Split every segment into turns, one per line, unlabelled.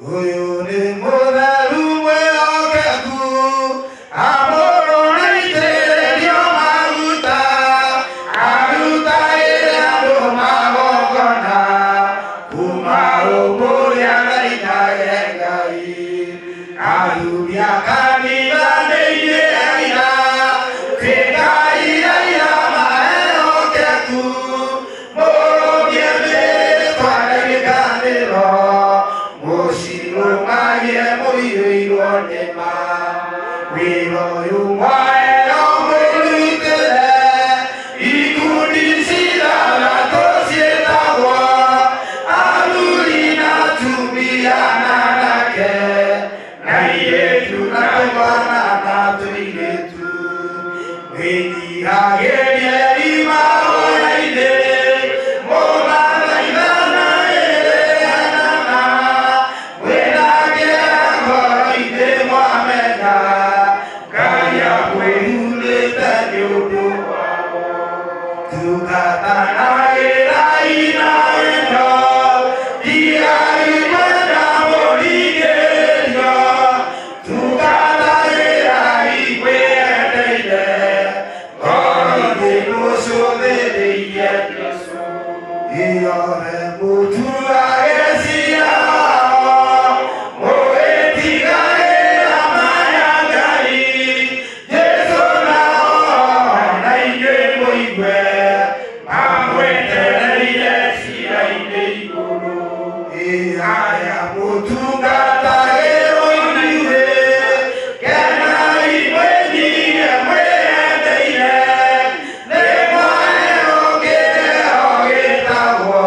Ũyũ nĩ mũtheru mwĩhokeku, amũrũrĩitĩrĩrio maguta, arutagĩre andũ magongona, kuma ũmũrĩ athaithage Ngai. Athuri a kanitha nĩ inyuĩ aira, tuĩkai aira maehokeku, mũrũmie mĩĩtwa na irĩkanĩro, mũcirũmagie mũiyũirwo nĩ ma. Wĩra ũyũ mwaheo mũrutĩre, ikundi cithathatũ ciĩtagwo, athuri na atumia na anake, na airĩtu na twana na tũirĩtu. Mwĩnyihagĩriei mahoya-inĩ, mũgathaithanagĩrĩria na ma, mwĩna kĩeha ngoro-inĩ mwamenya, Ngai akwĩhurĩte nĩ ũndũ wao. Tungatanagĩrai na wendo, tigai kwenda mũringĩrĩrio, tungatagĩrai mwĩendeire, ngoro-inĩ mũcũthĩrĩirie Jesũ. Inyuothe mũtuage ciira wao, mũgĩtigagĩra ma ya Ngai, Jesũ nao na inyuĩ mũigue, mamwetereire ciira-inĩ igũrũ. Aya mũtungatagĩrwo inyuĩ, kenai mwĩnyihie mwĩendeire, nĩ mwaheo kĩheo gĩtagwo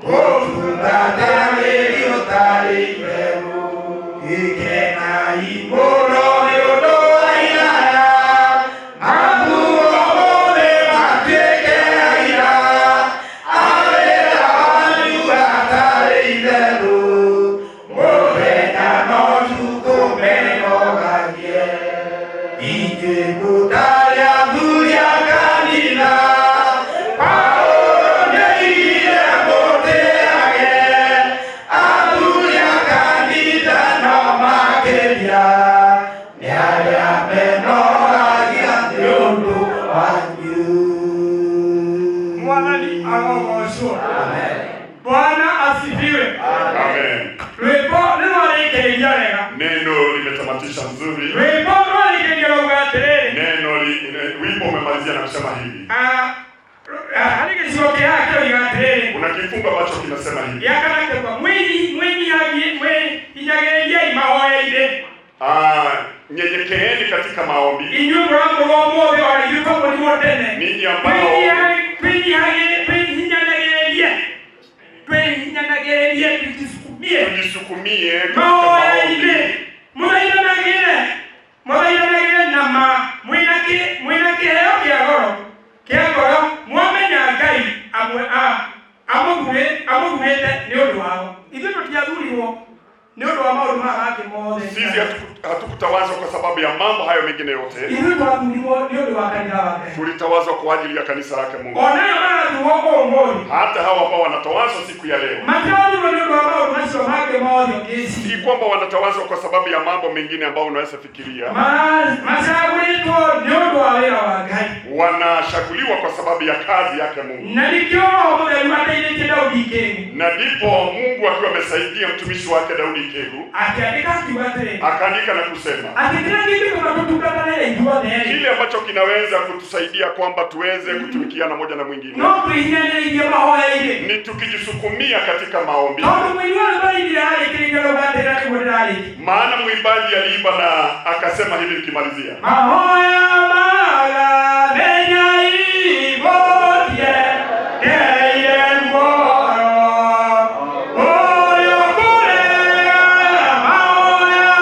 mũtungatanĩri ũtarĩ itherũ. Gĩkenai mũno nĩ ũndũ wa aira, mathuo ũmũthĩ matuĩke aira, a wĩra wanyu hatarĩ itherũ, mũthenya na ũtukũ menogagie. Inyuĩ mũtarĩ athuri a kanitha, Paũlũ nĩoigire mũtĩage, athuri a kanitha no makĩria, nĩ arĩa menogagia nĩ ũndũ wanyu.
Mwathani arogocwo. Bwana asifiwe.
Amen.
Rwĩmbo nĩ rwarĩkĩrĩria wega.
Neno limetamatisha mzuri.
Rwĩmbo rwarĩkĩrĩria rauga atĩrĩrĩ,
Neno wimbo umemalizia na kusema hivi.
Harĩ gĩcigo kĩhaha kĩroiga atĩrĩrĩ,
Kuna kifungu ambacho kinasema hivi.
Gĩa kana kĩauga mwĩnyihagie mwĩhinyagĩrĩriei mahoya-inĩ.
Nyenyekeeni katika maombi.
Inyuĩ mũramũrwo ũmũthĩ ona ithuĩ twamũrirwo tene.
Ninyi ambao
Twĩhinyanagĩrĩrie twĩhinyanagĩrĩrie tujisukumie
tujisukumie katika
mahoya-inĩ,
maombi.
Mũthaithanagĩre mũthaithanagĩre na ma mwĩna mwĩna kĩheo kĩa goro kĩa ngoro mwamenya Ngai amwe a amũthurĩte nĩ ũndũ wao. Ithuĩ tũtiathurirwo nĩ ũndũ wa maũndũ maya mangĩ mothe.
Sisi hatukutawazwa kwa sababu ya mambo hayo mengine yote.
Ithuĩ twathurirwo nĩ ũndũ wa kanitha wa Ngai.
Tulitawazwa kwa ajili ya kanisa lake Mungu.
Onayo marathurwo ũmũthĩ
Hata hawa ambao wanatawazwa siku ya leo,
matirathurwo nĩ ũndũ wa maũndũ macio mangĩ mothe ũngĩciria.
Si kwamba wanatawazwa kwa sababu ya mambo mengine ambayo unaweza fikiria.
Macagũrĩtwo nĩ ũndũ wa wĩra wa Ngai.
Wanachaguliwa kwa sababu ya kazi yake Mungu.
Na nĩkĩo Roho Mũtheru ateithĩtie Daudi Ikĩgu
Na ndipo Mungu akiwa amesaidia mtumishi wake Daudi Ikegu
akĩandĩka akiuga atĩrĩ,
akaandika na kusema
atĩ kĩrĩa kĩngĩtũma tũtungatanĩre ithuothe
kile ambacho kinaweza kutusaidia kwamba tuweze kutumikiana moja na mwingine
no twĩhinyanĩrĩirie mahoya-inĩ,
ni tukijisukumia katika maombi.
Tondũ mũini wa rwĩmbo rĩingĩ ararĩkĩrĩria rauga atĩrĩ na nĩguo ndĩrarĩkia.
Maana mwimbaji aliimba na akasema hivi nikimalizia,
Mahoya magamenya igotie teire muoyo ũyũ kũrega mahoya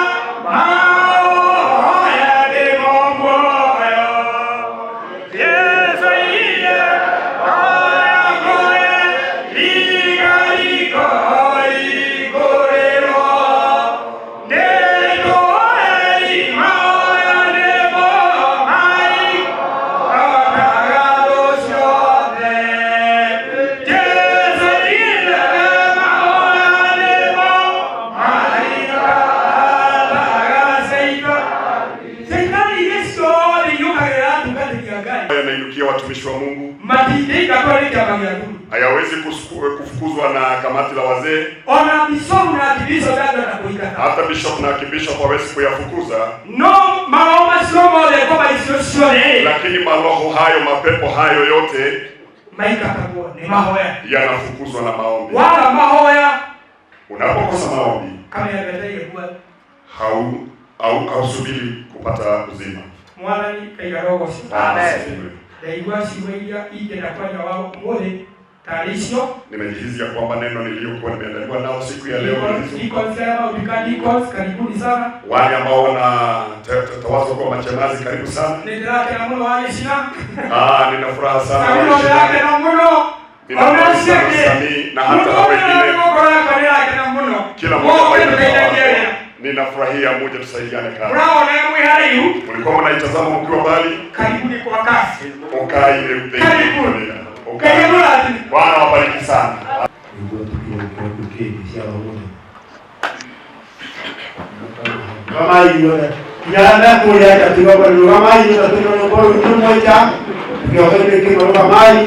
mahoya nĩmo muoyo. Yesu aigire hoya kũrĩ rigariko ikũrĩrwo nĩtũhei mahoya nĩmo mai rotaga thũ ciothe. Itingĩingatwo nĩ kĩama gĩa athuri.
Hayawezi kufukuzwa na kamati la wazee.
Ona bicobu na archbishop ndangĩhota kũingata.
Hata bishop na archbishop hawezi kuyafukuza,
No maroho macio mothe, ngoma icio ciothe,
lakini maroho hayo, mapepo hayo yote
maingatagwo nĩ mahoya.
Yanafukuzwa na maombi.
Waga mahoya,
Unapokosa maombi,
kamenya wetereire kuwa.
Hausubiri kupata uzima.
Mwathani kaiga rogoco.
Bwana asifiwe.
Ndaigua ciugo iria ingĩenda kwaria wao ũmũthĩ tarĩ icio.
Nimejihisi ya kwamba neno niliyokuwa nimeandaliwa nao siku ya leo ni hizo.
Deacons hapa, Utika deacons, karibuni sana.
Wale ambao wanatawazwa kuwa machemazi, karibu sana.
Nĩ ndĩrakena mũno wa gĩcina.
Ah, nina furaha sana
Kamino
wa Gĩcina.
ndĩrakena mũno.
Nina
Ona
furaha sana
acio angĩ.
Samii na hata
Mũndũ
wengine.
ngoro yakwa nĩrakena mũno.
Kila mmoja
Moke
ambaye
tũteithagie
anatawazwa.
wĩra.
Ninafurahia muje tusaidiane kazi.
Mũraona mwĩ haraihu.
Mlikuwa mnaitazama mkiwa mbali,
Karibuni kwa kasi.
ukai.
Karibuni.
Ukai.
Ngai amũrathime.
Bwana wabariki sana.
Nĩguo tũkĩrĩkia kĩndĩ cia ũmũthĩ. Rũgamai inyuothe. Nginya arĩa me kũrĩa nja tũigua rũgamai inyuothe tũine rwĩmbo rũu rũmwe kĩoho-inĩ kĩmwe, rũgamai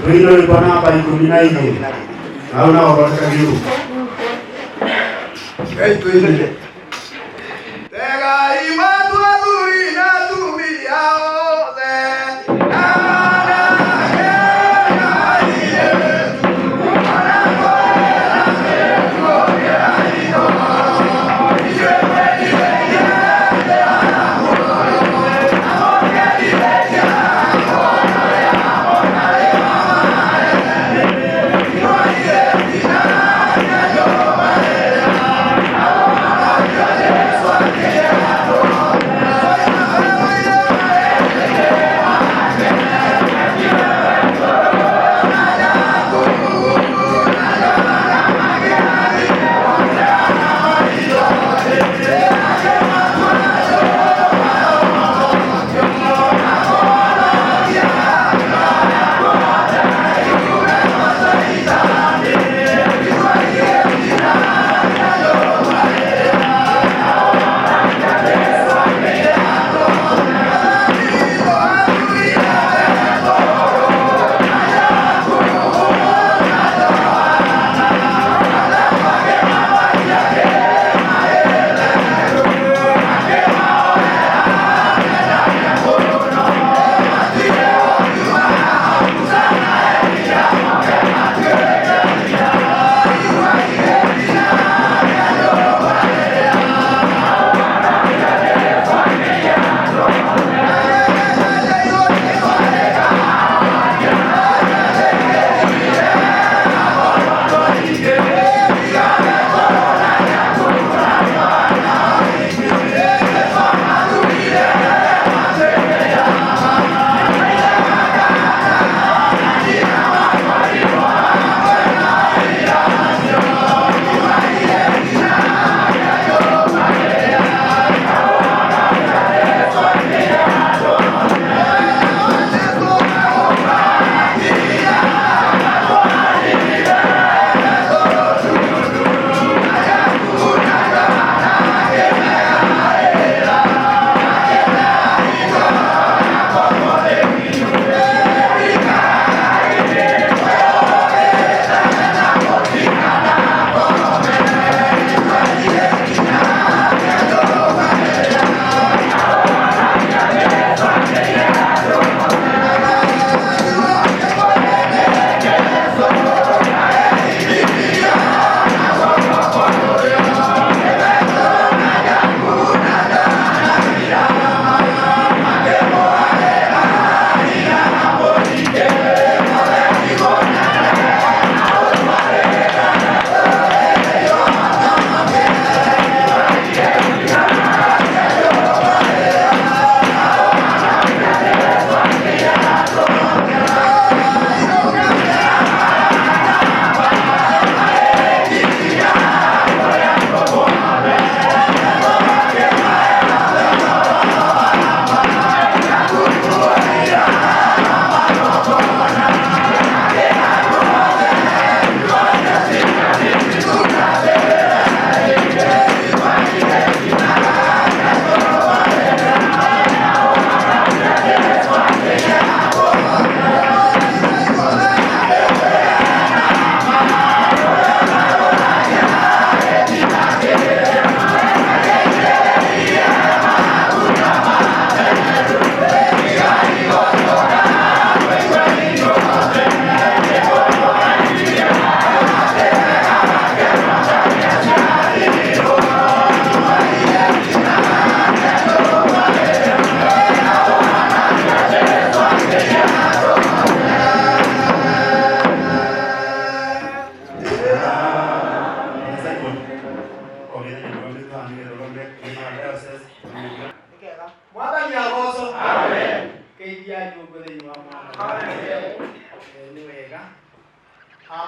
tũine rwĩmbo namba 12 na rĩu no ũthondeke gĩũru. Ngai tũine.
Tegai matũ athuri na atumia othe, anake na airĩtu,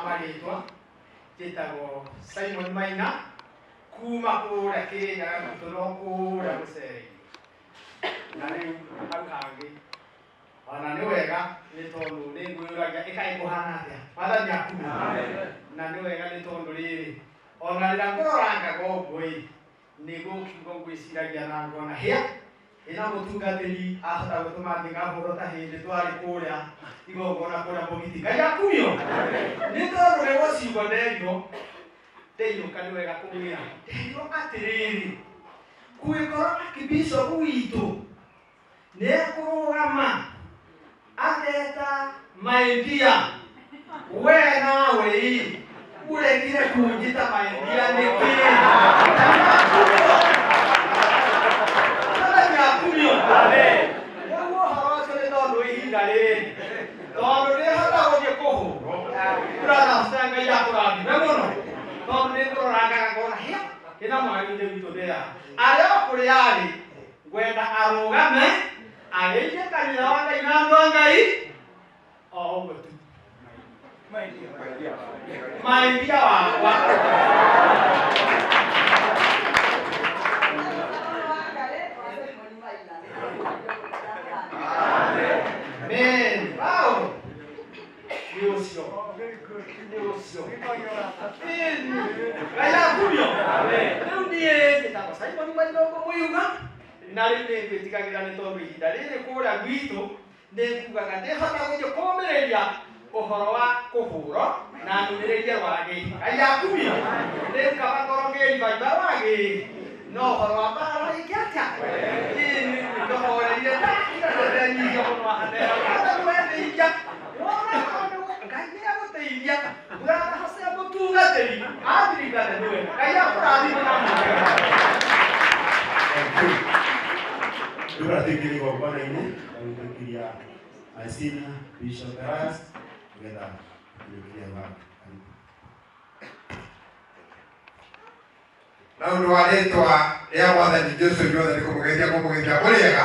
marĩtwa njĩtagwo Simon Maina kuma kũrĩa Kĩrĩnyaga gwitũ no kũrĩa mũcere-inĩ na rĩu hau hangĩ ona nĩ wega nĩ tondũ nĩ ngwĩyũragia ĩkaĩ kũhana atĩa Mwathani akumio na nĩ wega nĩ tondũ rĩrĩ ona rĩrĩa ngũrorangaga ũguo ĩ nĩ gũkiuga ngwĩciragia na ngona hĩa ĩna mũtungatĩri ahota gũtũma thiĩ ngahũrwo ta hĩndĩ twarĩ kũrĩa igongona kũrĩa mũgiti Ngai akumio nĩ tondũ nĩ gũciugo nderirwo ndeirũka nĩ wega kũmwĩra nderirwo atĩrĩrĩ kũgĩkorwo akibishopu witũ nĩ ekũrũgama ageta maidia we nawe ĩ ũregire kũnjĩta maidia nĩkĩ Mwathani akumio rĩu ũhoro ũcio nĩ tondũ ihinda rĩrĩ tondũ ndĩhota gũthiĩ kũhũrwo brother Ngai akũrathime mũno tondũ nĩ ngũrorangaga ngona hĩa ĩna mwarĩ ithe witũ ndĩya arĩa o kũrĩa arĩ ngwenda arũgame ageithie kanitha wa Ngai na andũ a Ngai o ũguo tu maidia wakwa Amen. Wow. Nĩ ũcio nĩ ũcio Ngai akumio rĩu niĩ njĩtagwo Simon Mainongo Mũyuga na rĩu nĩ ngwĩtigagĩra nĩ tondũ ihinda rĩrĩ kũrĩa gwitũ nĩ ngugaga ndĩhota gũthiĩ kũmĩrĩria ũhoro wa kũhũrwo na numĩrĩrie rwagĩ Ngai akumio rĩu kaba ngorwo ngĩribaimba rwagĩ no ũhoro wa mbara ĩngĩ atĩa nĩndohoreire ndakira ndenyihia mũno ahanera Mwathani wendeithia wona Ngai nĩ agũteithia brother Hosea mũtungatĩri athirikane nĩwe Ngai akũrathime na mũthenya.
Thank you. Rĩu tũingĩre igongona-inĩ gwĩtĩkĩria my senior Bishop Elias nĩgetha tũrĩkie wake. Karibu.
Na ũndũ wa rĩtwa rĩa Mwathani Jesu inyuothe nĩ kũmũgeithia kũmũgeithia mũrĩega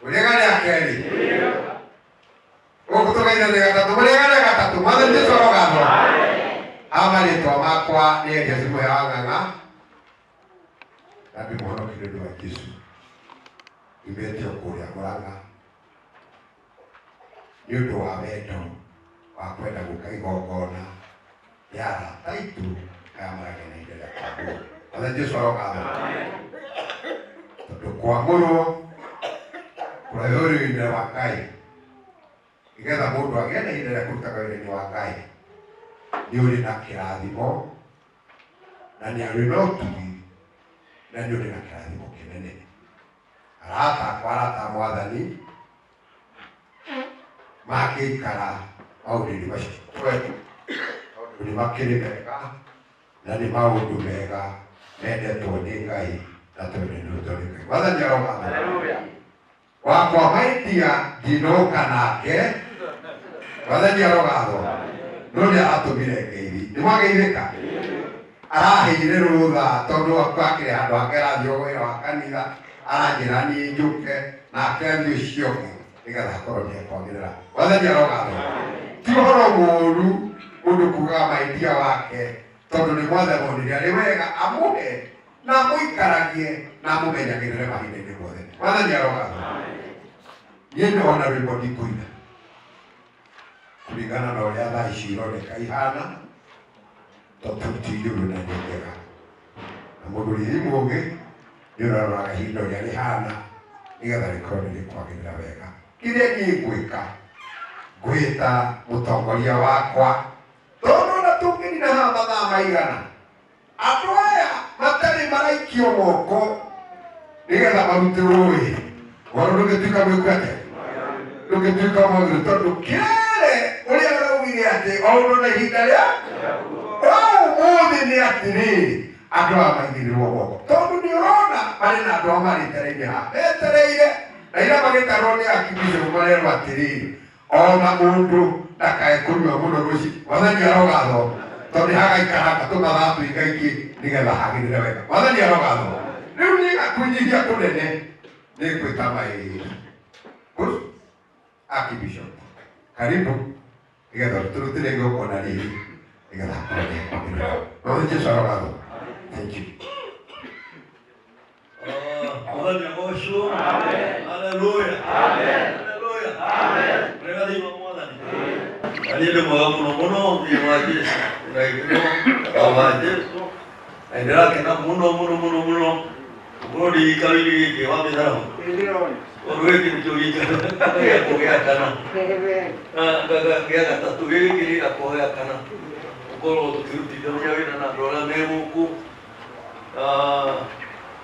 mũrĩega rĩa kerĩ gũkũ tũgeithania gatatũ mũrĩega rĩa gatatũ Mwathani Jesu arogathwo ha marĩtwa makwa nĩ Elias Mũhĩa wa Ng'ang'a na ndĩ mũhonoki nĩ ũndũ wa Jesu nyumĩte o kũrĩa Mũrang'a nĩ ũndũ wa wendo wa kwenda gũka igongona rĩa arata aitũ aya maragĩa na ihinda rĩa kwamũrwo Mwathani Jesu arogathwo tondũ kwamũrwo kũraihu ũrĩinĩ wa Ngai nĩgetha mũndũ agĩe na ihinda rĩa kũrutaga wĩra-inĩ wa Ngai nĩ ũrĩ na kĩrathimo na nĩ ũrĩ na ũtugi na nĩ ũrĩ na kĩrathimo kĩnene arata akwa arata a Mwathani makĩikara maũndũ-inĩ macio tondũ nĩ makĩrĩ mega na nĩ maũndũ mega mendetwo nĩ Ngai na twendetwo nĩ Ngai Mwathani arogathwo wakwa maidia ndinoka nake Mwathani arogathwo no nĩ aratũmire ngeithi nĩ mwageithĩka araheire rũtha tondũ akĩrĩ handũ hake arathiĩ wĩra wa kanitha aranjĩra niĩ njũke nake athiĩ ũcio ũngĩ nĩgetha akorwo nĩ ekwagĩrĩra Mwathani arogathwo ti ũhoro mũũru mũndũ kugaga maidia wake tondũ nĩ Mwathani onire arĩ wega amũhe na amũikaragie na amũmenyagĩrĩre mahinda-inĩ mothe Mwathani arogathwo niĩ ndona rwĩmbo ndikũina kũringana na ũrĩa thaa ici ironeka ihana tondũ ti njũru na nĩ njega na mũndũ ũrĩ mũũgĩ nĩ ũraroraga ihinda ũrĩa rĩhana nĩgetha rĩkorwo nĩ rĩkwagĩrĩra wega kĩrĩa niĩ ngwĩka ngwĩta mũtongoria wakwa tondũ ona tũngĩnina haha mathaa maigana andũ aya matarĩ maraikio moko nĩgetha marutĩrwo wĩ ũhoro ndũngĩtuĩka mwĩku atĩa ndũngĩtuĩka mwagĩrĩru tondũ kĩrere ũrĩa ũraugire atĩ o ũndũ na ihinda rĩa ũmũthĩ nĩ atĩrĩrĩ andũ aya maigĩrĩrwo moko tondũ nĩ ũrona marĩ na andũ aya marĩ haha metereire na ira magĩtarwo nĩ akibicũ marerwo atĩrĩrĩ ona mũndũ ndakae kũnyua mũno rũci Mwathani arogathwo tondũ hagaikaranga tũmathaa tũingaingĩ nĩgetha hagĩrĩre wega Mwathani arogathwo rĩu niĩ gakwĩnyihia kũnene nĩ ngwĩta maĩ Archbishop karibu. Nĩgetha tũrutĩre igongona rĩrĩ nĩgetha akorwo nĩ ekwagĩrĩra. Mwathani Jesũ arogathwo. Thank you.
Mwathani agocwo. Haleluya. Haleluya. Wega thĩinĩ wa Mwathani. Na niĩ ndĩ mwega mũno mũno thĩinĩ wa Jesũ. Na gĩkeno wa Jesũ. Na nĩndĩrakena mũno mũno mũno mũno gũkorwo ndĩ gĩikaro-inĩ gĩkĩ wa mĩtharaba. Tondũ gĩkĩ nĩkĩo gĩikaro gĩakwa gĩa kana. Gĩa gatatũ gĩkĩ nĩ gĩakwa gĩa kana. Gũkorwo tũkĩrutithania wĩra na andũ arĩa me gũkũ.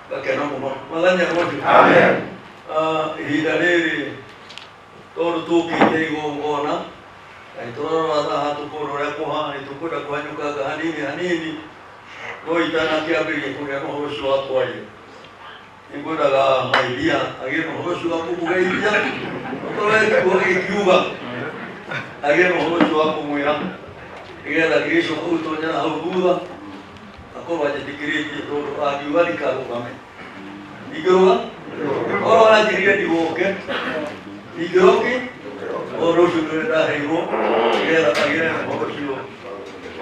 Ngakena mũno. Mwathani agocwo. Ihinda rĩrĩ tondũ tũkĩte igongona na nĩtũrarora haha tũkona ũrĩa kũhana, nĩtũkwenda kũhanyũkanga hanini hanini no itanakĩambĩrĩria kũgĩa na ũhoro ũcio wa kwaria nĩngwendaga mairia agĩe na ũhoro ũcio wa kũmũgeithia okorwo he kiugo gĩkiuga agĩe na ũhoro ũcio wa kũmwĩra nĩgetha ngĩgĩcoka gũtonya na hau thutha akorwo anjĩtĩkĩrĩtie tondũ angiuga ndikarũgame ingĩrũga korwo aranjĩrire ndigoke ingĩroke ũndũ ũcio nĩwe ndaheirwo nĩgetha agĩe na ũhoro ũcio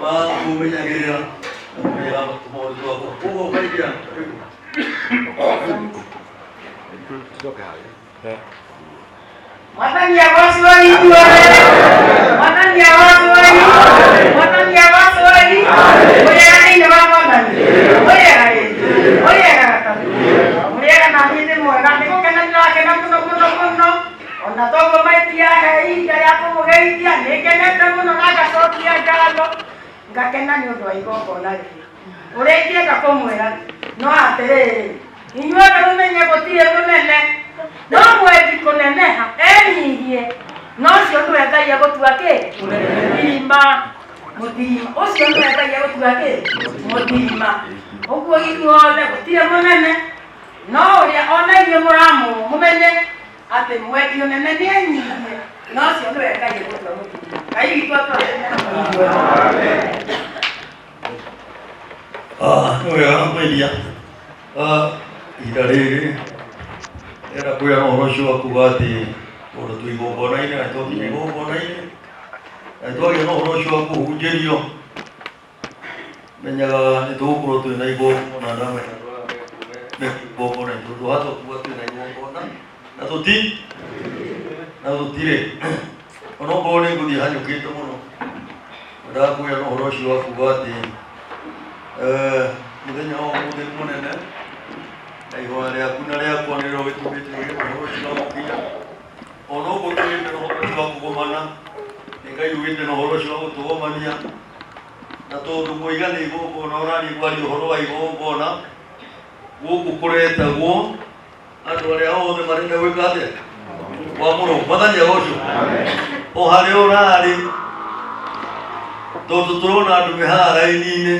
wa kũmenyagĩrĩra na kũmenyera maũndũ makwa koguo mairia
Mwathani agocwo ithuothe. Mwathani agocwo Mwathani agocwo. Mũrĩega thĩinĩ wa Mwathani. Mũrĩega rĩngĩ. Mũrĩega gatatũ. Mũrĩega na niĩ ndĩ mwega. Nĩ gũkena ndĩrakena mũno mũno mũno. Ona toguo maitiahe ihinda rĩa kũmũgeithia. Nĩ ngenete mũno na ngacokia ngatho. Ngakena nĩ ũndũ wa igongona rĩrĩ. Ũrĩa ingĩenda kũmwĩra no atĩrĩrĩ, inyuothe mũmenye gũtirĩ mũnene no mwendi kũneneha enyihie no ũcio nĩwe Ngai egũtua kĩ mũthima mũthima ũcio nĩwe Ngai egũtua kĩ mũthima ũguo ithuothe gũtirĩ mũnene no ũrĩa ona inyuĩ mũramũrwo mũmenye atĩ mwendi ũnene nĩ enyihie no ũcio nĩwe Ngai egũtua mũthima. Ngai witũ atũrathime na mũthima.
Nĩ wega mwendia. Ihinda rĩrĩ ndĩrenda kwĩra ũhoro ũcio wa kuga atĩ tondũ twĩ igongona-inĩ na twakinya igongona-inĩ na twagĩa na ũhoro ũcio wa kũhunjĩrio menyaga nĩ tũgũkorwo twĩ na igongona ndamenya me igongona-inĩ tondũ hatua kuga twĩ na igongona na tũti na tũtirĩ onokorwo nĩ ngũthiĩ hanyũkĩte mũno ndakwĩra na ũhoro ũcio wa kuga atĩ mũthenya wa ũmũthĩ nĩ mũnene na ihoya rĩaku na rĩakwa nĩrĩo gĩtũmĩte ũgĩe na ũhoro ũcio wa gũkinya ona ũguo tũgĩte na ũhoro ũcio wa kũgomana nĩ Ngai ugĩte na ũhoro ũcio wa gũtũgomania na tondũ mũiga nĩ igongona ũrariĩ kwaria ũhoro wa igongona gũkũ kũretagwo andũ arĩa othe marenda gwĩka atĩa kwamũrwo mwathani agocwo o harĩa ũrarĩ tondũ tũrona andũ me haha raini-inĩ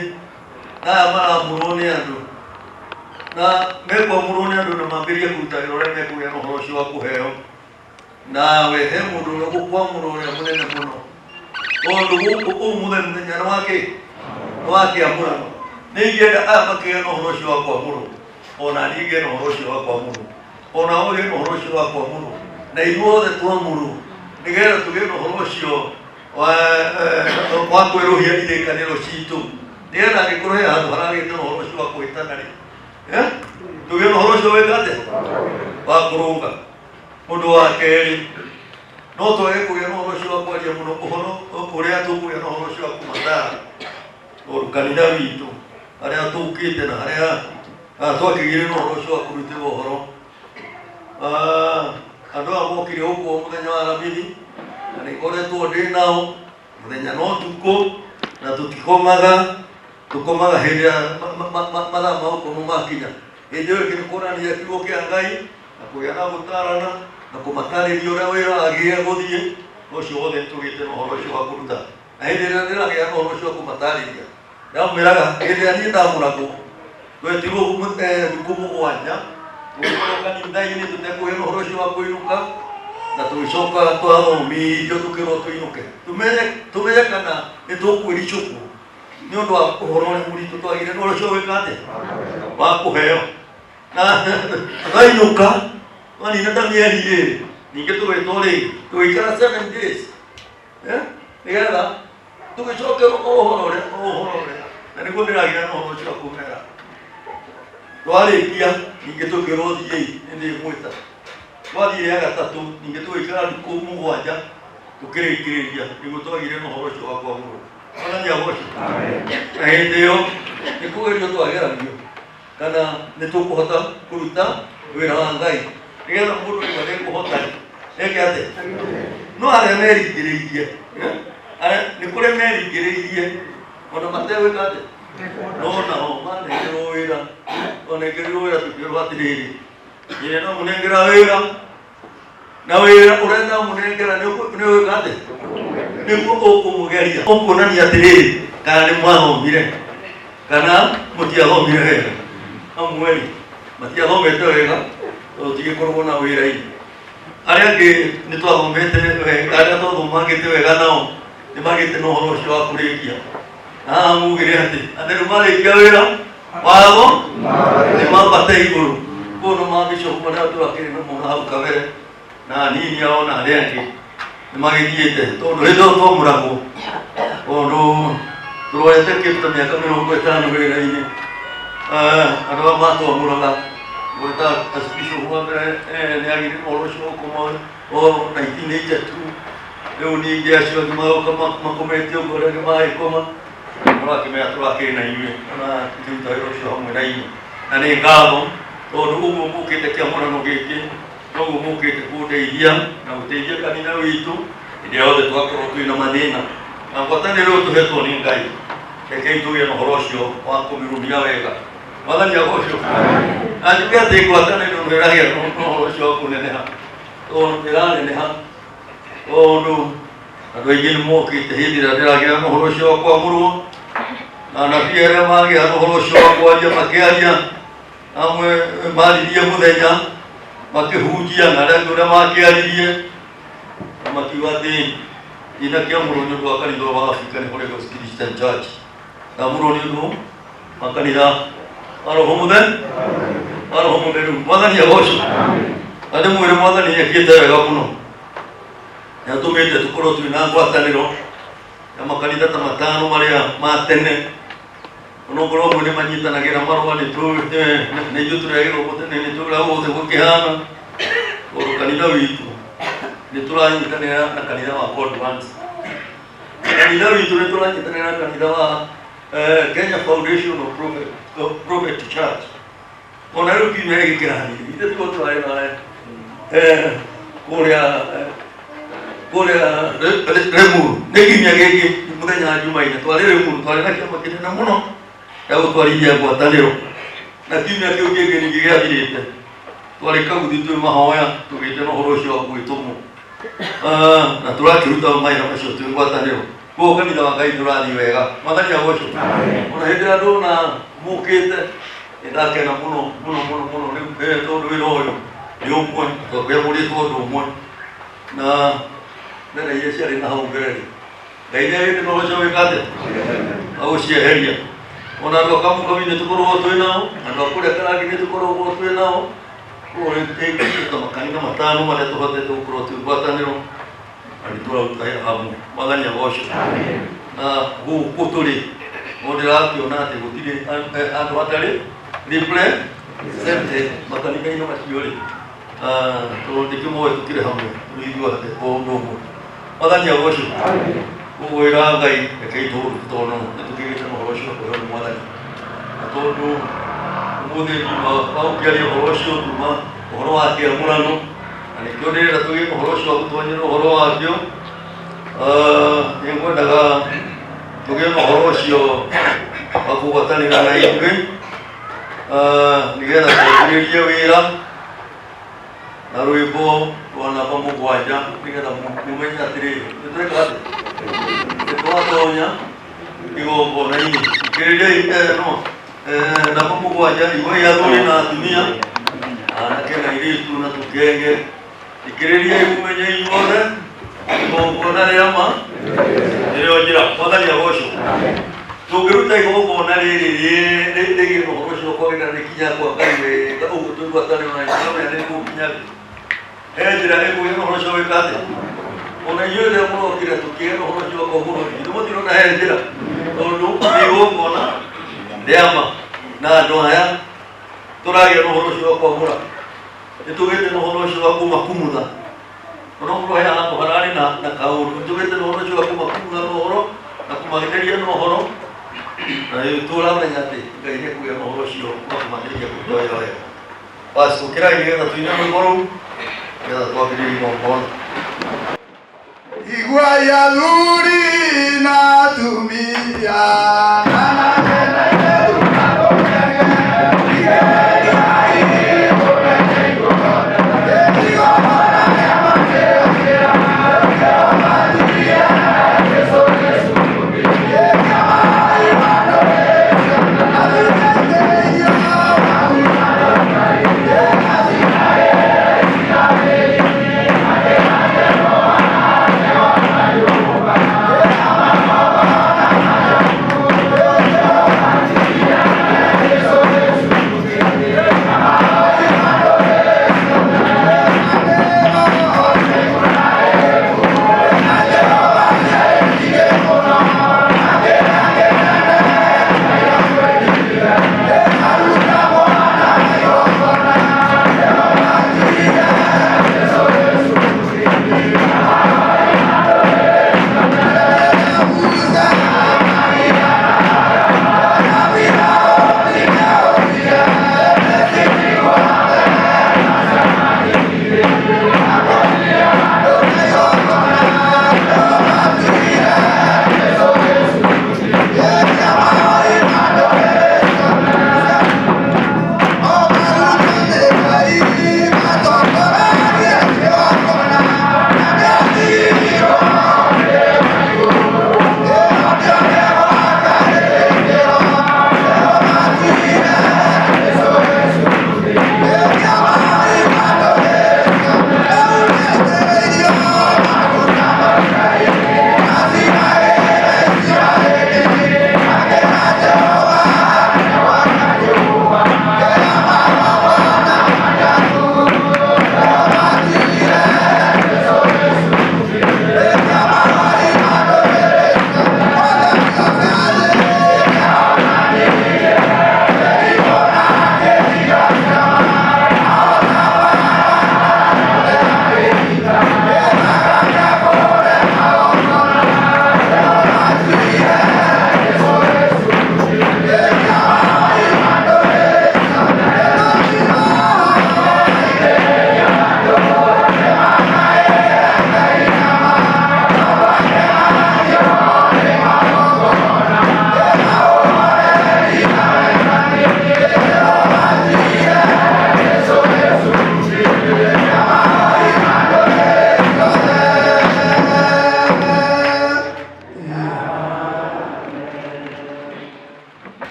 na aya maramũrwo nĩ andũ na mekwamũrwo nĩ andũ na mambĩrĩrie kũruta wĩra ũrĩa mekũgĩa na ũhoro ũcio wa kũheo nawe he mũndũ ũrĩa ũgũkwamũra ũrĩa mũnene mũno tondũ gũkũ ũmũthĩ mũthenya nĩ wakĩ nĩ wakĩamũrano nĩ ingĩenda aya makĩgĩa na ũhoro ũcio wa kwamũrwo ona niĩ ngĩe na ũhoro ũcio wa kwamũrwo ona ũgĩe na ũhoro ũcio wa kwamũrwo na ithuothe twamũrwo nĩgetha tũgĩe na ũhoro ũcio wa kwerũhia irĩkanĩro citũ nĩgetha angĩkorwo he handũ haragĩte na ũhoro ũcio wa kũhĩtana rĩ tũgĩe na ũhoro ũcio wĩka atĩa wa kũrũnga ũndũ wa kerĩ no twage kũgĩa na ũhoro ũcio wa kwaria mũno ũhoro ũrĩa tũkũgĩa na ũhoro ũcio wa kũmatara tondũ kanitha witũ harĩa tũkĩte na harĩa twakĩgĩire na ũhoro ũcio wa kũrutĩrwo ũhoro andũ aya mokire gũkũ mũthenya wa Aramithi na nĩ ngoretwo ndĩ nao mũthenya na ũtukũ na tũtikomaga tũkomaga hĩndĩ ya mathaa ma gũkomwo makinya hĩndĩ ĩyo ĩngĩ nĩ kuonania kiugo kĩa Ngai na kũgĩa na gũtarana na kũmatarĩria ũrĩa wĩra wagĩrĩire gũthiĩ ũcio wothe nĩtũgĩte na ũhoro ũcio wa kũruta na hĩndĩ ĩrĩa ndĩragĩa na ũhoro ũcio wa kũmatarĩria ndamwĩraga hĩndĩ ĩrĩa niĩ ndamũragwo twetirwo thikũ mũgwanja tũgĩkorwo kanitha-inĩ tũtekũgĩa na ũhoro ũcio wa kũinũka na tũgĩcoka twathomithio tũkĩrwo tũinũke tũmenye kana nĩ tũkwĩricũkwo nĩ ũndũ wa ũhoro ũrĩa mũritũ twagĩire na ũhoro ũcio gwĩka atĩa wa kũheo na twainũka twanina ta mĩeri ĩrĩ ningĩ tũgĩtwo rĩngĩ tũgĩikara 7 days. Nĩgetha tũgĩcokerwo o ũhoro ũrĩa o ũhoro ũrĩa na nĩguo ndĩragĩa na ũhoro ũcio wa kũmera. Twarĩkia ningĩ tũkĩrwo thiĩi nĩndĩmwĩta. Twathiĩ rĩa gatatũ ningĩ tũgĩikara ndukũ mũgwanja tũkĩrĩkĩrĩria nĩguo twagĩire na ũhoro ũcio wa kwamũrwo. Mwathani agocwo. Na hĩndĩ ĩyo nĩ kũgerio twageragio kana nĩ tũkũhota kũruta wĩra wa Ngai nĩgetha mũndũ aigua nĩekũhota eke atĩa? No arĩa meringĩrĩirie, nĩ kũrĩa meringĩrĩirie ona mategwĩka atĩa? No nao manengerwo wĩra, twanengerirwo wĩra tũkĩrwo atĩrĩrĩ, nyine no mũnengera wĩra na wĩra ũrĩa ndamũnengera nĩ ũgwĩka atĩa? Nĩguo ũkũmũgeria, ũkuonania atĩrĩrĩ kana nĩ mwathomire kana mũtiathomire wega. Amwe rĩ matiathomete wega tondũ tigĩkoragwo na wĩra-inĩ. Arĩa angĩ nĩ twathomete wega, arĩa twathomangĩte wega nao nĩ magĩte na ũhoro ũcio wa kũrĩkia. Na haha mugire atĩ atheru marĩkia wĩra watho nĩ mambate igũrũ. Koguo no mabishopu marĩa tũrakĩrĩ na mũno hau kabere na anini ao na arĩa angĩ nĩ magĩthiĩte tondũ hĩndĩ ĩyo twamũragwo tondũ tũrorete kĩndũ ta mĩaka 50 wĩra-inĩ, andũ aya matwamũraga gwĩta archbishop wa mbere, nĩ agĩire na ũhoro ũcio wa gũkoma o 1982. Rĩu ningĩ acio angĩ magoka makomete ũguo, arĩa angĩ magĩkoma mũrakĩmenya tũrakĩrĩ na inyuĩ ona tũkĩruta wĩra ũcio hamwe na inyuĩ, na nĩ ngatho tondũ ũguo mũkĩte kĩamũrano gĩkĩ noguo mũkĩte kũndeithia na gũteithia kanitha witũ hĩndĩ ĩrĩa yothe twakorwo twĩ na mathĩna na ngwatanĩro ĩyo tũhetwo nĩ Ngai. Rekei tũgĩe na ũhoro ũcio wa kũmĩrũmia wega. Mwathani agocwo. Na njuge atĩ ngwatanĩro nĩ ĩragĩa na ũhoro ũcio wa kũneneha, tondũ ĩraneneha tondũ andũ aingĩ nĩ mokĩte hĩndĩ ĩrĩa ndĩragĩa na ũhoro ũcio wa kwamũrwo, na anabii arĩa magĩa na ũhoro ũcio wa kwaria makĩaria, amwe maririe mũthenya makĩhunjia na arĩa angĩ ũrĩa makĩaririe na makiuga atĩ ndina kĩamũrwo nĩ ũndũ wa kanitha wa African Holy Ghost Christian Church, ndamũrwo nĩ ũndũ wa kanitha wa Roho Mũtheru, wa Roho Mũtheru. Mwathani agocwo. Na ndĩmwĩre Mwathani nĩekĩte wega mũno, nĩ atũmĩte tũkorwo twĩ na ngwatanĩro ya makanitha ta matano marĩa ma tene, onokorwo amwe nĩ manyitanagĩra marũa nĩ tũĩ, na ithuĩ tũrĩa gĩthomo tene nĩ tũĩ ũrĩa guothe gũkĩhana, tondũ kanitha witũ nĩ tũranyitanĩra na kanitha wa God Once. Kanitha witũ nĩ tũranyitanĩra na kanitha wa Kenya Foundation of Prophet, of Prophet Church. Ona rĩu kiumia gĩkĩ kĩrathiĩ ithuĩ tiguo tũrarĩ na kũrĩa kũrĩa Limuru. Nĩ kiumia gĩkĩ mũthenya wa Jumaine twarĩ Limuru, twarĩ na kĩama kĩnene mũno gĩa gũtwarithia ngwatanĩro, na kiumia kĩu kĩngĩ ningĩ gĩathirĩte twarĩ Kaguthi twĩ mahoya tũgĩte na ũhoro ũcio wa gwĩtũmwo, na tũrakĩruta mawĩra macio twĩ ngwatanĩro. Koguo kanitha wa Ngai ndũrathiĩ wega. Mwathani agocwo. Ona hĩndĩ ĩrĩa ndona mũkĩte nĩ ndakena mũno mũno mũno mũno rĩu, tondũ wĩra ũyũ nĩ ũmwe, twakĩamũrĩtwo ũndũ ũmwe na mbere iria ciarĩ na hau mbere rĩ, Ngai nĩ agĩte na ũhoro ũcio gwĩka atĩa agũcieheria. Ona andũ a Kamũkami nĩ tũkoragwo twĩ nao, andũ a kũrĩa Karangi nĩ tũkoragwo twĩ nao. Koguo nĩ ta makanitha matano marĩa tũhotete gũkorwo twĩ ngwatanĩro na nĩ tũraruta wĩra hamwe. Mwathani agocwo. Na gũkũ tũrĩ no ndĩrakĩona atĩ gũtirĩ andũ hatarĩ represented makanitha-inĩ macio rĩ, tondũ ndĩkĩmoĩ tũkĩrĩ hamwe tũrĩ ithuothe o ũndũ ũmwe. Mwathani agocwo. Koguo wĩra wa Ngai rekei tũũrute tondũ nĩ tũkĩgĩte na ũhoro ũcio wa kũheo nĩ Mwathani, na tondũ ũmũthĩ nduma wa gũkĩaria ũhoro ũcio, nduma ũhoro wa kĩamũrano, na nĩkĩo ndĩrenda tũgĩe na ũhoro ũcio wa gũtonyera ũhoro wakĩo. Nĩ ngwendaga tũgĩe na ũhoro ũcio wa kũgwatanĩra na ithuĩ, nĩgetha twambĩrĩrie wĩra na rwĩmbo rwa namba 7, nĩgetha mũmenye atĩrĩrĩ nĩ tweka atĩa, nĩ twatonya igongona-inĩ. Thikĩrĩriai, no namba 7, iguai athuri na atumia, anake na airĩtu na tũkenge, thikĩrĩriai mũmenye inyuothe igongona rĩa ma nĩrĩo njĩra. Mwathani agocwo. Tũngĩruta igongona rĩrĩ rĩgĩe na ũhoro ũcio kwagĩrĩra rĩkinya kwa Ngai wega ũguo twĩ ngwatanĩro na ithuĩ nĩ gũkinya he njĩra ĩkũgĩa na ũhoro ũcio wĩka atĩa Ona inyuĩ rĩrĩa mũrokire tũkĩgĩa na ũhoro ũcio wa kwamũrwo ithuĩ mũtirona he njĩra tondũ nĩ igongona rĩa ma na andũ aya tũragĩa na ũhoro ũcio wa kwamũra nĩ tũgĩte na ũhoro ũcio wa kũmakumutha ona mũndũ he handũ hararĩ na kaũndũ nĩ tũgĩte na ũhoro ũcio wa kũmakumutha na ũhoro na kũmagereria na ũhoro na rĩu tũramenya atĩ Ngai nĩ ekũgĩa na ũhoro ũcio wa kũmateithia kũruta wĩra wega. Basi tũkĩrai nĩgetha tũine rwĩmbo rũu nĩgetha twambĩrĩrie igongona.
Igua ya thuri na atumia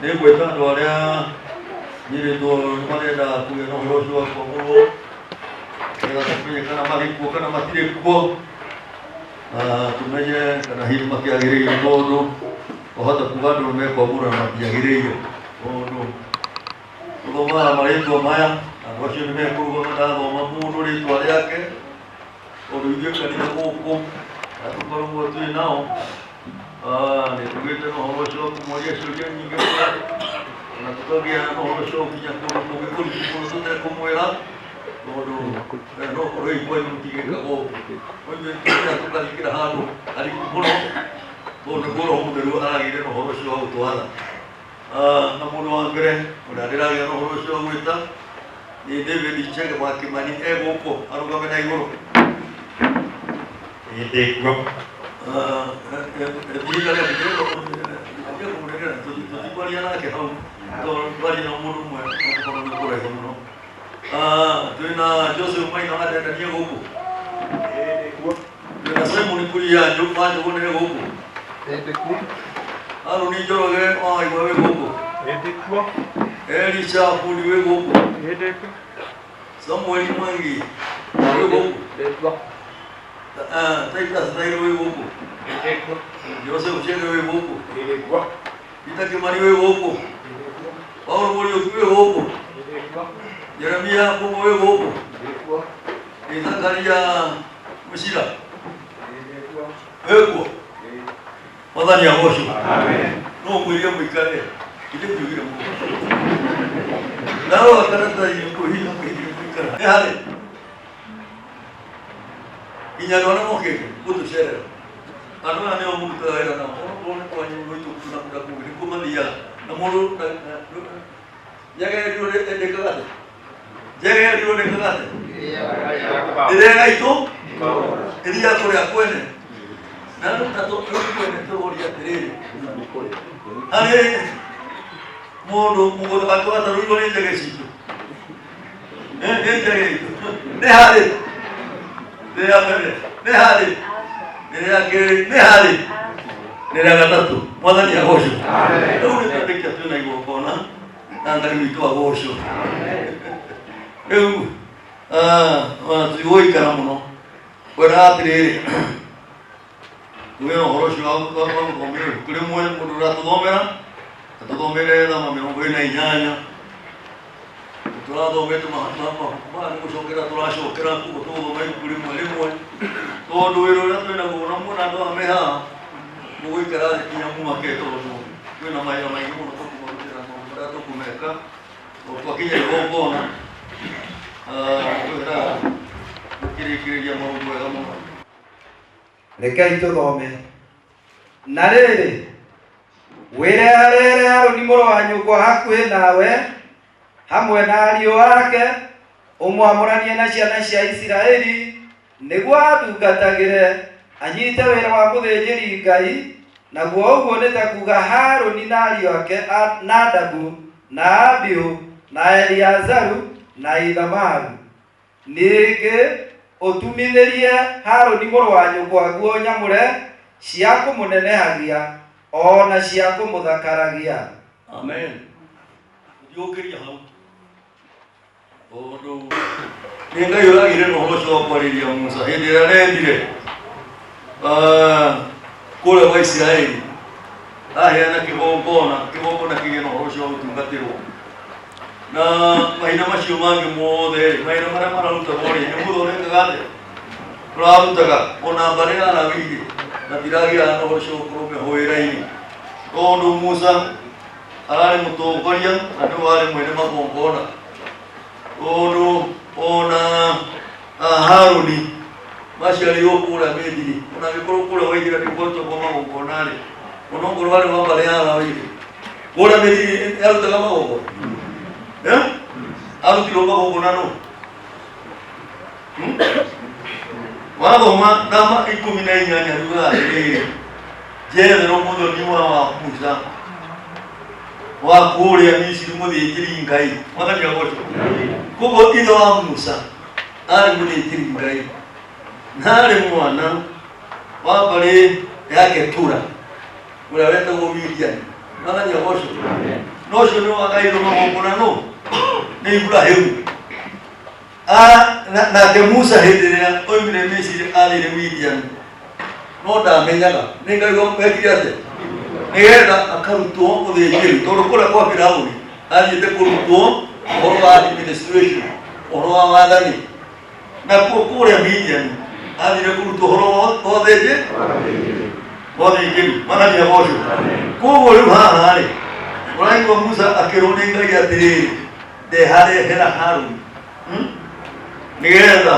Nĩ ngwĩta andũ arĩa nyirĩtwo nĩ marenda kũgĩa na ũhoro ũcio wa kwamũrwo nĩgetha tũmenye kana marĩ kuo kana matirĩ kuo na tũmenye kana hihi makĩagĩrĩire tondũ wahota kuga andũ nĩ mekwamũra na matiagĩrĩire tondũ tũthomaga marĩtwa maya na andũ acio nĩ mekũrũgama ndathoma mũndũ rĩtwa rĩake tondũ ithuĩ kanitha gũkũ na tũkoragwo twĩ nao nĩ tũgĩte na ũhoro ũcio wa kũmoria ciũria nyingĩ mũno na tũkagĩa na ũhoro ũcio wa gũkinya kũndũ kũngĩ kũritũ mũno tũtekũmwĩra tondũ no korwo hihi kwanyu mũtigĩkaga ũguo no ithuĩ tũthiaga tũkarikĩra handũ hariku mũno tondũ nĩguo Roho Mũtheru aragĩire na ũhoro ũcio wa gũtwatha. Na mũndũ wa mbere ũrĩa ndĩragĩa na ũhoro ũcio wa gwĩta nĩ David Chege wa Kimani e gũkũ arũgame na igũrũ.
Ndĩkuo.
Ihinda rĩa kũmũnengera tũtikwaria nake hau tondũ twaria na mũndũ ũmwe no tũkorwo nĩ kũraihu mũno. Twĩna Joseph Maina wa Ndendania gũkũ. Twĩna Simon Kuria wa Njũgũna e gũkũ. Harũni Njoroge wa Waigwa wĩ gũkũ. Elisha Fundi wĩ gũkũ. Samuel Mwangi wĩ gũkũ. Titus Thairo wĩ gũkũ. Joseph Chege wĩ gũkũ. Peter Kimani wĩ gũkũ. Paulo Mũriũki wĩ gũkũ. Jeremia Mbũgũ wĩ gũkũ. Ĩ Zakaria Mũcira wĩkuo? Mwathani agocwo. No mwĩrire mũikare, ithe kiugire mũgocwo. Narora karatathi kwĩhinda mwĩrire mũikara. Nĩ harĩ nginya andũ arĩa mokĩte gũtũcerera andũ aya nĩo mũrutaga wĩra nao onokorwo nĩ kwanyu gwitũ na kũndũ kũngĩ nĩkuo mathiaga na mũndũ njegerirwo ndĩkaga atĩa njegerirwo ndĩkaga atĩa ĩrĩa gaitũ ĩrĩa kũrĩa kwene na rĩu na rĩu kwene tũroria atĩrĩrĩ harĩ mũndũ mũgũnda wake watarũirwo nĩ njege citũ. Nĩ njege itũ nĩ harĩ nĩ rĩa mbere nĩ harĩ nĩ rĩa kerĩ nĩ harĩ nĩ rĩa gatatũ. Mwathani agocwo. Rĩu nĩ twandĩkia twĩna igongona na Ngai witũ agocwo. Rĩu tũtigũikara mũno kwenda atĩrĩrĩ tuge ũhoro ũcio wa gũthomera ibuku rĩmwe mũndũ ũratũthomera atũthomere thama 48. Tũrathomete mabuku maya nĩ gũcokera tũracokera, koguo tũgũthoma ibuku rĩmwe rĩmwe tondũ wĩra ũrĩa twĩ naguo na muona andũ aya me haha mũgũikara thĩ nginya mumake tondũ kwĩna mawĩra maingĩ mũno tũkũmarutĩra maũndũ marĩa tũkũmeka o twakinya igongona twĩraga gũkĩrĩkĩrĩria maũndũ wega mũno.
Rekei tũthome. Na rĩrĩ, wĩreharere Harũni mũrũ wa nyũkwa hakuhĩ nawe, hamwe na ariũ ake, ũmwamũranie na ciana cia Isiraeli, nĩguo andungatagĩre, anyite wĩra wa mũthĩnjĩri Ngai, naguo ũguo nĩ ta kuuga Harũni na ariũ ake Nadabu, na Abihu, na Eliazaru, na Ithamaru. Ningĩ ũtumithĩrie Harũni mũrũ wa nyũkwa nguo nyamũre cia kũmũnenehagia o na cia kũmũthakaragia.
Amen. Ndiũkĩria hau tondũ nĩ Ngai ũragĩire na ũhoro ũcio wa kwarĩria Musa hĩndĩ ĩrĩa arendire kũrĩa gwa Isiraeli aheana kĩgongona, kĩgongona kĩgĩe na ũhoro ũcio wa gũtungatĩrwo na mahinda macio mangĩ mothe rĩ, mahinda marĩa mararutagwo rĩ, nĩ mũthondekaga atĩa tũrarutaga ona mbarĩ ya Lawi rĩ matiragĩa na ũhoro ũcio wa gũkorwo meho wĩra-inĩ tondũ Musa ararĩ mũtongoria na nĩwe warĩ mwene magongona tondũ ona Harũni maciarĩirwo kũrĩa Misiri ona angĩkorwo kũrĩa waingĩra nĩ kwa magongona rĩ onokorwo warĩ wa mbarĩ ya Lawi rĩ kũrĩa Misiri arutaga magongona. Eh? Arutirwo magongona no Wathoma nama 18 riugaga atĩrĩrĩ, Jethero mũthoni wa Musa wa kũrĩa Misiri mũthĩnjĩri Ngai. Mwathani agocwo. Koguo ithe wa Musa arĩ mũthĩnjĩri Ngai na arĩ mwana wa mbarĩ ya Ketura ũrĩa wetagwo Midiani. Mwathani agocwo. Na ũcio nĩ wagairwo magongona nũ nĩ Iburahĩmu. Nake Musa hĩndĩ ĩrĩa oimire Misiri athire Midiani no ndamenyaga nĩ Ngai wekire atĩa nĩgetha akarutwo ũthĩnjĩri tondũ kũrĩa kwa Firauni athiĩte kũrutwo ũhoro wa administration, ũhoro wa wathani, nakuo kũrĩa Midiani athire kũrutwo ũhoro wa ũthĩnjĩri. Mwathani agocwo. Koguo rĩu haha rĩ ũraigua Musa akĩrwo nĩ Ngai atĩrĩrĩ, ndeharehera Haruni nĩgetha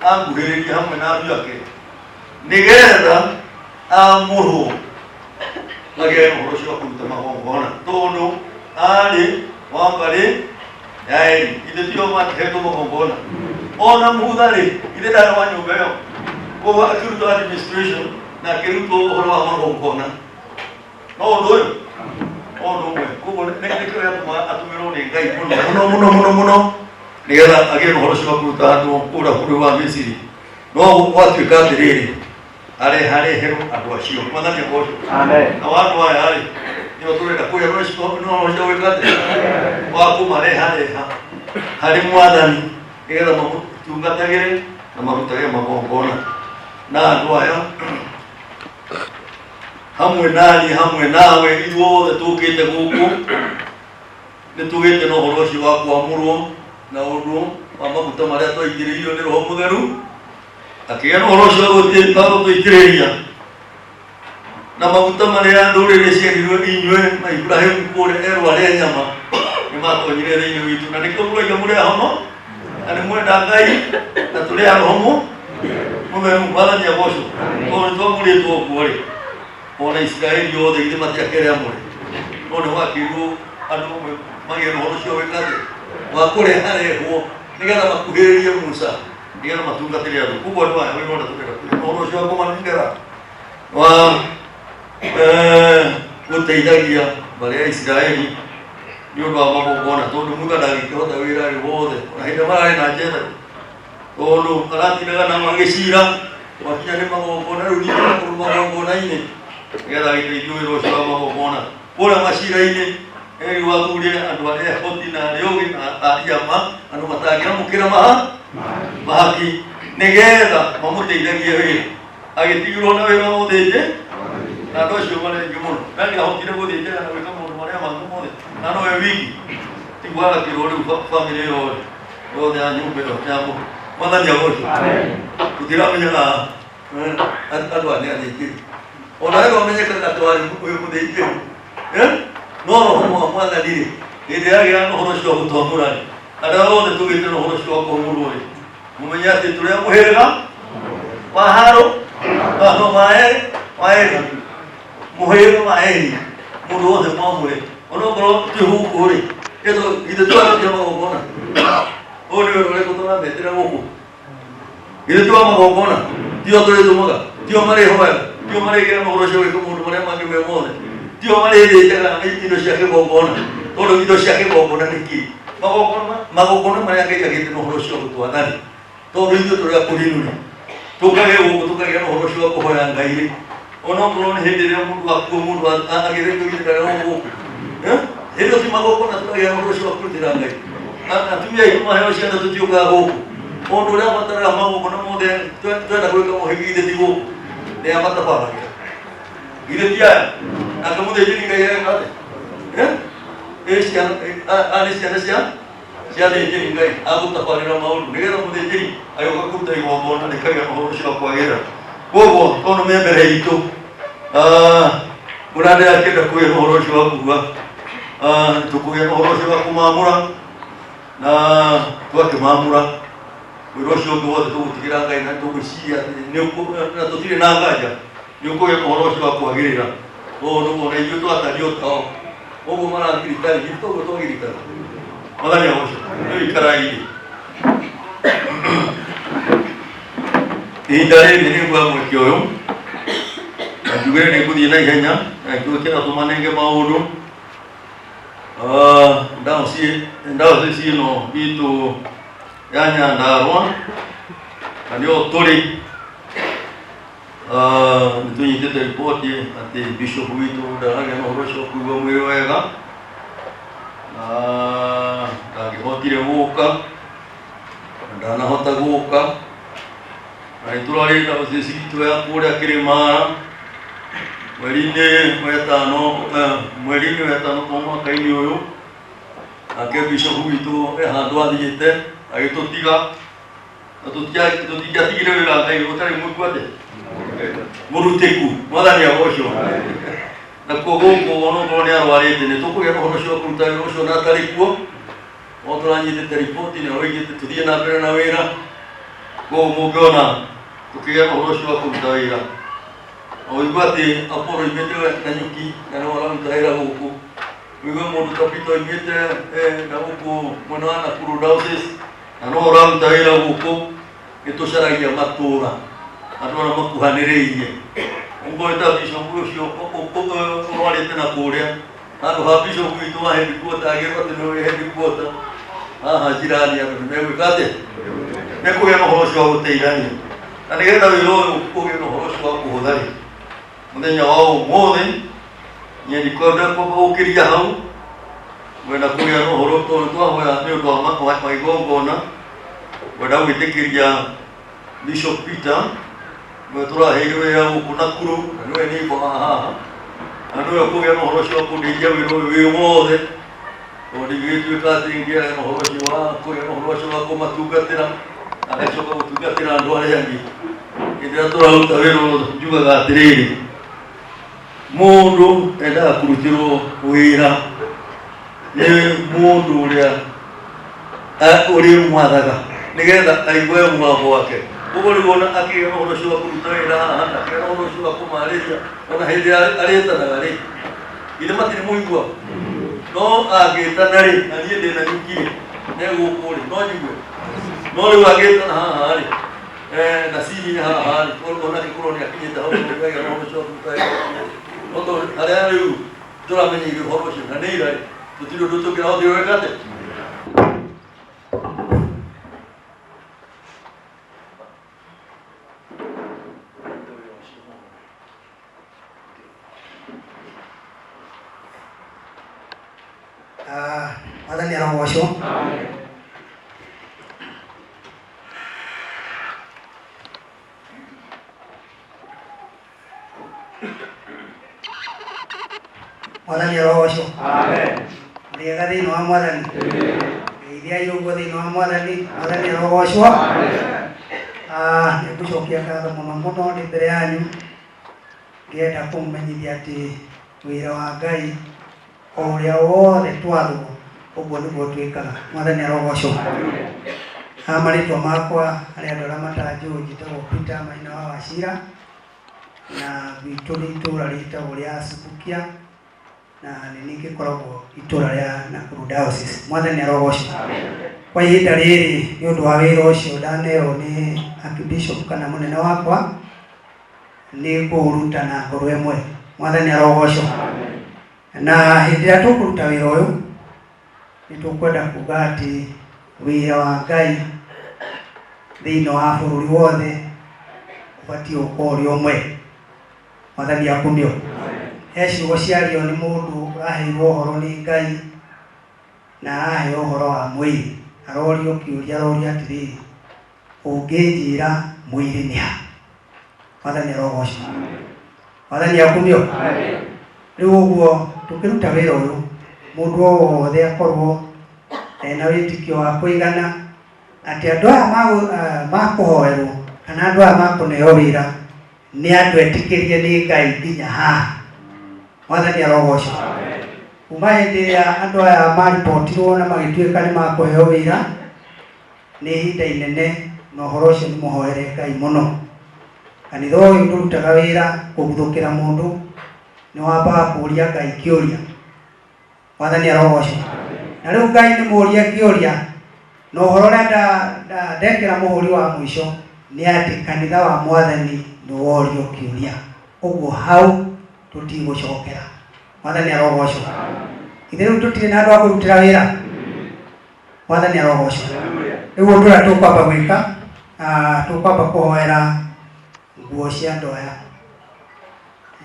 anguhĩrĩrie hamwe na ariũ ake nĩgetha amũrwo agĩe na ũhoro ũcio wa kũruta magongona tondũ arĩ wa mbarĩ ya Eli. Ithe tio makĩhetwo magongona ona Mutha rĩ ithe ndarĩ wa nyũmba ĩyo, koguo akĩrutwo administration na akĩrutwo ũhoro wa magongona no ũndũ ũyũ o ũndũ ũmwe. Koguo nĩkĩo gĩatũmaga atũmĩrwo nĩ Ngai mũno mũno mũno mũno mũno nĩgetha agĩe na ũhoro ũcio wa kũruta andũ kũrĩa bũrũri wa Misiri. No gwatuĩka atĩrĩrĩ, arehareherwo andũ acio. Mwathani agocwo. Nao andũ aya rĩ nĩo tũrenda kũrĩa no ũcio gwĩka atĩa wa kũmarehareha harĩ Mwathani nĩgetha mamũtungatagĩre na marutage magongona na andũ aya hamwe nani hamwe nawe ithuothe tũkĩte gũkũ nĩ tũgĩte na ũhoro ũcio wa kwamũrwo na ũndũ Wa maguta marĩa twaitĩrĩirio nĩ Roho Mũtheru, akĩgĩa na ũhoro ũcio wa gũtũitĩrĩria na maguta marĩa ndũrĩrĩ cierirwo inyuĩ na Ibrahimu kũrĩa erwo arĩa nyama nĩ matonyire thĩinĩ witũ, na nĩkĩo mũroiga mũrĩ ahono na nĩ mwenda Ngai na tũrĩ a Roho Mũtheru. Mwathani agocwo. Tondũ nĩ twamũrĩtwo ũguo rĩ, ona Isiraeli othe githĩ matiakĩrĩ amũre? No nĩ gwakĩirwo andũ amwe magĩe na ũhoro ũcio wĩka atĩa wa kũreharehwo nĩgetha makuhĩrĩrie Musa nĩgetha matungatĩre andũ. Koguo andũ aya wĩra ũrĩa tũrenda kũgĩa na ũhoro ũcio wa kũmanengera wa gũteithagia mbarĩ ya Isiraeli nĩ ũndũ wa magongona, tondũ Musa ndangĩkĩhota wĩra wĩ wothe ona hĩndĩ ĩrĩa mararĩ na Jethero, tondũ aratindaga na magĩcira gwakinya nĩ magongona. Rĩu ningĩ makorwo magongona-inĩ nĩgetha agĩteithio wĩra ũcio wa magongona kũrĩa macira-inĩ. Eri wathurire andũ arĩa ehoti na arĩa ũgĩ na aria ma andũ matangĩamũkĩra mahaki nĩgetha mamũteithagie wĩra. Agĩtigirwo na wĩra wa ũthĩnjĩ na andũ acio marĩ aingĩ mũno, ndangĩahotire gũthĩnjana na gwĩka maũndũ marĩa mangĩ mothe na nowe wiki tiguo agakĩrwo rĩu bamĩrĩ yothe yothe ya nyũmba ĩyo ya Mwathani agocwo. Tũtiramenyaga andũ aya nĩ athĩnjĩri, ona we ndwamenyekaga atĩ warĩ ũyũ mũthĩnjĩri, no Roho wa Mwathani rĩ, hĩndĩ ĩrĩa yagĩa na ũhoro ũcio wa gũtwamũra rĩ, arĩa othe tũgĩte na ũhoro ũcio wa kwamũrwo rĩ, mũmenye atĩ tũrĩ a mũhĩrĩga wa Harũ no wa Eri, wa Eri, mũhĩrĩga wa Eri. Mũndũ wothe mwamũre, onokorwo twĩ gũkũ rĩ, githĩ tũrarutia magongona? Ũyũ nĩ wĩra ũrĩkũ tũrametĩra gũkũ? Githĩ ti wa magongona? Tio tũrĩtũmaga, tio marĩhoyaga, tio marĩgĩra na ũhoro ũcio gwĩka maũndũ marĩa mangĩ me mothe, tio marĩthĩnjaga indo cia kĩgongona? Tondũ indo cia kĩgongona nĩ kĩ? Magongona, magongona marĩa Ngai agĩte na ũhoro ũcio wa gũtwathani, tondũ ithuĩ tũrĩ akũrinu rĩ, tũkagĩa gũkũ tũkagĩa na ũhoro ũcio wa kũhoya Ngai rĩ, onokorwo nĩ hĩndĩ ĩrĩa mũndũ akua, mũndũ agĩthĩnjwo githĩ gũkũ? Hĩndĩ ĩyo ti magongona tũkagĩa na ũhoro ũcio wa kũrutĩra Ngai? Atumia aitũ maheo ciana tũtiũkaga gũkũ. Mũndũ ũrĩa abataraga magongona mothe twenda gwĩka mohiki githĩ ti gũkũ? Nĩ amatabanagia, githĩ ti aya? Nake mũthĩnjĩri Ngai areka atĩa? Ĩ ciana nĩ ciana cia thĩnjĩri Ngai agũtabarĩra maũndũ nĩgetha mũthĩnjĩri agĩũka kũruta igongona rĩkagĩa na ũhoro ũcio wa kwagĩrĩra. Koguo tondũ me mbere itũ, mũrĩa ndĩrakĩenda kũgĩa na ũhoro ũcio wa kuga tũkũgĩa na ũhoro ũcio wa kũmamũra, na twakĩmamũra wĩra ũcio ũngĩ wothe tũgũtigĩra Ngai, na tũgwĩciria atĩ na tũtirĩ na nganja nĩ ũkũgĩa na ũhoro ũcio wa kwagĩrĩra, tondũ ona ithuĩ twatariĩ o tao ũguo maragirikari, ithuĩ toguo twagirikara. Mwathani agocwo. Rĩu ikarai. Ihinda rĩrĩ nĩ nguoya mweke ũyũ na njugĩre nĩ ngũthiĩ na ihenya na ngĩũkĩra tũmanenge maũndũ. Diocese ĩno itũ ya Nyandarua na nĩyo tũrĩ, nĩ tũnyitĩte riboti atĩ bishop witũ ndaragĩa na ũhoro ũcio wa kũigua mwĩrĩ wega na ndangĩhotire gũka na ndanahota gũka, na nĩ tũrarĩ diocese itũ ya kũrĩa Kĩrĩmara mweri-inĩ wa ĩtano kwa mwaka-inĩ ũyũ. Nake bishop witũ he handũ athiĩte agĩtũtiga, na tũtingĩatigire wĩra Ngai ũtarĩ mwĩku atĩa mũrutĩku. Mwathani agocwo. Nakuo gũkũ onokorwo nĩ arwarĩte, nĩ tũkũgĩa na ũhoro ũcio wa kũruta wĩra ũcio na atarĩ kuo. No tũranyitĩte riboti na oigĩte tũthiĩ na mbere na wĩra. Koguo mũngĩona tũkĩgĩa na ũhoro ũcio wa kũruta wĩra, na ũigue atĩ Apollo oimĩte Nanyuki na nĩwe ũraruta wĩra gũkũ, ũigue mũndũ ta Peter oimĩte na gũkũ mwena wa Nakuru Diocese na no ũraruta wĩra gũkũ, nĩ tũcaragia matũra andũ arĩa makuhanĩrĩirie. Ũguo ta bishop ũcio ũrwarĩte na kũrĩa handũ ha bishop witũ wa headquarter, agĩrwo atĩ nĩwe headquarter haha jirani, andũ nĩ megwĩka atĩa? Mekũgĩa na ũhoro ũcio wa gũteithania na nĩgetha wĩra ũyũ ũgĩe na ũhoro ũcio wa kũhũtha rĩ. Mũthenya wa ũmũthĩ niĩ ndikwenda kwamba gũkĩria hau, ngwenda kũgĩa na ũhoro tondũ twahoya nĩ ũndũ wa igongona, ngwenda gwĩtĩkĩria Bishop Peter, nĩwe tũraheire wĩra gũkũ Nakuru na nĩwe neighbor wa haha, na nĩwe ũkũgĩa na ũhoro ũcio wa kũndeithia wĩra ũyũ wĩ wothe. Tondũ ndingĩgĩtuĩka atĩ ngĩaga na ũhoro ũcio wa kũgĩa na ũhoro ũcio wa kũmatungatĩra na ngacoka gũtungatĩra andũ arĩa angĩ. Hĩndĩ ĩrĩa tũraruta wĩra ũyũ njugaga atĩrĩrĩ, mũndũ endaga kũrutĩrwo wĩra nĩ mũndũ ũrĩa ũrĩmwathaga nĩgetha aigue mũgambo wake. Ũguo nĩguo ona akĩgĩa na ũhoro ũcio wa kũruta wĩra haha na akĩgĩa na ũhoro ũcio wa kũmarĩria ona hĩndĩ ĩrĩa arĩtanaga rĩ, githĩ matirĩ mũigua? No angĩtana rĩ, na niĩ ndĩ na nyuki rĩ, ne gũkũ rĩ, no njigue. No rĩu angĩtana haha rĩ, na cirinye haha rĩ, onake korwo nĩ akinyĩte hau nĩ agĩa na ũhoro ũcio wa kũruta wĩra. No tondũ harĩa rĩu tũramenyeire ũhoro ũcio na nĩ ira rĩ, tũtirĩ ũndũ tũngĩrahotire gwĩka atĩa.
Mwathani arogocwo. Mwathani arogocwo. Mũrĩega thĩinĩ wa Mwathani. Geithiai ũguo thĩinĩ wa Mwathani. Mwathani arogocwo. Nĩ ngũcokia ngatho mũno mũno ndĩ mbere yanyu ngĩenda kũmũmenyithia atĩ wĩra wa Ngai o ũrĩa wothe twathwo ũguo nĩguo twĩkaga. Mwathani arogocwo. Ha marĩtwa makwa harĩ andũ arĩa matanjũĩ njĩtagwo Peter Maina wa Wachira na gwitũ nĩ itũra rĩtagwo rĩa Subukia na nĩ niĩ ngĩkoragwo itũra rĩa Nakuru Diocese. Mwathani arogocwo. Kwa ihinda rĩrĩ nĩ ũndũ wa wĩra ũcio ndaneo nĩ Archbishop kana mũnene wakwa nĩ ngũũruta na ngoro ĩmwe. Mwathani arogocwo. Na hĩndĩ ĩrĩa tũkũruta wĩra ũyũ nĩ tũkwenda kuga atĩ wĩra wa Ngai thĩinĩ wa bũrũri wothe ũbatiĩ gũkorwo ũrĩ ũmwe. Mwathani akumio. He ciugo ciario nĩ mũndũ ũraheirwo ũhoro nĩ Ngai na araheo ũhoro wa mwĩrĩ. Arorio kĩũria, arorio atĩrĩrĩ, ũngĩnjĩra mwĩrĩ nĩ ha? Mwathani arogocwo. Mwathani akumio. Rĩu ũguo tũkĩruta wĩra ũyũ, mũndũ o wothe akorwo ena wĩtĩkio wa kũigana atĩ andũ aya makũhoerwo kana andũ aya makũneo wĩra nĩ andũ etĩkĩrie nĩ Ngai nginya haha. Mwathani arogocwo. Kuma hĩndĩ ĩrĩa andũ aya maripotirwo na magĩtuĩka nĩ makũheo wĩra, nĩ ihinda inene na ũhoro ũcio nĩ mũhoere Ngai mũno. Kanitha ũyũ ndũrutaga wĩra kũguthũkĩra mũndũ, nĩ wambaga kũũria Ngai kĩũria. Mwathani arogocwo. Na rĩu Ngai nĩ mũũrie kĩũria, na ũhoro ũrĩa ndekĩra mũhũri wa mũico nĩ atĩ kanitha wa Mwathani nĩ worio kĩũria. Ũguo hau tũtigũcokera. Mwathani arogocwo. Ithe rĩu tũtirĩ na andũ a kũrutĩra wĩra. Mwathani arogocwo. Rĩu ũndũ ũrĩa tũkwamba gwĩka, tũkwamba kũhoera nguo cia andũ aya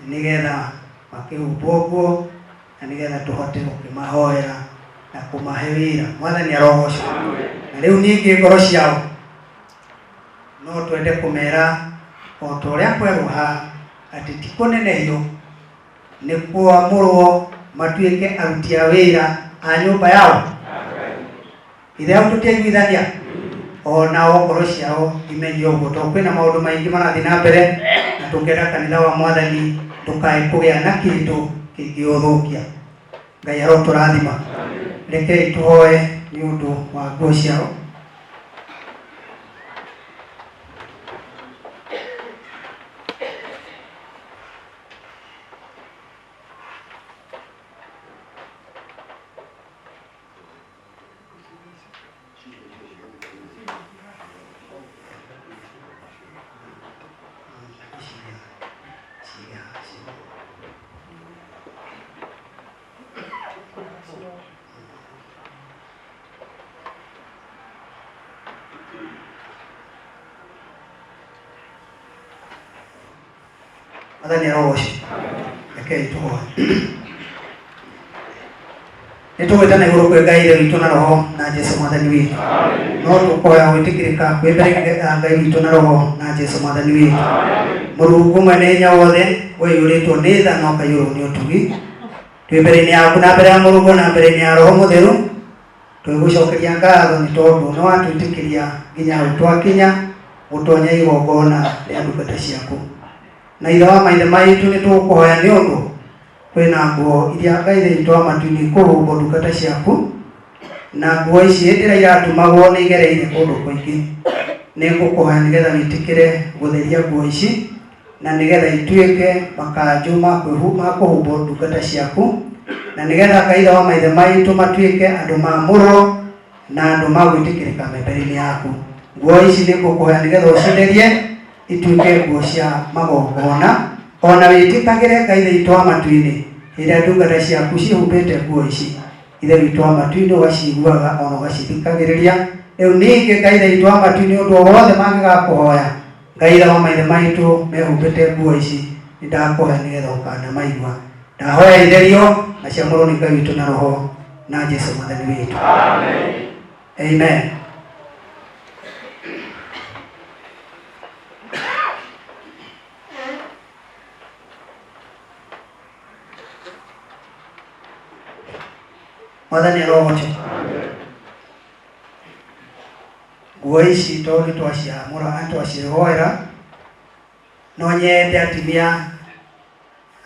nĩgetha makĩhumbwo nguo na nĩgetha tũhote gũkĩmahoera na kũmahe wĩra. Mwathani arogocwo. Na rĩu ningĩ ngoro ciao no twende kũmera o ta ũrĩa kwerwo haha atĩ ti kũnenehio nĩ kũamũrwo matuĩke aruti a wĩra a nyũmba yao. Ithe hau tũtiaiguithania onao ngoro ciao imenye ũguo tondũ kwĩna maũndũ maingĩ marathiĩ na mbere na tũngĩenda kanitha wa Mwathani ndũkae kũgĩa na kĩndũ kĩngĩũthũkia. Ngai arotũrathima. Rekei tũhoe nĩ ũndũ wa nguo ciao. Mwathani arogocwo. Rekei tũhoe. Nĩ tũgwĩtana igũrũ kwĩ Ngai Ithe witũ na Roho na Jesu Mwathani witũ. No tũkoya gwĩtĩkĩrĩka kwĩ mbere ya Ngai witũ na Roho na Jesu Mwathani witũ. Mũrungu mwene hinya wothe, we ũiyũrĩtwo nĩ tha na ũkaiyũrwo nĩ ũtugi. Twĩ mbere-inĩ yaku na mbere ya Mũrungu na mbere-inĩ ya Roho Mũtheru, twĩgũcokeria ngatho nĩ tondũ nĩ watwĩtĩkĩria nginya hau twakinya gũtonya igongona rĩa ndungata ciaku. Na ithe wa maithe maitũ nĩ tũgũkũhoya nĩ ũndũ kwĩna nguo iria Ngai witũ wa matu-inĩ ikũhumbwo ndungata ciaku, na nguo ici hĩndĩ ĩrĩa iratumagwo nĩ igereire kũndũ kũingĩ. Nĩ ngũkũhoya nĩgetha wĩtĩkĩre gũtheria nguo ici na nĩgetha ituĩke makanjũ ma kũhumbwo ndungata ciaku, na nĩgetha Ngai wa maithe maitũ matuĩke andũ maamũrwo na andũ ma gwĩtĩkĩrĩka me mbere-inĩ yaku. Nguo ici nĩ ngũkũhoya nĩgetha ũcitherie ituĩke nguo cia magongona, ona wĩtĩkagĩre Ngai witũ wa matu-inĩ hĩndĩ ĩrĩa ndungata ciaku cihumbĩte nguo ici. Ithe witũ wa matu-inĩ ũgaciguaga ona ũgacithikagĩrĩria. Rĩu ningĩ Ngai witũ wa matu-inĩ ũndũ o wothe mangĩgakũhoya, Ngai wa maithe maitũ mehumbĩte nguo ici, nĩ ndakũhoya nĩgetha ũkanamaigua. Ndahoya itherio na ciamũrwo nĩ Ngai witũ na Roho na Jesu Mwathani witũ. Amen. Mwathani arogocwo. Nguo ici tondũ nĩ twaciamũra na twacihoera, no nyende atumia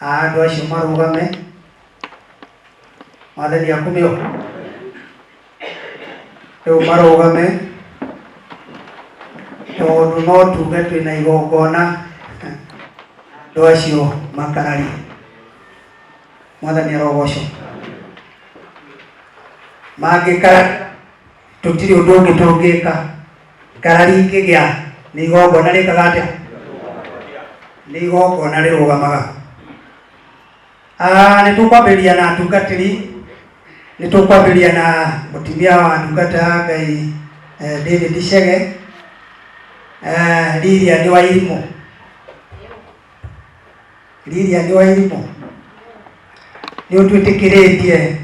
a andũ acio marũgame. Mwathani akumio. Rĩu marũgame tondũ no tuge twĩna igongona andũ acio makararie. Mwathani arogocwo. Mangĩkara tũtirĩ ũndũ ũngĩ tũngĩka. Ngarari ingĩgĩa nĩ igongona rĩkaga atĩa? Nĩ igongona rĩrũgamaga. Nĩ tũkwambĩrĩria na atungatĩri, nĩ tũkwambĩrĩria na mũtumia wa ndungata ya Ngai David Chege, Lilian Wairimũ. Lilian Wairimũ, nĩ ũtwĩtĩkĩrĩtie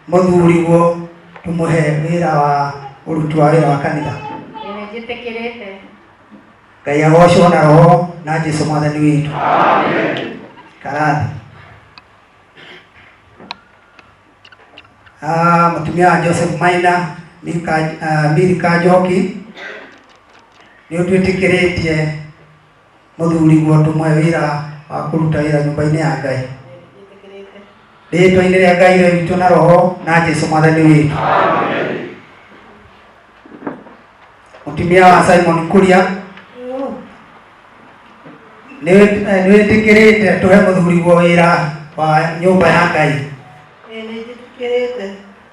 mũthuriguo tũmũhe wĩra wa ũruti wa wĩra wa kanitha?
Ĩĩ nĩ njĩtĩkĩrĩte.
Ngai agocwo na Roho na Jesu Mwathani witũ. Karathi. Mũtumia wa Joseph Maina, Milka Njoki, nĩ ũtwĩtĩkĩrĩtie mũthuriguo tũmũhe wĩra wa kũruta wĩra nyũmba-inĩ ya Ngai. Rĩtwa-inĩ rĩa Ngai Ithe witũ na Roho na Jesu Mwathani witũ. Mũtumia wa Simon Kuria, nĩ wĩtĩkĩrĩte tũhe mũthuriguo wĩra wa nyũmba ya Ngai?
Ĩĩ nĩ njĩtĩkĩrĩte.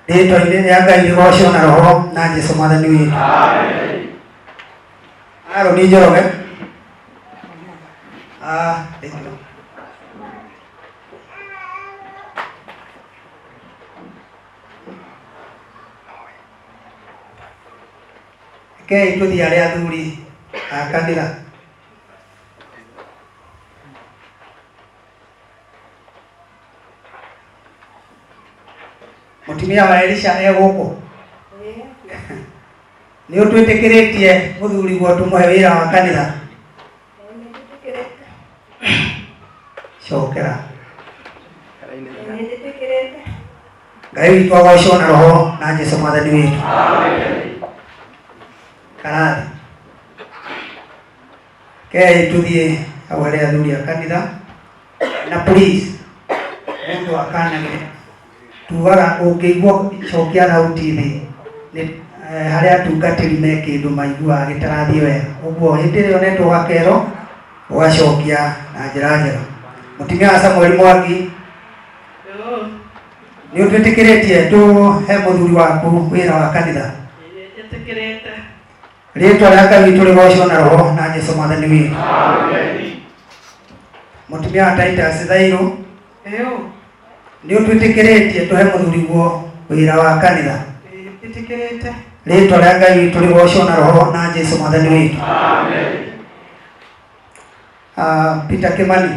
Rĩtwa-inĩ rĩa Ngai rĩgocwo na Roho na Jesu Mwathani witũ. Aaron Njoroge. Thank you. Rekei tũthiĩ arĩa athuri a kanitha. Mũtumia wa Elisha e gũkũ? Nĩ ũtwĩtĩkĩrĩtie mũthuriguo tũmũhe wĩra wa kanitha? Cokera. Ngai witũ agocwo na Roho na Jesu Mwathani witũ. Karathi. Kei tuthiĩ hau harĩ athuri a kanitha na please mũndũ akanagĩre tugaga ũngĩigua cokia thauti thĩ nĩ harĩ atungatĩri me kĩndũ maiguaga gĩtarathiĩ wega, ũguo hĩndĩ ĩrĩa ũnetwo gakero ũgacokia na njĩra njega. Mũtumia wa Samuel Mwangi, nĩ ũtwĩtĩkĩrĩtie tũhe mũthuri waku wĩra wa kanitha?
Njĩtĩkĩrĩte.
Rĩtwa rĩa Ngai witũ rĩgocwo na Roho na Jesu Mwathani witũ. Mũtumia wa Titus Thairũ, nĩ ũtwĩtĩkĩrĩtie tũhe mũthuriguo wĩra wa kanitha?
Njĩtĩkĩrĩte.
Rĩtwa rĩa Ngai witũ rĩgocwo na Roho na Jesu Mwathani witũ. Peter Kimani,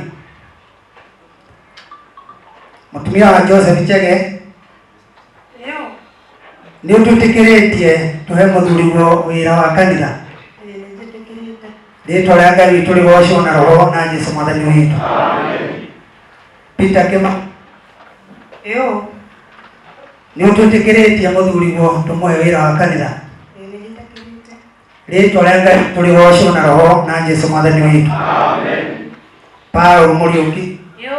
mũtumia wa Joseph Chege, nĩ ũtwĩtĩkĩrĩtie tũhe mũthuriguo wĩra wa kanitha? Rĩtwa rĩa Ngai witũ rĩgocwo na Roho na Jesu Mwathani witũ. Peter Kimani.
Yo.
Nĩ ũtwĩtĩkĩrĩtie mũthuriguo tũmũhe wĩra wa kanitha?
Ĩĩ nĩ njĩtĩkĩrĩte.
Rĩtwa rĩa Ngai tũrĩgocwo na roho na Jesũ mwathani witũ. Paul Mũriũki.
Yo.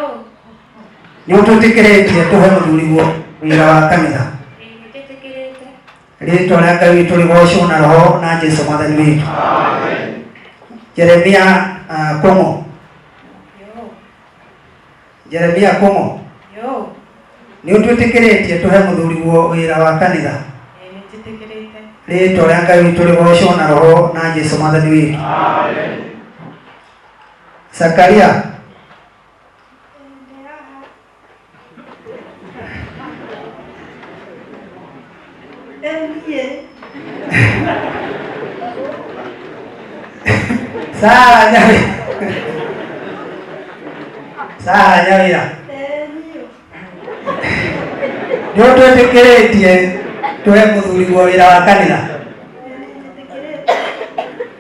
Nĩ ũtwĩtĩkĩrĩtie tũhe mũthuriguo wĩra wa kanitha?
Ĩĩ nĩ njĩtĩkĩrĩte.
Rĩtwa rĩa Ngai witũ rĩgocwo na roho na Jesũ mwathani witũ. Jeremia Kũng'ũ.
Yo.
Jeremia Kũng'ũ.
Yo.
Nĩ ũtwĩtĩkĩrĩtie tũhe mũthuriguo wĩra wa kanitha?
Ĩĩ nĩ njĩtĩkĩrĩte.
Rĩtwa rĩa Ngai witũ rĩgocwo na roho na Jesũ mwathani witũ. Zakaria. Sara Nyawira. Sara Nyawira. Nĩ ũtwĩtĩkĩrĩtie tũhe mũthuriguo wĩra wa kanitha?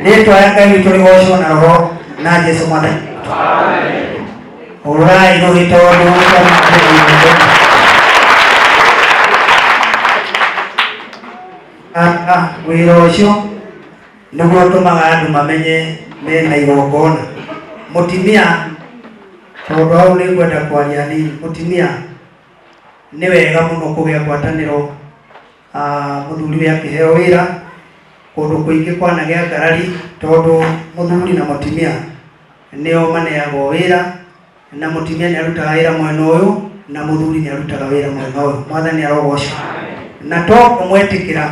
Rĩtwa rĩa Ngai witũ rĩgocwo na roho na Jesũ mwathani. Hũrai rũhĩ tondũ wĩra ũcio nĩguo ũtũmaga andũ mamenye mena igongona. Mũtumia, tondũ hau nĩ ngwenda kwaria hanini, mũtumia nĩ wega mũno kũgĩa ngwatanĩro mũthuri akĩheo wĩra kũndũ kũingĩ kwanagĩa ngarari tondũ mũthuri na mũtumia nĩo maneagwo wĩra na mũtumia nĩ arutaga wĩra mwena ũyũ na mũthuri nĩ arutaga wĩra mwena ũyũ. Mwathani arogocwo. Na to kũmwĩtĩkĩra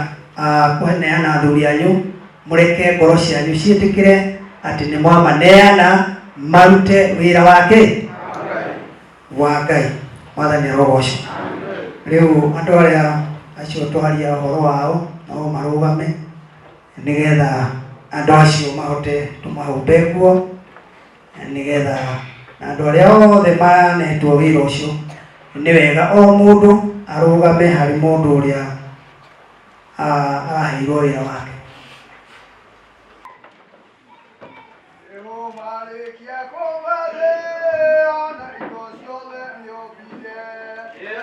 kũneana athuri anyu, mũreke ngoro cianyu ciĩtĩkĩre atĩ nĩ mwamaneana marute wĩra wake wa Ngai. Mwathani arogocwo. Rĩu andũ arĩa acio twaria ũhoro wao no marũgame nĩgetha andũ acio mahote tũmahumbe nguo nĩgetha na andũ arĩa othe manetwo wĩra ũcio nĩ wega o mũndũ arũgame harĩ mũndũ ũrĩa araheirwo wĩra wake.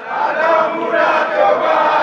Adamu na Hawa,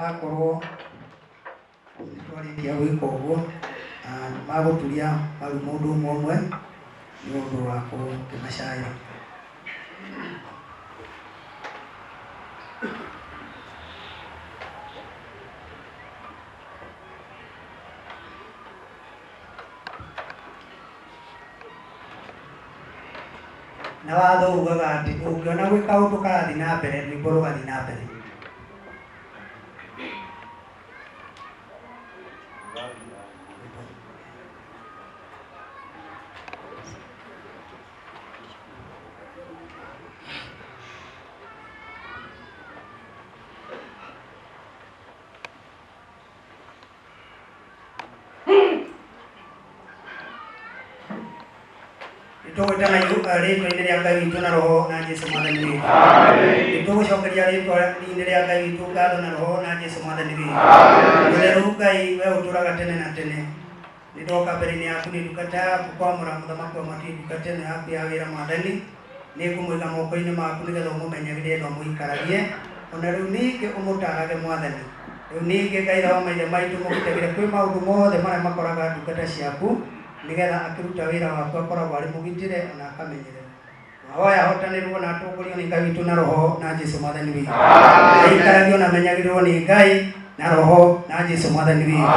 Akorwo nĩtwarĩkia gwĩka ũguo, magũturia maru mũndũ ũmwe ũmwe nĩ ũndũ wa gũkĩmacaĩra. Na watho ugaga atĩ ũngĩona gwĩ kaũndũ karathiĩ na mbere, rwĩmbo rũgathiĩ na mbere. Nĩtũgwĩtana rĩtwa-inĩ rĩa Ngai witũ na Roho na Jesũ Mwathani witũ. Nĩtũgũcokeria rĩtwa-inĩ rĩa Ngai witũ ngatho na Roho na Jesũ Mwathani witũ. Mũtheru Ngai, we ũtũũraga tene na tene, nĩndoka mbere-inĩ yaku nĩ ndungata yaku kwamũra mũthamaki wa matu ndungata ĩno yaku ya wĩra Mwathani. Nĩngũmũiga moko-inĩ maku nĩgetha ũmũmenyagĩrĩre na ũmũikaragie, ona rĩu ningĩ ũmũtaarage Mwathani. Rĩu ningĩ Ngai wa maithe maitũ, mũgitagĩre kwĩ maũndũ mothe marĩa makoraga ndungata ciaku, nĩgetha akĩruta wĩra waku akoragwo arĩ mũgitĩre ona akamenyererwo. Mahoya ahotanĩrwo na atongorio nĩ Ngai witũ na Roho na Jesũ Mwathani witũ. Aikaragio na amenyagĩrĩrwo nĩ Ngai na Roho na Jesũ Mwathani witũ.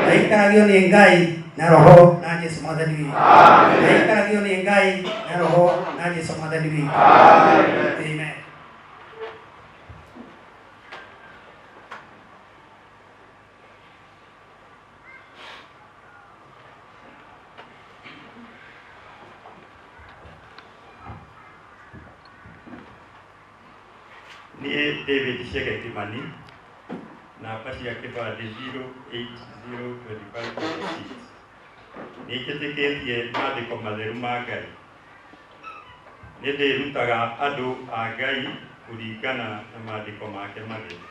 Aikaragio nĩ Ngai na Roho na Jesũ Mwathani witũ. Aikaragio nĩ Ngai na Roho na Jesũ Mwathani witũ. Amen.
Niĩ David Chege Kimani, namba cia kĩbandĩ 0802546, nĩnjĩtĩkĩtie maandĩko matheru ma Ngai. Nĩndĩrutaga andũ a Ngai kũringana na maandĩko make matheru,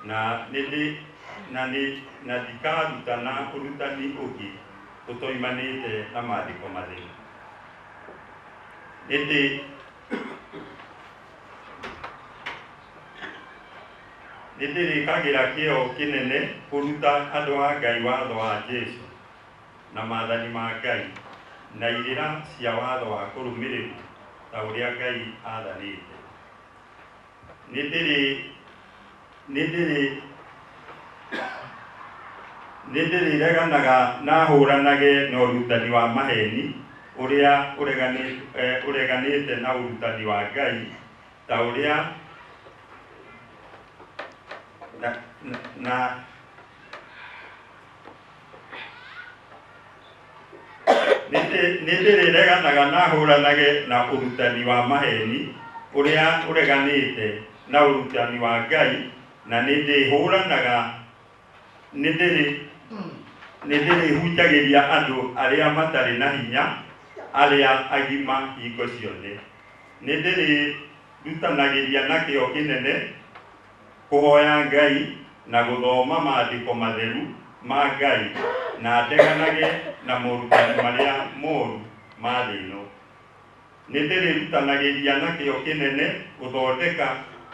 na nĩndĩ na nĩ na ndikarutana ũrutani ũngĩ ũtoimanĩte na maandĩko matheru. Nĩndĩ nĩndĩrĩkagĩra kĩo kĩnene kũruta andũ a Ngai watho wa Jesũ na maathani ma Ngai na irĩra cia watho wa kũrũmĩrĩrwo ta ũrĩa Ngai aathanĩte. Nĩndĩrĩ nĩndĩrĩ nĩndĩrĩreganaga na hũranage na ũrutani wa maheni ũrĩa ũreganĩte na ũrutani wa Ngai ta ũrĩa na, na nĩndĩrĩreganaga na hũranage na ũrutani wa maheni ũrĩa ũreganĩte na ũrutani wa Ngai, na nĩndĩhũranaga nĩndĩrĩhunjagĩria andũ arĩa matarĩ na hinya arĩa agima hingo ciothe. Nĩndĩrĩrutanagĩria na kĩo kĩnene kũhoya Ngai na gũthoma maandĩko matheru ma Ngai, na ndeganage na morutani marĩa moru ma thĩ ĩno. Nĩndĩrĩrutanagĩria na kĩo kĩnene gũthondeka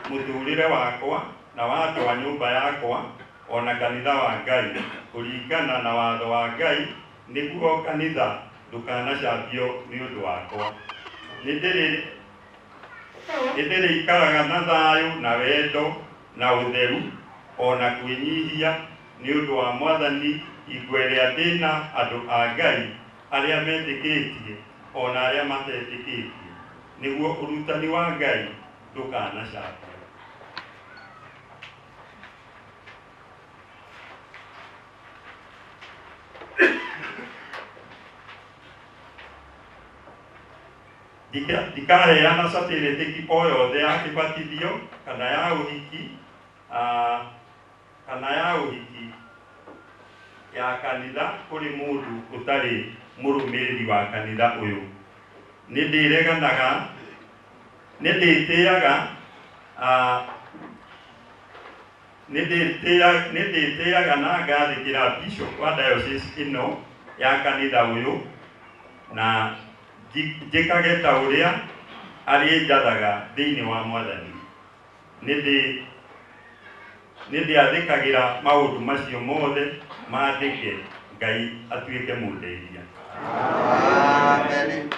mũtũũrĩre wakwa na wa andũ a nyũmba yakwa ona kanitha wa Ngai kũringana na watho wa Ngai, nĩguo kanitha ndũkanacambio nĩ ũndũ wakwa. Nĩndĩrĩikaraga na thayũ na wendo na ũtheru ona kwĩnyihia nĩ ũndũ wa Mwathani hingo ĩrĩa ndĩna andũ a Ngai arĩa metĩkĩtie ona arĩa matetĩkĩtie, nĩguo ũrutani wa Ngai ndũkanacambio. Ndikaheana certificate o yothe ya kĩbatithio kana ya ũhiki, kana ya ũhiki ya kanitha kũrĩ mũndũ ũtarĩ mũrũmĩrĩri wa kanitha ũyũ. Nĩndĩreganaga nĩndĩtĩaga nĩndĩtĩaga na ngathĩkĩra bishop wa diocese ĩno ya kanitha ũyũ, na njĩkage ta ũrĩa arĩnjathaga thĩinĩ wa Mwathani. Nĩ ndĩathĩkagĩra maũndũ macio mothe maandĩke. Ngai atuĩke mũndeithia.
Amen.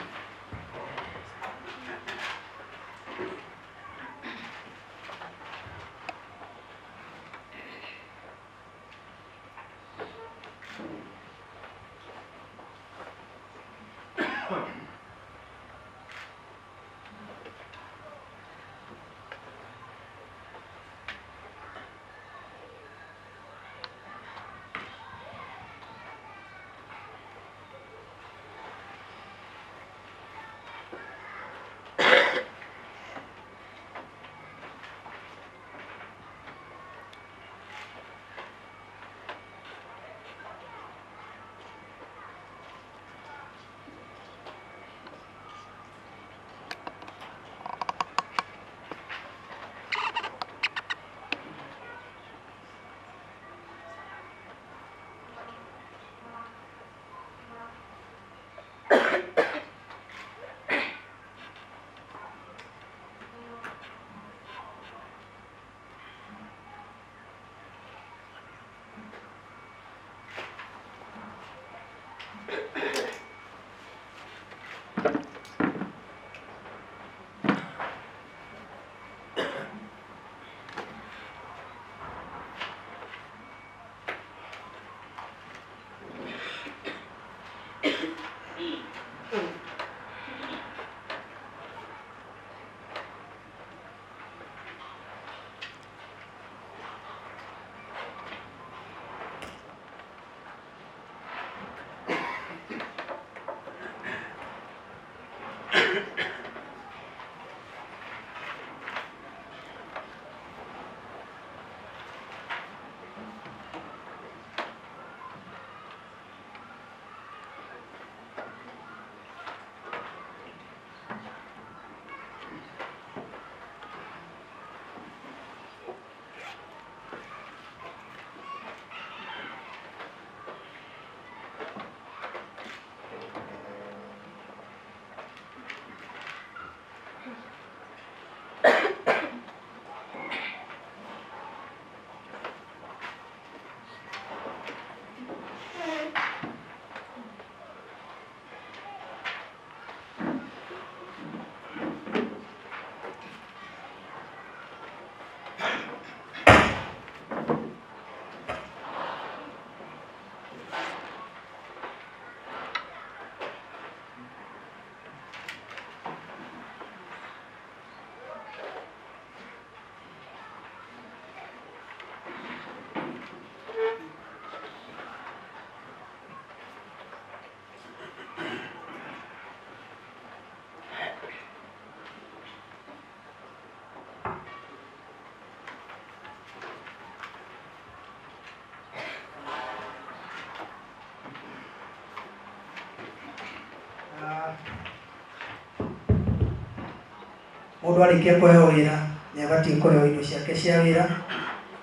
Mundu arikia kuheo wira ni abatie kuheo indo ciake cia wira.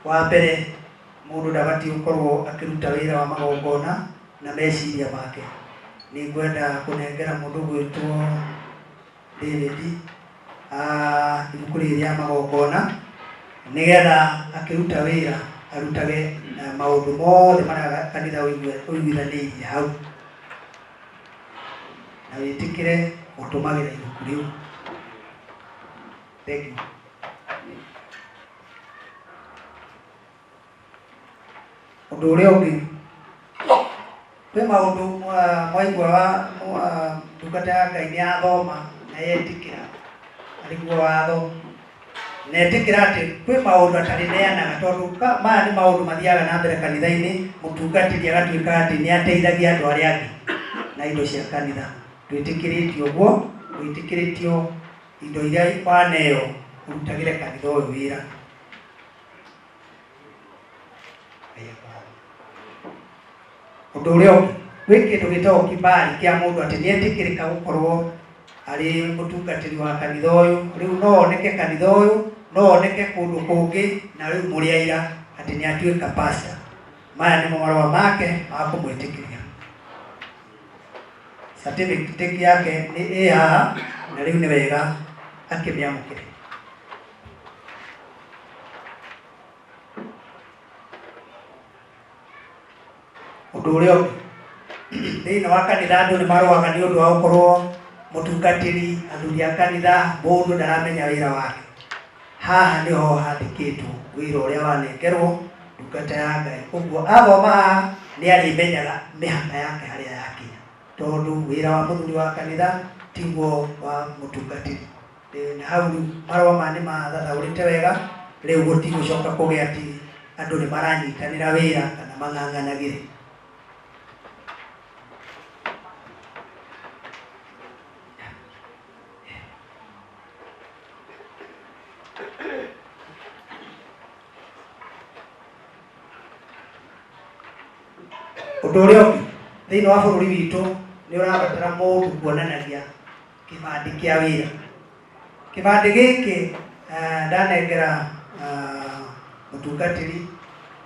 Wa mbere mundu ndabatie gukorwo akiruta wira wa magongona na meciria make. Ni ngwenda kunengera mundu gwitwo David ibuku rĩrĩ rĩa magongona nigetha akiruta wira arutage na maundu mothe maria kanitha ũiguithanĩirie hau, na wĩtĩkĩre gũtũmagĩra ibuku rĩu. Thank you. Ũndũ ũrĩa ũngĩ, kwĩ maũndũ mwaigua wa ndungata ya Ngai nĩ yathoma na yetĩkĩra arĩguo watho na etĩkĩra atĩ kwĩ maũndũ atarĩneanaga, tondũ maya nĩ maũndũ mathiaga na mbere kanitha-inĩ. Mũtungatĩri agatuĩka atĩ nĩ ateithagia andũ arĩa angĩ na indo cia kanitha. Twĩtĩkĩrĩtio ũguo, wĩtĩkĩrĩtio indo iria waneo ũrutagĩre kanitha ũyũ wĩra. Ũndũ ũrĩa ũngĩ, gwĩ kĩndũ gĩtagwo kibali kĩa mũndũ atĩ nĩ etĩkĩrĩka gũkorwo arĩ mũtungatĩri wa kanitha ũyũ. Rĩu no oneke kanitha ũyũ, no oneke kũndũ kũngĩ, na rĩu mũrĩ aira atĩ nĩ atuĩka pastor. Maya nĩmo marũa make ma kũmwĩtĩkĩria. Certificate yake nĩ ĩ haha, na rĩu nĩ wega akĩmĩamũkĩre. Ũndũ ũrĩa ũngĩ thĩinĩ wa kanitha andũ nĩ marũaga nĩ ũndũ wa gũkorwo mũtungatĩri athuri a kanitha mũndũ ndaramenya wĩra wake. Haha nĩho handĩkĩtwo wĩra ũrĩa wanengerwo ndungata ya Ngai. Ũguo athoma haha nĩ arĩmenyaga mĩhaka yake harĩa yakinya, tondũ wĩra wa mũthuri wa kanitha tiguo wa mũtungatĩri. Na hau rĩu marũa maya nĩ mathathaũrĩte wega, rĩu gũtigũcoka kũgĩa atĩ andũ nĩ maranyitanĩra wĩra kana mang'ang'anagĩre. Ũndũ ũrĩa ũngĩ thĩinĩ wa bũrũri witũ nĩ ũrabatara mũndũ kuonanagia kĩbandĩ kĩa wĩra. Kĩbandĩ gĩkĩ ndanengera mũtungatĩri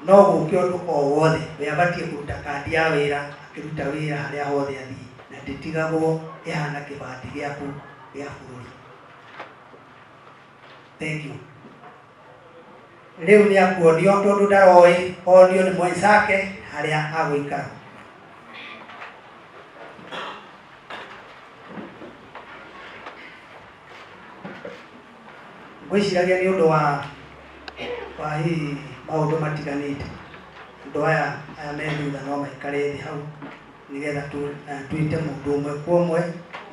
no gũke ũndũ o wothe we abatiĩ kũruta kandi ya wĩra akĩruta wĩra harĩa hothe athiĩ, na ndĩtigagwo ĩhana kĩbandĩ gĩaku gĩa bũrũri. Thank you. Rĩu nĩ akuonio tondũ ndaroĩ, onio nĩ mwenzake harĩa agũikara. Ngwĩciragia nĩ ũndũ wa hihi maũndũ matiganĩte, andũ aya me thutha no maikare thĩ hau nĩgetha twĩte mũndũ ũmwe kwa ũmwe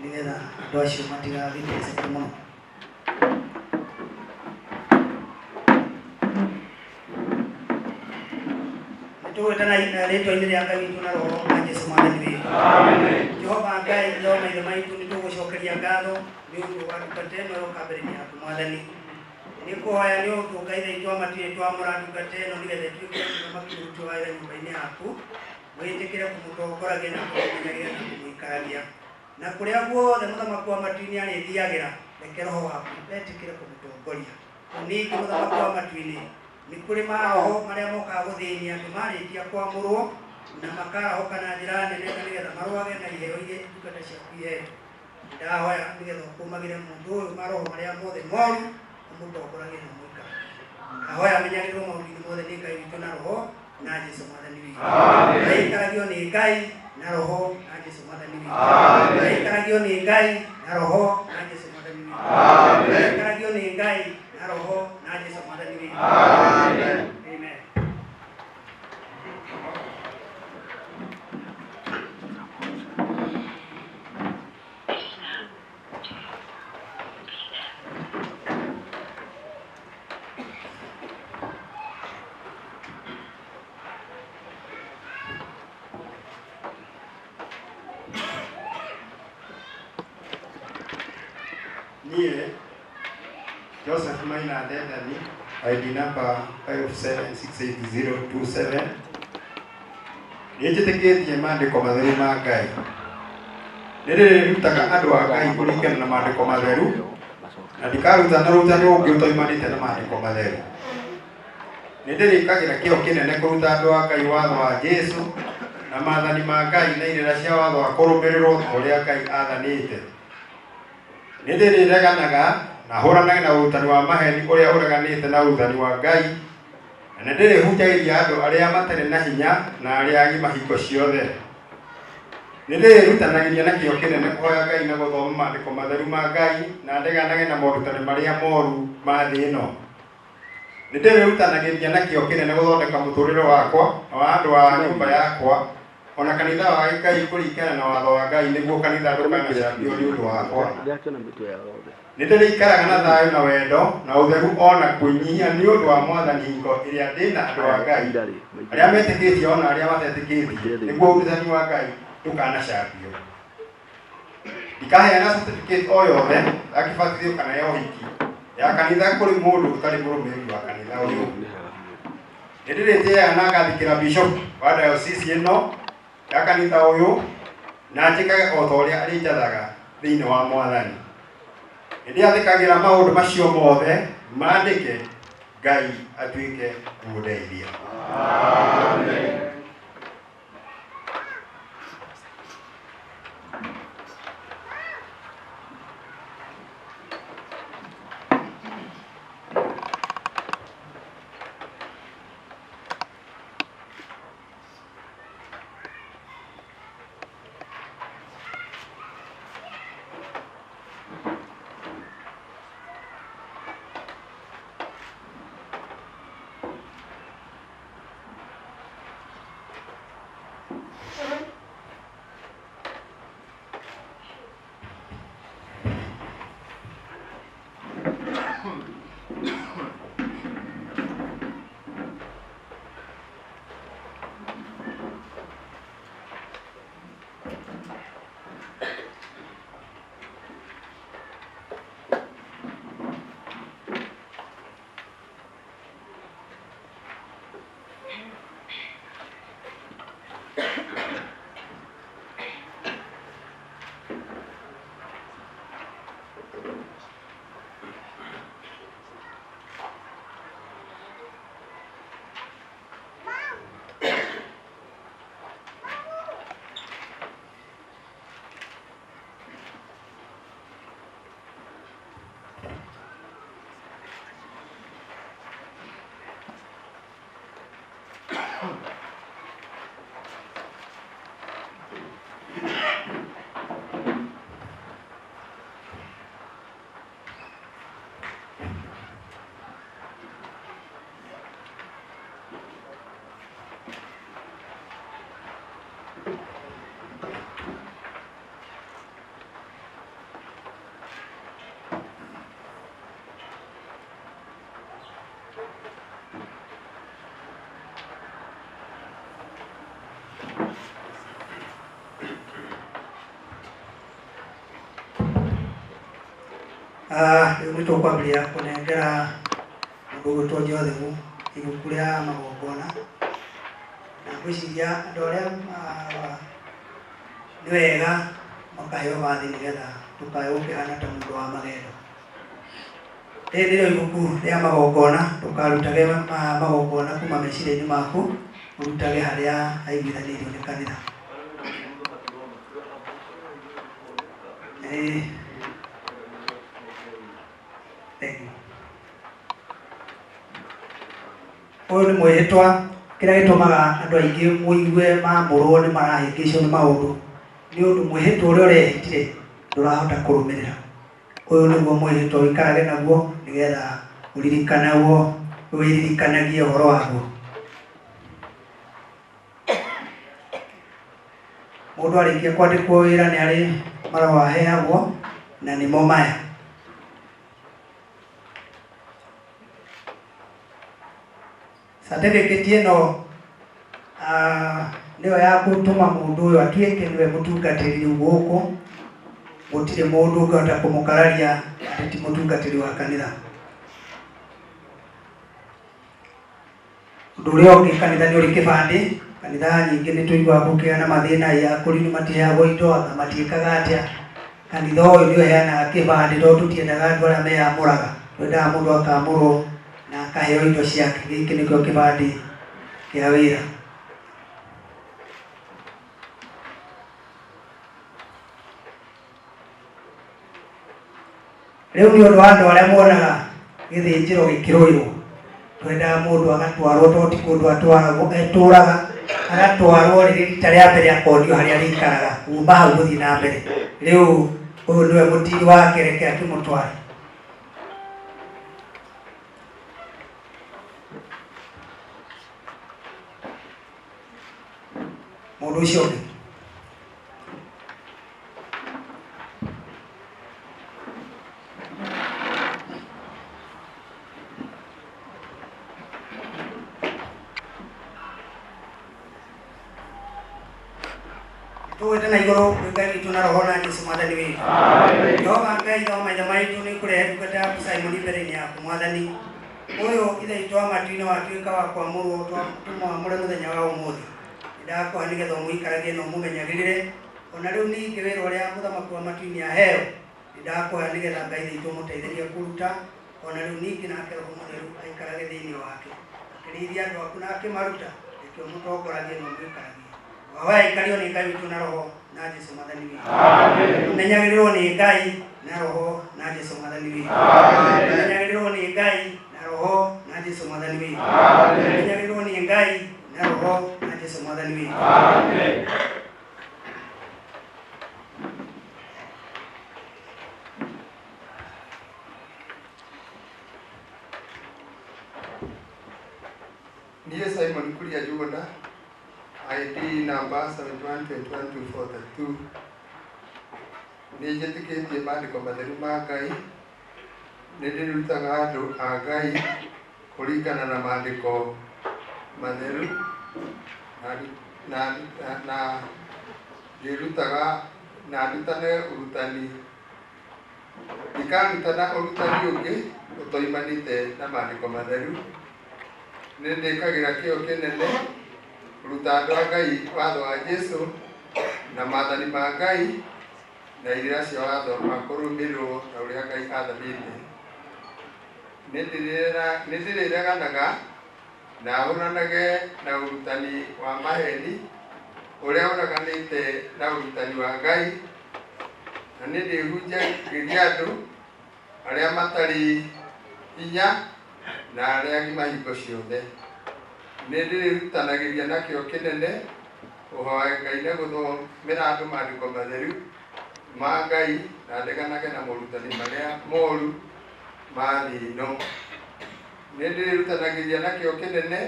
nĩgetha andũ acio matigagĩteceke mũno. Tũgwĩtana rĩtwa-inĩ rĩa Ngai witũ na Roho wa Jesũ Mwathani witũ. Jehova Ngai ithe wa maithe maitũ, nĩ tũgũcokeria ngatho nĩ ũndũ wa ndungata ĩno yoka mbere-inĩ yaku Mwathani. Nĩ kũhoya nĩ ũndũ Ngai ithe witũ wa matu-inĩ twamũra ndungata ĩno nĩgetha ĩtuĩke mũthamaki mũruti wa wĩra nyũmba-inĩ yaku. Wĩtĩkĩre kũmũtongoragia na kũmũmenyagĩrĩra na kũmũikaragia, na kũrĩa guothe mũthamaki wa matu-inĩ arĩthiagĩra, reke roho waku etĩkĩre kũmũtongoria. Ningĩ mũthamaki wa matu-inĩ, nĩ kũrĩ maroho marĩa mokaga gũthĩnia andũ marĩkia kwamũrwo na makarahũka na njĩra nene na nĩgetha marũage na iheo iria ndungata ciaku ihetwo. Ndahoya nĩgetha ũkũmagĩre mũndũ ũyũ maroho marĩa mothe moru, ũmũtongoragie na ũmũikaragie. Ndahoya amenyagĩrĩrwo maũndũ-inĩ mothe nĩ Ngai witũ na Roho na Jesũ Mwathani witũ. Aikaragio nĩ Ngai na Roho na Jesũ Mwathani witũ. Aikaragio nĩ Ngai na Roho na Jesũ Mwathani witũ. Aikaragio nĩ Ngai na Roho na Jesũ Mwathani witũ. Amen.
Niĩ Joseph Maina Ndendani, ID number 5768027. Nĩ njĩtĩkĩtie maandĩko matheru ma Ngai. Nĩ ndĩrĩrutaga andũ a Ngai kũringana na maandĩko matheru, na ndikarutana rutani ũngĩ ũtoimanĩte na maandĩko matheru. Nĩ ndĩrĩkagĩra kĩyo kĩnene kũruta andũ a Ngai watho wa Jesũ na maathani ma Ngai na irĩra cia watho wa kũrũmĩrĩrwo ta ũrĩa Ngai aathanĩte. Nĩ ndĩrĩreganaga na hũranage na ũrutani wa maheni ũrĩa ũreganĩte na ũrutani wa Ngai, na nĩ ndĩrĩhunjagĩria andũ arĩa matarĩ na hinya na arĩa agima hingo ciothe. Nĩ ndĩrĩrutanagĩria na kĩyo kĩnene kũhoya Ngai na gũthoma maandĩko matheru ma Ngai, na ndeganage na morutani marĩa moru ma thĩ ĩno. Nĩ ndĩrĩrutanagĩria na kĩyo kĩnene gũthondeka mũtũrĩre wakwa na wa andũ a nyũmba yakwa, ona kanitha wa Ngai kũringana na watho wa Ngai, nĩguo kanitha ndũkanacambio nĩ ũndũ wakwa. Nĩ ndĩrĩikaraga na thayũ na wendo na ũtheru ona kwĩnyihia nĩ ũndũ wa Mwathani hingo ĩrĩa ndĩ na andũ a Ngai arĩa metĩkĩtie ona arĩa matetĩkĩtie, nĩguo ũrutani wa Ngai ndũkanacambio. Ndikaheana certificate o yothe ya kĩbatithio kana ya ũhiki ya kanitha kũrĩ mũndũ ũtarĩ mũrũmĩrĩri wa kanitha ũyũ. Nĩ ndĩrĩtĩaga na ngathĩkĩra bishop wa diocese ĩno ya kanitha ũyũ, na njĩkage o ta ũrĩa arĩnjathaga thĩinĩ wa Mwathani. Nĩ ndĩathĩkagĩra maũndũ macio mothe maandĩke, Ngai atuĩke kũndeithia. Amen.
Rĩu nĩ tũkwambĩrĩria kũnengera mũndũ ũgwĩtwo Joseph ibuku rĩa magongona, na ngwĩciria andũ arĩa nĩ wega makaheo wathi nĩgetha ndũkae gũkĩhana ta mũndũ wa magendo. Rĩrĩ nĩrĩo ibuku rĩa magongona, ndũkarutage magongona kuma meciria-inĩ maku, ũrutage harĩa haiguithanĩirio nĩ kanitha. Thank you. Ũyũ nĩ mwĩhĩtwa kĩrĩa gĩtũmaga andũ aingĩ mũigue mamũrwo nĩ marahĩngĩcwo nĩ maũndũ nĩ ũndũ mwĩhĩtwa ũrĩa ũrehĩtire ndũrahota kũrũmĩrĩra. Ũyũ nĩguo mwĩhĩtwa ũikarage naguo nĩgetha ũririkanagwo, wĩririkanagie ũhoro waguo. Mũndũ arĩkia kwandĩkwo wĩra nĩ arĩ marũa aheagwo na nĩmo maya. Certificate ĩno nĩyo ya gũtũma mũndũ ũyũ atuĩke nĩwe mũtungatĩri rĩu gũkũ. Gũtirĩ mũndũ ũngĩhota kũmũkararia atĩ ti mũtungatĩri wa kanitha. Ũndũ ũrĩa ũngĩ, kanitha nĩ ũrĩ kĩbandĩ. Kanitha nyingĩ nĩ tũiguaga gũkĩgĩa na mathĩna ya akũri nĩ matiheagwo indo, anga matiĩkaga atĩa. Kanitha ũyũ nĩ ũheanaga kĩbandĩ tondũ tũtiendaga andũ arĩa meyamũraga, twendaga mũndũ akamũrwo na akaheo indo ciake. Gĩkĩ nĩkĩo kĩbandĩ kĩa wĩra. Rĩu nĩ ũndũ wa andũ arĩa monaga gĩthĩnjĩro gĩkĩrũĩrwo, twendaga mũndũ agatwarwo tondũ ti kũndũ atwaragwo, etũraga, agatwarwo rĩrĩ rita rĩa mbere akonio harĩa arĩikaraga kuma hau gũthiĩ na mbere. Rĩu ũyũ nĩwe mũtiri wake, reke akĩmũtware. Mũndũ ũcio ũngĩ. Tũgwĩte na igũrũ kwĩ Ngai witũ na roho na Jesũ mwathani witũ. Jehova Ngai ithe wa maithe maitũ, nĩ kũrehe ndungata yaku Simoni mbere-inĩ yaku mwathani. Ũyũ ithe witũ wa matu-inĩ watuĩka wa kwamũrwo, tũmwamũre mũthenya wa ũmũthĩ. Nĩndakũhe nĩgetha ũmũikaragie na ũmũmenyagĩrĩre. Ona rĩu ningĩ wĩra ũrĩa mũthamaki wa matu-inĩ aheo, nĩndakũhe nĩgetha Ngai ithe witũ ũmũteithĩrie kũruta. Ona rĩu ningĩ nake Roho Mũtheru aikarage thĩinĩ wake, akĩrĩithia andũ aku na akĩmaruta, reke ũmũtongoragie na ũmũikaragie. Wahoya aikario nĩ Ngai witũ na roho na Jesũ mwathani witũ. Menyagĩrĩrwo nĩ Ngai na roho na Jesũ mwathani witũ. Menyagĩrĩrwo nĩ Ngai na roho na Jesũ mwathani witũ. Menyagĩrĩrwo nĩ Ngai na roho na Jesũ mwathani witũ.
Niĩ Simon Kuria Njuguna
ID number 71212432. Nĩ njĩtĩkĩtie maandĩko matheru ma Ngai. Nĩ ndĩrutaga andũ a Ngai kũringana na maandĩko matheru na na na ndĩrutaga na ndutane ũrutani ndikarutana ũrutani ũngĩ ũtoimanĩte na maandĩko matheru. Nĩ ndĩkagĩra kĩo kĩnene kũruta andũ a Ngai watho wa Jesũ na maathani ma Ngai na irĩra cia watho wa kũrũmĩrĩrwo ta ũrĩa Ngai athanĩte. Nĩ ndĩrĩreganaga na hũranage na ũrutani wa maheni ũrĩa ũreganĩte na ũrutani wa Ngai, na nĩ ndĩhunjagĩria andũ arĩa matarĩ hinya na arĩa agima hingo ciothe. Nĩ ndĩrutanagĩria na kĩo kĩnene kũhoya Ngai na gũthomera andũ maandĩko matheru ma Ngai na ndeganage na morutani marĩa moru ma thĩ ĩno. Nĩ ndĩrutanagĩria na kĩo kĩnene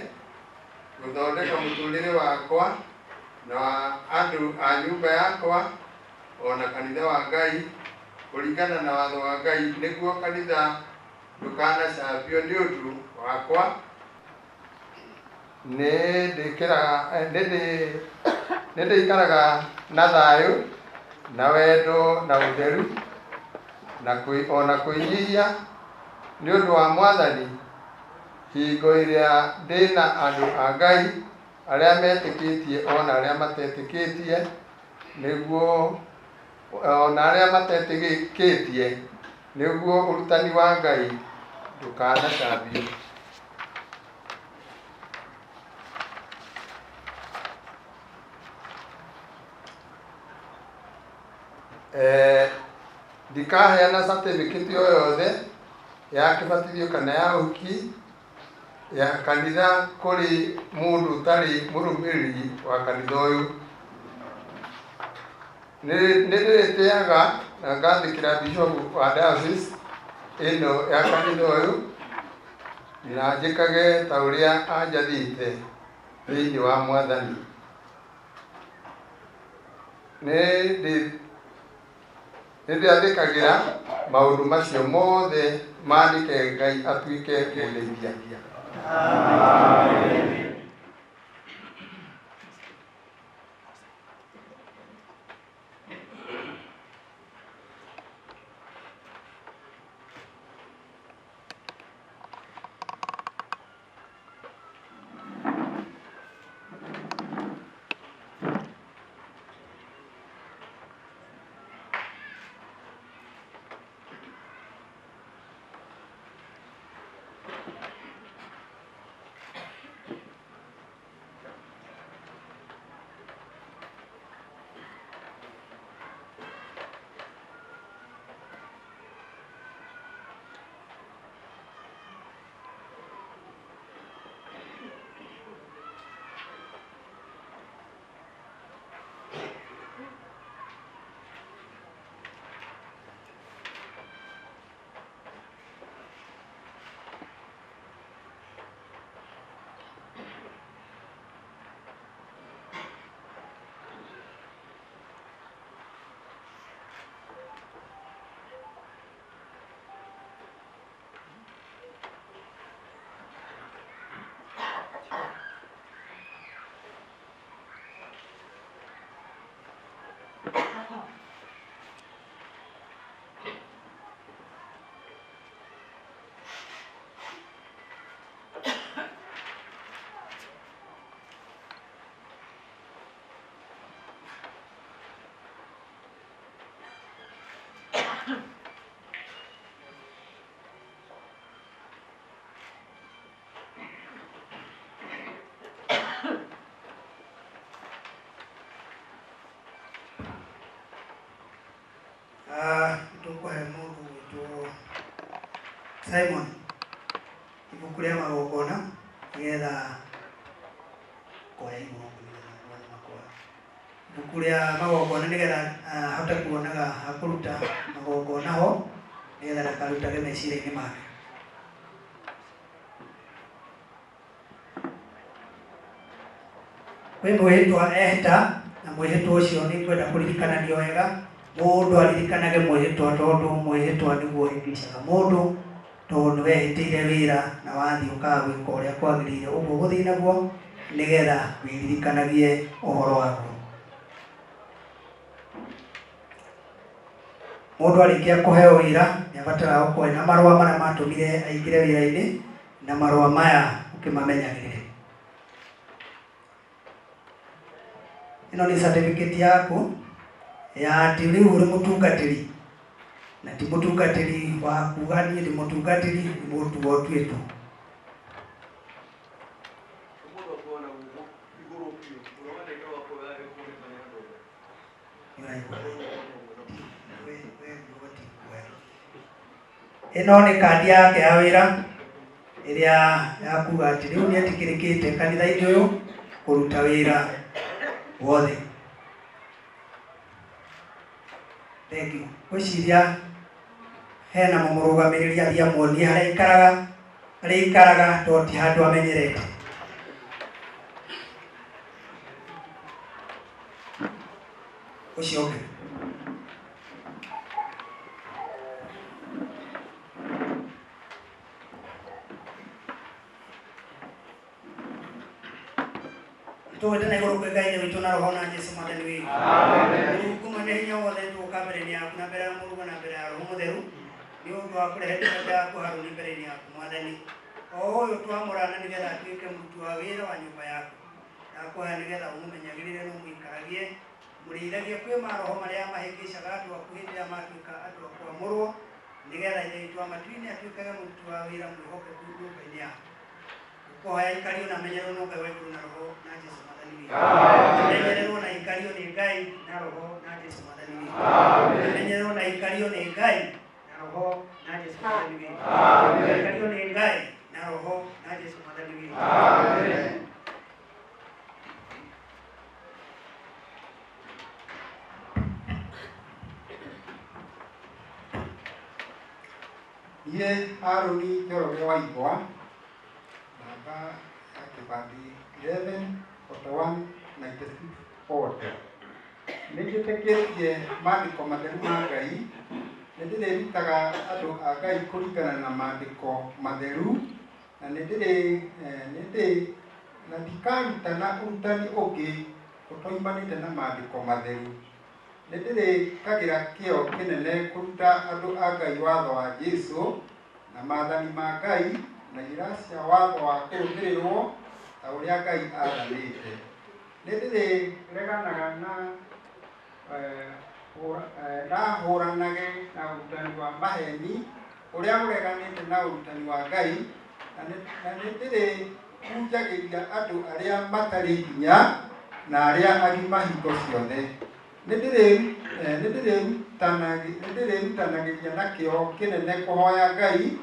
gũthondeka mũtũrĩre wakwa na wa andũ a nyũmba yakwa ona kanitha wa Ngai kũringana na watho wa Ngai, nĩguo kanitha ndũkanacambio nĩ ũndũ wakwa. Nĩ ndĩikaraga na thayũ na wendo na ũtheru na ona kwĩnyihia nĩ ũndũ wa Mwathani hingo ĩrĩa ndĩna andũ a Ngai arĩa metĩkĩtie ona arĩa matetĩkĩtie, nĩguo ona arĩa matetĩkĩtie, nĩguo ũrutani wa Ngai ndũkanacambio. Ndikaheana certificate o yothe ya kĩbatithio kana ya ũhiki ya kanitha kũrĩ mũndũ ũtarĩ mũrũmĩrĩri wa kanitha ũyũ. Nĩ ndĩrĩtĩaga na ngathĩkĩra bishop wa diocese ĩno ya kanitha ũyũ na njĩkage ta ũrĩa anjathĩte thĩinĩ wa Mwathani. Nĩ ndĩathĩkagĩra maũndũ macio mothe maandĩke Ngai atuĩke mũndeithia. Amen.
Tũkũhe mũndũ gwĩtwo Simon ibuku rĩa magongona nĩgetha koya igongona ibuku rĩa magongona nĩgetha ahote kuonaga hakũruta magongona ho nĩgetha ndakarutage meciria-inĩ make. Kwĩ mwĩhĩtwa ehĩta na mwĩhĩtwa ũcio nĩ ngwenda kũririkananio wega mũndũ aririkanage mwĩhĩtwa tondũ mwĩhĩtwa nĩguo ũhĩngĩcaga mũndũ tondũ nĩwehĩtĩire wĩra na wathiĩ ũkaga gwĩka ũrĩa kwagĩrĩire ũguo ũgũthiĩ naguo nĩgetha wĩririkanagie ũhoro waguo. Mũndũ arĩkia kũheo wĩra nĩ abataraga gũkorwo ena marũa marĩa matũmire aingĩre wĩra-inĩ na marũa maya ũkĩmamenyagĩrĩre. Ĩno nĩ certificate yaku ya atĩ rĩu ũrĩ mũtungatĩri na ti mũtungatĩri wa kuga niĩ ndĩ mũtungatĩri nĩ mũtuo ũtuĩtwo. Ĩno nĩ kandi yake ya wĩra ĩrĩa ya kuga atĩ rĩu nĩ etĩkĩrĩkĩte kanitha-inĩ ũyũ kũruta wĩra wothe. Thank you. Ngwĩciria hena mũmũrũgamĩrĩri athiĩ amuonie harĩa aikaraga harĩa aikaraga tondũ ti handũ amenyerete. Ũcio ũngĩ. Tũgwĩte na igũrũ kwĩ Ngai Ithe witũ na Roho na Jesũ Mwathani witũ. Mũrungu mwene hinya wothe tũgũka mbere-inĩ yaku na mbere ya Mũrungu na mbere ya Roho Mũtheru nĩ ũndũ wa kũrehe ndungata yaku Harũni mbere-inĩ yaku Mwathani. O ũyũ twamũrana nĩgetha atuĩke mũruti wa wĩra wa nyũmba yaku. Ndakũhoya nĩgetha ũmũmenyagĩrĩre na ũmũikaragie mũrĩithagie kwĩ maroho marĩa mahĩngĩcaga andũ aku hĩndĩ ĩrĩa matuĩka andũ a kwamũrwo nĩgetha Ithe witũ wa matu-inĩ atuĩkage mũruti wa wĩra mwĩhokeku nyũmba-inĩ yaku. Ngũkũhoya ikario na amenyererwo no Ngai wa igũrũ na Roho na Jesũ Mwathani witũ. Amenyererwo na ikario nĩ Ngai na Roho na Jesũ Mwathani witũ. Amenyererwo na ikario nĩ Ngai na Roho na Jesũ Mwathani witũ. Ikario nĩ Ngai na Roho na Jesũ Mwathani witũ.
Niĩ Harũni Njoroge wa Igwa, namba ya kĩbandĩ 11 41 96 40. Nĩ njĩtĩkĩtie maandĩko matheru ma Ngai, nĩ ndĩrĩrutaga andũ a Ngai kũringana na maandĩko matheru, na nĩ ndĩrĩ nĩ ndĩ na ndikarutana ũrutani ũngĩ ũtoimanĩte na maandĩko matheru. Nĩ ndĩrĩkagĩra kĩo kĩnene kũruta andũ a Ngai watho wa Jesũ na maathani ma Ngai na irĩra cia watho wa kũrũmĩrĩrwo ta ũrĩa Ngai aathanĩte. Nĩ ndĩrĩreganaga na na hũranage na ũrutani wa maheni ũrĩa ũreganĩte na ũrutani wa Ngai na nĩ ndĩrĩhunjagĩria andũ arĩa matarĩ hinya na arĩa agima hingo ciothe. Nĩ ndĩrĩrutanagĩria na kĩo kĩnene kũhoya Ngai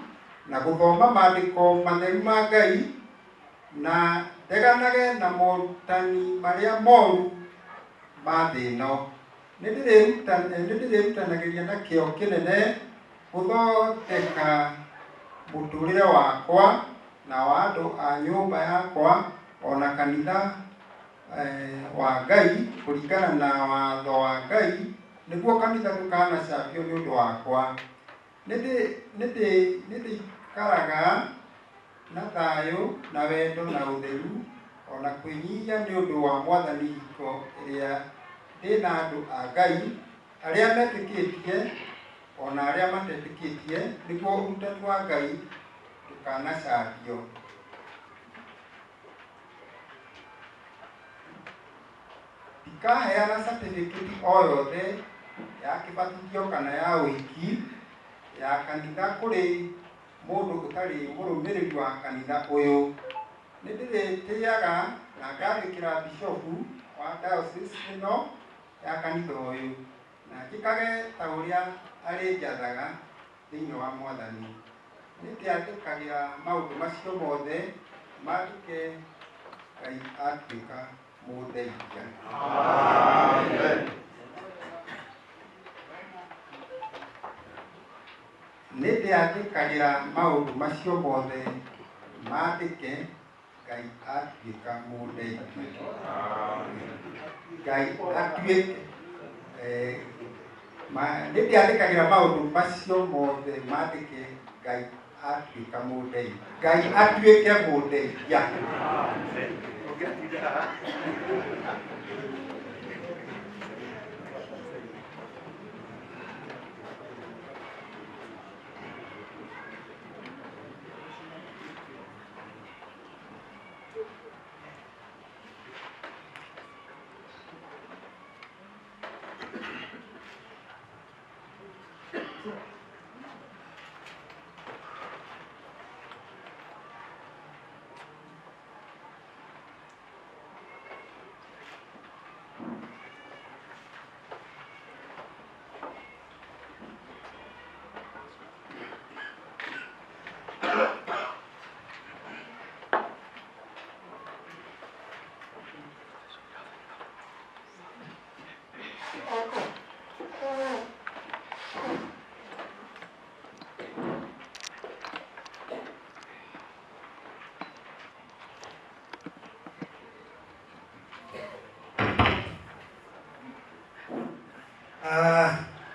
na gũthoma maandĩko matheru ma Ngai na ndeganage na morutani marĩa moru ma thĩ ĩno. Nĩ ndĩrĩrutanagĩria na kĩo kĩnene gũthondeka mũtũũrĩre wakwa na wa andũ a nyũmba yakwa ona kanitha wa Ngai kũringana na watho wa Ngai nĩguo kanitha ndũkanacambio nĩ ũndũ wakwa. Nĩ ndĩikaraga na thayũ na wendo na ũtheru ona kwĩnyihia nĩ ũndũ wa Mwathani hingo ĩrĩa ndĩna andũ a Ngai arĩa metĩkĩtie ona arĩa matetĩkĩtie nĩguo ũrutani wa Ngai ndũkanacambio. Ndikaheana certificate o yothe ya kĩbatithio kana ya ũhiki ya kanitha kũrĩ mũndũ ũtarĩ mũrũmĩrĩri wa kanitha ũyũ. Nĩ ndĩrĩtĩaga na ngathĩkĩra bishofu wa diocese ĩno ya kanitha ũyũ na njĩkage ta ũrĩa arĩnjathaga thĩinĩ wa Mwathani. Nĩ ndĩathĩkagĩra maũndũ macio mothe mandĩke Ngai atuĩka mũndeithia. Nĩ ndĩathĩkagĩra maũndũ macio mothe mandĩke
Ngai atuĩka mũndeithia. Ngai atuĩke nĩ ndĩathĩkagĩra maũndũ macio mothe mandĩke Ngai atuĩka mũndeithia. Ngai atuĩke mũndeithia.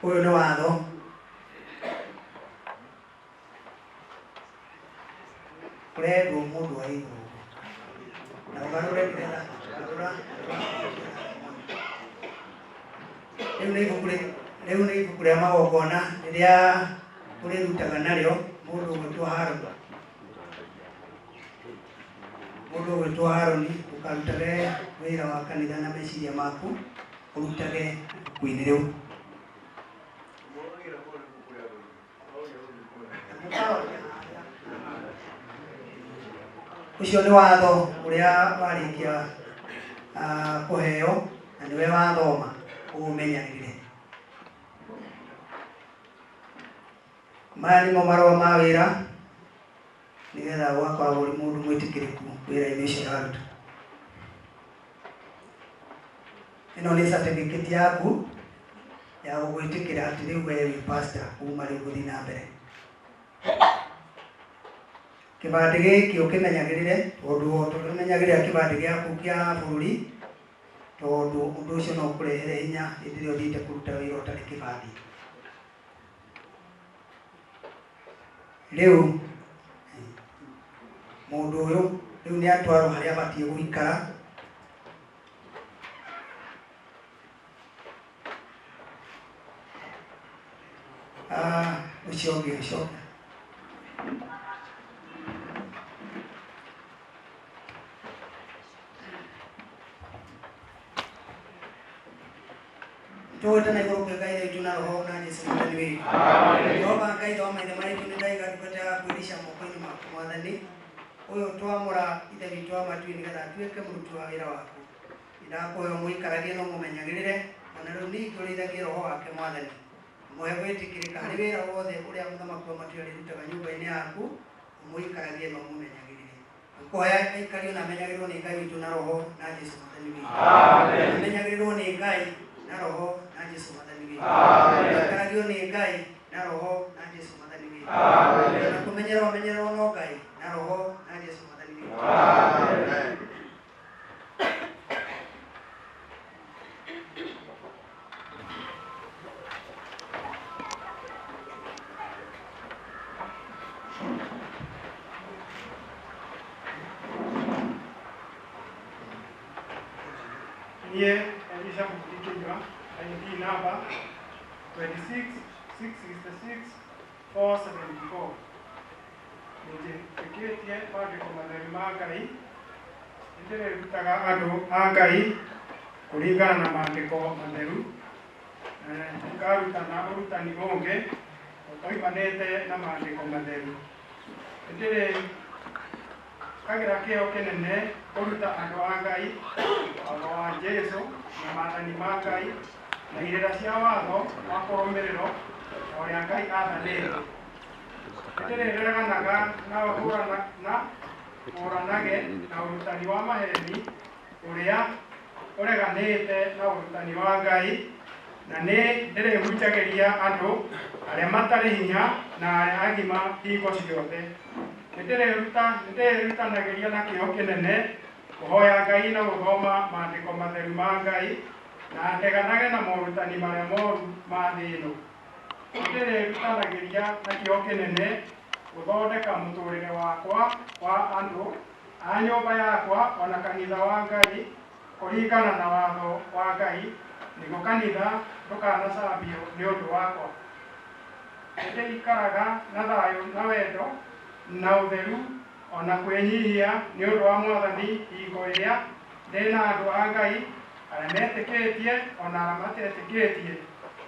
Ũyũ nĩ watho ũrendwo mũndũ wa igũrũ na ũgarũre nĩgetha garũra. Rĩu nĩ ibuku rĩu nĩ ibuku rĩa magongona rĩrĩa ũrĩrutaga narĩo mũndũ ũgwĩtwo Harũni, mũndũ ũgwĩtwo Harũni, ũkarutage wĩra wa kanitha na meciria maku ũrutage ibuku-inĩ rĩu. Ũcio nĩ watho ũrĩa warĩkia kũheo na nĩwe wathoma ũũmenyagĩrĩre. Maya nĩmo marũa ma wĩra nĩgetha ũgakoragwo ũrĩ mũndũ mwĩtĩkĩrĩku wĩra-inĩ ũcio ũraruta. Ĩno nĩ certificate yaku ya gũgwĩtĩkĩra atĩ rĩu we wĩ pastor kuma rĩu gũthiĩ na mbere. Kĩbandĩ gĩkĩ ũkĩmenyagĩrĩre tondũ o ta ũrĩa ũmenyagĩrĩra kĩbandĩ gĩaku kĩa bũrũri, tondũ ũndũ ũcio no ũkũrehere hinya hĩndĩ ĩrĩa ũthiĩte kũruta wĩra ũtarĩ kĩbandĩ. Rĩu mũndũ ũyũ rĩu nĩ atwarwo harĩa abatiĩ gũikara. Ũcio ũngĩ ũcoke. Tũgwĩte na igũrũ kwĩ Ngai witũ na roho na Jesũ Mwathani witũ. Jehova Ngai wa maithe maitũ, nĩ ndaiga ndungata yaku Elisha moko-inĩ maku Mwathani. Ũyũ twamũra Ithe witũ wa matu nĩgetha atuĩke mũruti wa wĩra waku. Ndakũhe ũmũikaragie na ũmũmenyagĩrĩre, ona rĩu ningĩ ũrĩithagie roho wake Mwathani. Mũhe gwĩtĩkĩrĩka harĩ wĩra wothe ũrĩa mũthamaki wa matu arĩrutaga nyũmba-inĩ yaku, ũmũikaragie na ũmũmenyagĩrĩre. Ngũkũhoya aikario na amenyagĩrĩrwo nĩ Ngai witũ na roho na Jesũ Mwathani witũ. Amenyagĩrĩrwo nĩ Ngai na roho na Jesũ Mwathani witũ. Aikaragio nĩ Ngai na roho na Jesũ Mwathani witũ. Na kũmenyerwo amenyererwo no Ngai na roho na Jesũ Mwathani witũ.
Niĩ Elisha Mũturi Kĩnyua, ID number 26666 474. Nĩnjĩtĩkĩtie maandĩko matheru ma Ngai, nĩndĩrĩrutaga andũ a Ngai kũringana na maandĩko matheru, na ngarutana ũrutani ũngĩ ũtoimanĩte na maandĩko matheru. Nĩndĩrĩkagĩra kĩyo kĩnene kũruta andũ a Ngai watho wa Jesũ na maathani ma Ngai na irĩra cia watho wa kũrũmĩrĩrwo ta ũrĩa Ngai aathanĩte. Nĩndĩrĩreganaga na hũranage na ũrutani wa maheni ũrĩa ũreganĩte na ũrutani wa Ngai, na nĩ ndĩrĩhunjagĩria andũ arĩa matarĩ hinya na arĩa agima hingo ciothe. Nĩndĩrĩrutanagĩria na kĩyo kĩnene kũhoya Ngai na gũthoma maandĩko matheru ma Ngai na ndeganage na morutani marĩa moru ma thĩ ĩno. Nĩndĩrĩrutanagĩria na kĩyo kĩnene gũthondeka mũtũrĩre wakwa wa andũ a nyũmba yakwa ona kanitha wa Ngai kũringana na watho wa Ngai nĩguo kanitha ndũkanacambio nĩ ũndũ wakwa. Nĩndĩikaraga na thayũ na wendo na ũtheru ona kwĩnyihia nĩ ũndũ wa Mwathani hingo ĩrĩa ndĩna andũ a Ngai arĩa metĩkĩtie ona arĩa matetĩkĩtie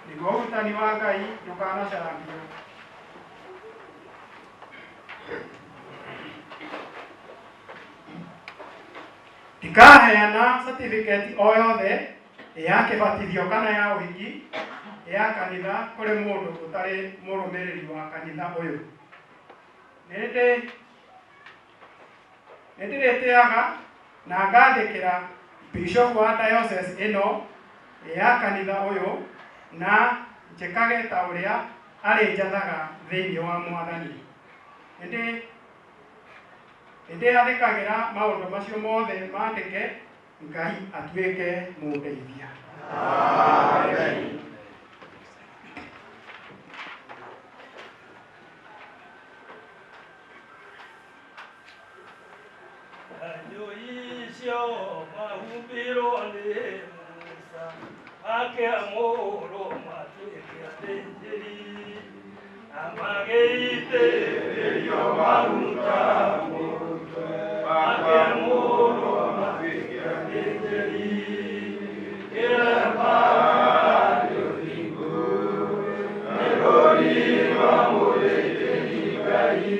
nĩguo ũrutani wa Ngai ndũkanacambio. Ndikaheana certificate o yothe ya kĩbatithio kana ya ũhiki ya kanitha kũrĩ mũndũ ũtarĩ mũrũmĩrĩri wa kanitha ũyũ. Nĩndĩrĩtĩaga na ngathĩkĩra bishop wa diocese ĩno ya kanitha ũyũ na njĩkage ta ũrĩa arĩnjathaga thĩinĩ wa Mwathani. Nĩndĩathĩkagĩra maũndũ macio mothe mandĩke Ngai atuĩke mũndeithia.
Amen.
Icio mahumbirwo nĩ Musa akĩamũrwo matuĩke athĩnjĩri na magĩitĩrĩrio maguta mũtwe akĩamũrwo matuĩke athĩnjĩri kĩrema nĩ ũthingu nĩ rũri rwa mũthĩnjĩri Ngai.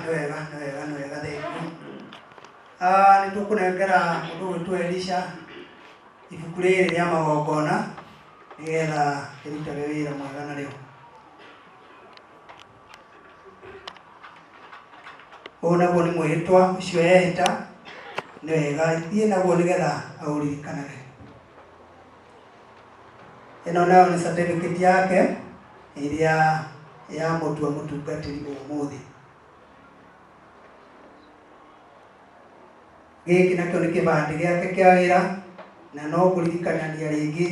Nĩ wega nĩ wega nĩ wega thengiũ. Nĩ tũkũnengera mũndũ ũgwĩtwo Elisha ibuku rĩrĩ rĩa magongona nĩgetha rĩrutage wĩra mwega narĩo. Ũyũ naguo nĩ mwĩhĩtwa ũcio ehĩta, nĩ wega thiĩ naguo nĩgetha aũririkanage. Ĩno nayo nĩ certificate yake ĩrĩa ya mũtua mũtungatĩri ũmũthĩ. Gĩkĩ nakĩo nĩ kĩbandĩ gĩake kĩa wĩra na no kũririkanania rĩngĩ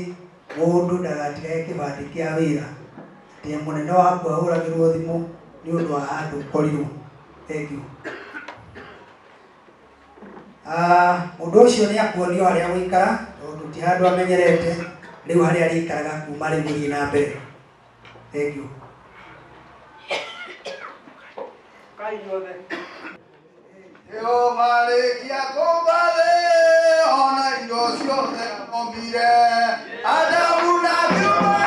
mũndũ ndagatigage kĩbandĩ kĩa wĩra atĩ mũnene waku ahũragĩrwo thimũ nĩ ũndũ wa handũ ũkorirwo. Thank you. Mũndũ ũcio nĩ akuonio harĩa gũikara tondũ ti handũ amenyerete rĩu harĩa arĩikaraga kuma rĩu gũthiĩ na mbere. Thank you.
Kai inyuothe.
Yo marĩkia kũmba thĩ ona indo ciothe ombire Adamu na kiumbe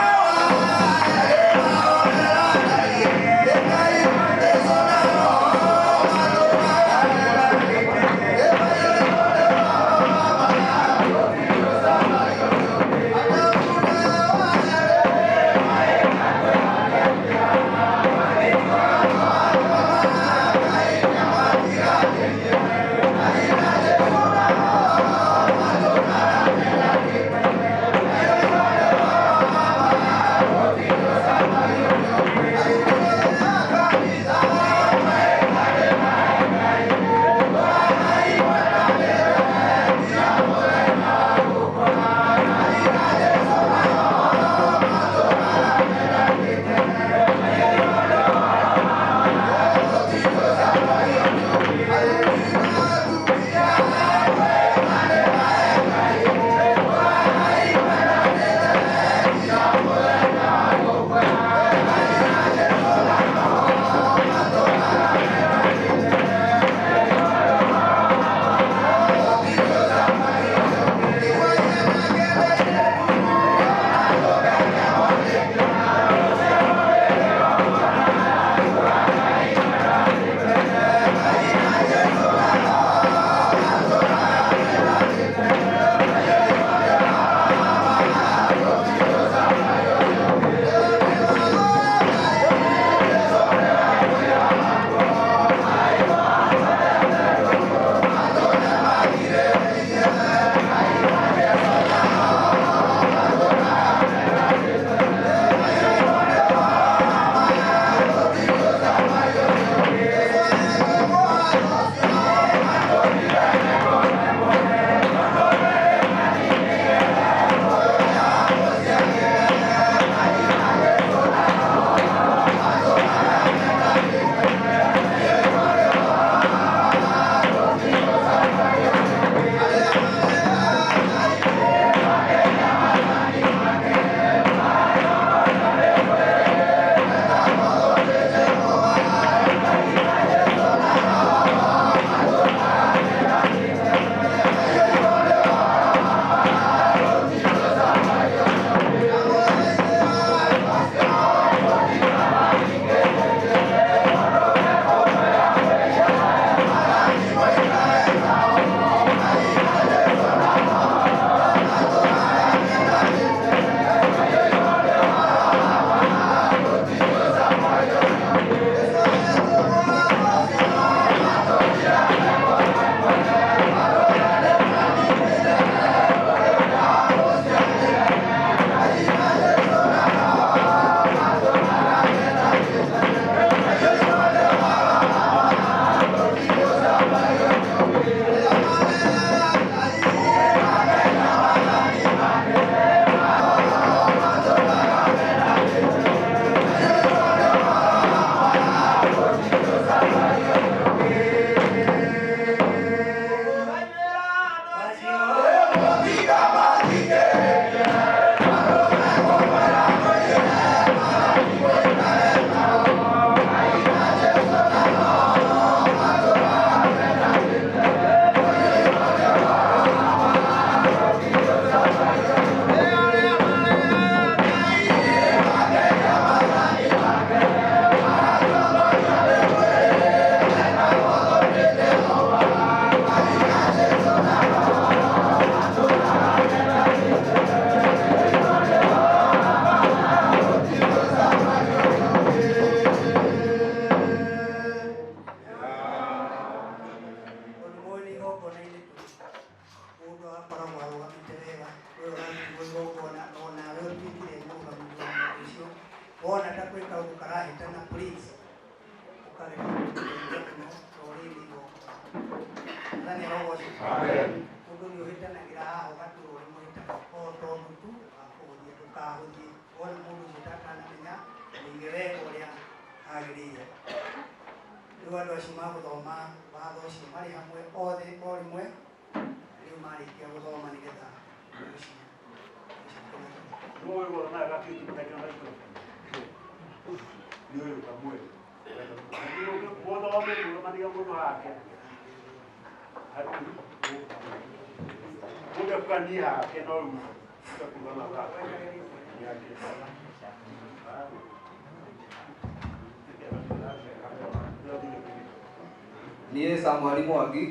Niĩ Samuel Mwangi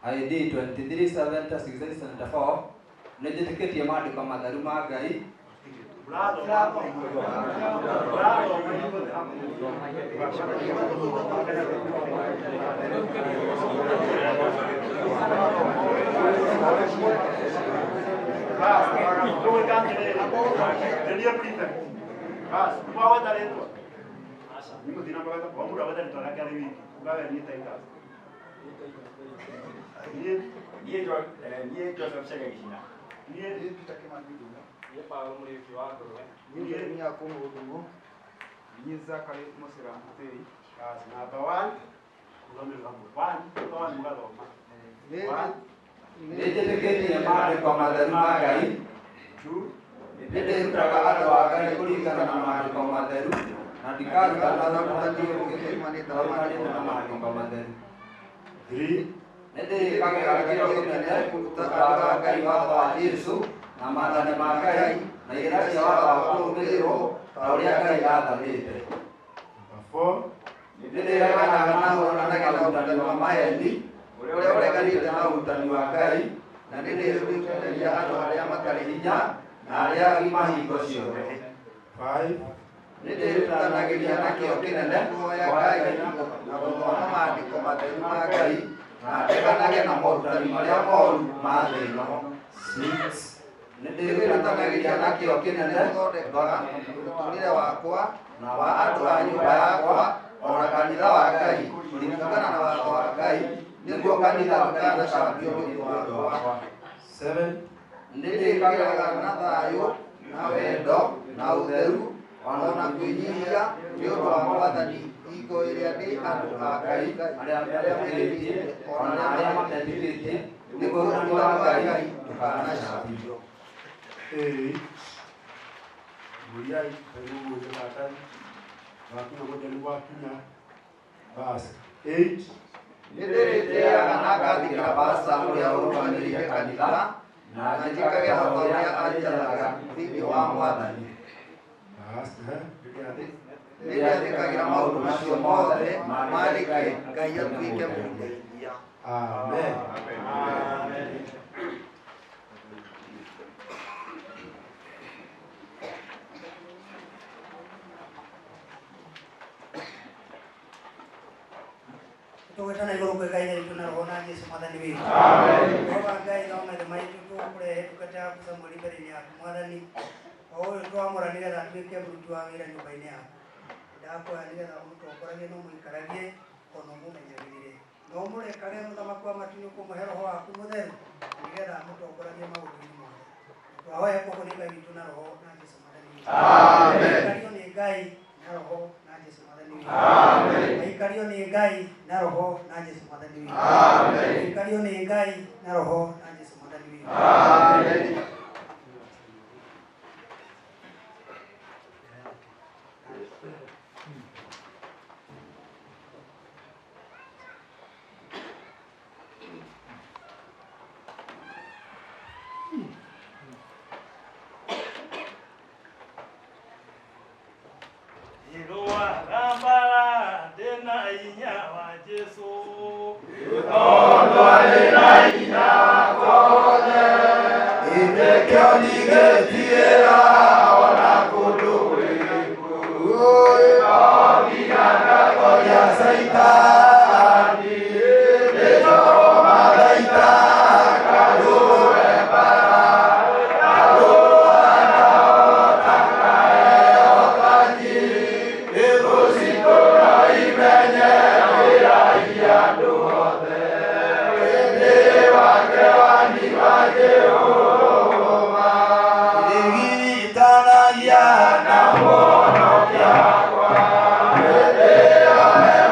ID 2370 nĩnjĩtĩkĩtie maandĩko matheru ma Ngai.
Niĩ Joseph Chege Gĩcina.
Niĩ Peter Kĩmani Ndung'u.
Niĩ Paul Mũrĩũki wa Ngũrwe.
Niĩ Jeremia Kũng'ũ Ndung'u. Niĩ Zachary Mũcĩra Mũtĩi.
Number 1 kũrũmĩrĩra 1 1 mũgathoma.
Nĩnjĩtĩkĩtie maandĩko matheru ma Ngai. Nĩndĩrutaga andũ a Ngai kũringana na maandĩko matheru na ndikarutana ũrutani ũngĩ umanĩte na maandĩko matheru. Nĩndĩrĩkagĩra kĩo kĩnene kũruta andũ a Ngai watho wa Jesũ na maathani ma Ngai na irĩra cia watho wa kũrũmĩrĩrwo ta ũrĩa Ngai aathanĩte. Nĩndĩreganaga na hũranaga na ũrutani wa maheni ũrĩa ũreganĩte na ũrutani wa Ngai na nĩndĩrutanagia andũ arĩa matarĩ hinya na arĩa agima hingo ciothe.
Nĩndĩrutanagĩria na kĩo kĩnene kũhoya Ngai na gũthoma maandĩko matheru ma Ngai na ndeganage na morutani marĩa moru ma thĩ ĩno. Nĩndĩrutanagĩria na kĩo kĩnene gũthondeka mũtũũrĩre wakwa na wa andũ a nyũmba yakwa o na kanitha wa Ngai kũringana na watho wa Ngai nĩguo kanitha ndũkanacambio nĩ ũndũ wakwa. Nĩndĩkagĩra na thayũ na wendo na ũtheru o na kwĩnyihia nĩ ũndũ wa Mwathani hingo ĩrĩa ndĩ andũ a Ngai arĩa metĩkĩtie o na arĩa matetĩkĩtie nĩguo ũrutani wa Ngai ndũkanacambio.
Mũriai kairũgũte karatathi wakinya mũthenya wakinya basi 8.
Nĩndĩrĩtĩaga na ngathĩkĩra pasta ũrĩa ũrũgamĩrĩire kanitha na njĩkage o ta ũrĩa anjathaga thĩinĩ wa Mwathani. Nĩndĩathĩkagĩra maũndũ macio mothe maandĩke Ngai atuĩke mũndeithia.
Amen.
Tũgwĩtana igũrũ kwĩ Ngai witũ na roho na Jesũ Mwathani witũ. Jehova Ngai no maithe maitũ tũkũrehe ndungata yaku Samueli mbere-inĩ yaku Mwathani. O ũyũ twamũra nĩgetha atuĩke mũruti wa wĩra nyũmba-inĩ yaku. Ndakũhoya nĩgetha ũmũtongoragie na ũmũikaragie ona ũmũmenyagĩrĩre. Na ũmũrekage mũthamaki wa matu-inĩ kũmũhe roho waku mũtheru nĩgetha amũtongoragie maũndũ-inĩ mothe. Twahoya kũguo nĩ Ngai witũ na roho na Jesũ Mwathani witũ. Amen. Nĩ Ngai na roho na Jesũ Mwathani witũ. Amen. Aikario nĩ Ngai na roho na Jesũ Mwathani witũ. Amen. Aikario nĩ Ngai na roho na Jesũ Mwathani witũ.
Tondũ arĩ na hinya wothe. Nĩkĩo ndigĩtigĩra ona kũndũ kũrĩkũ. No nginya ngatoria Caitani. Nĩnjũĩ mathaita ngarũe mbara. Ngarũa na hotaga ehotanyi. Thũ citũ no imenye wĩrahi andũ othe. Ĩndĩ wake wani wa Jehova. Nĩgiritanagia na mũhonokia wakwa. Hĩndĩ ĩyo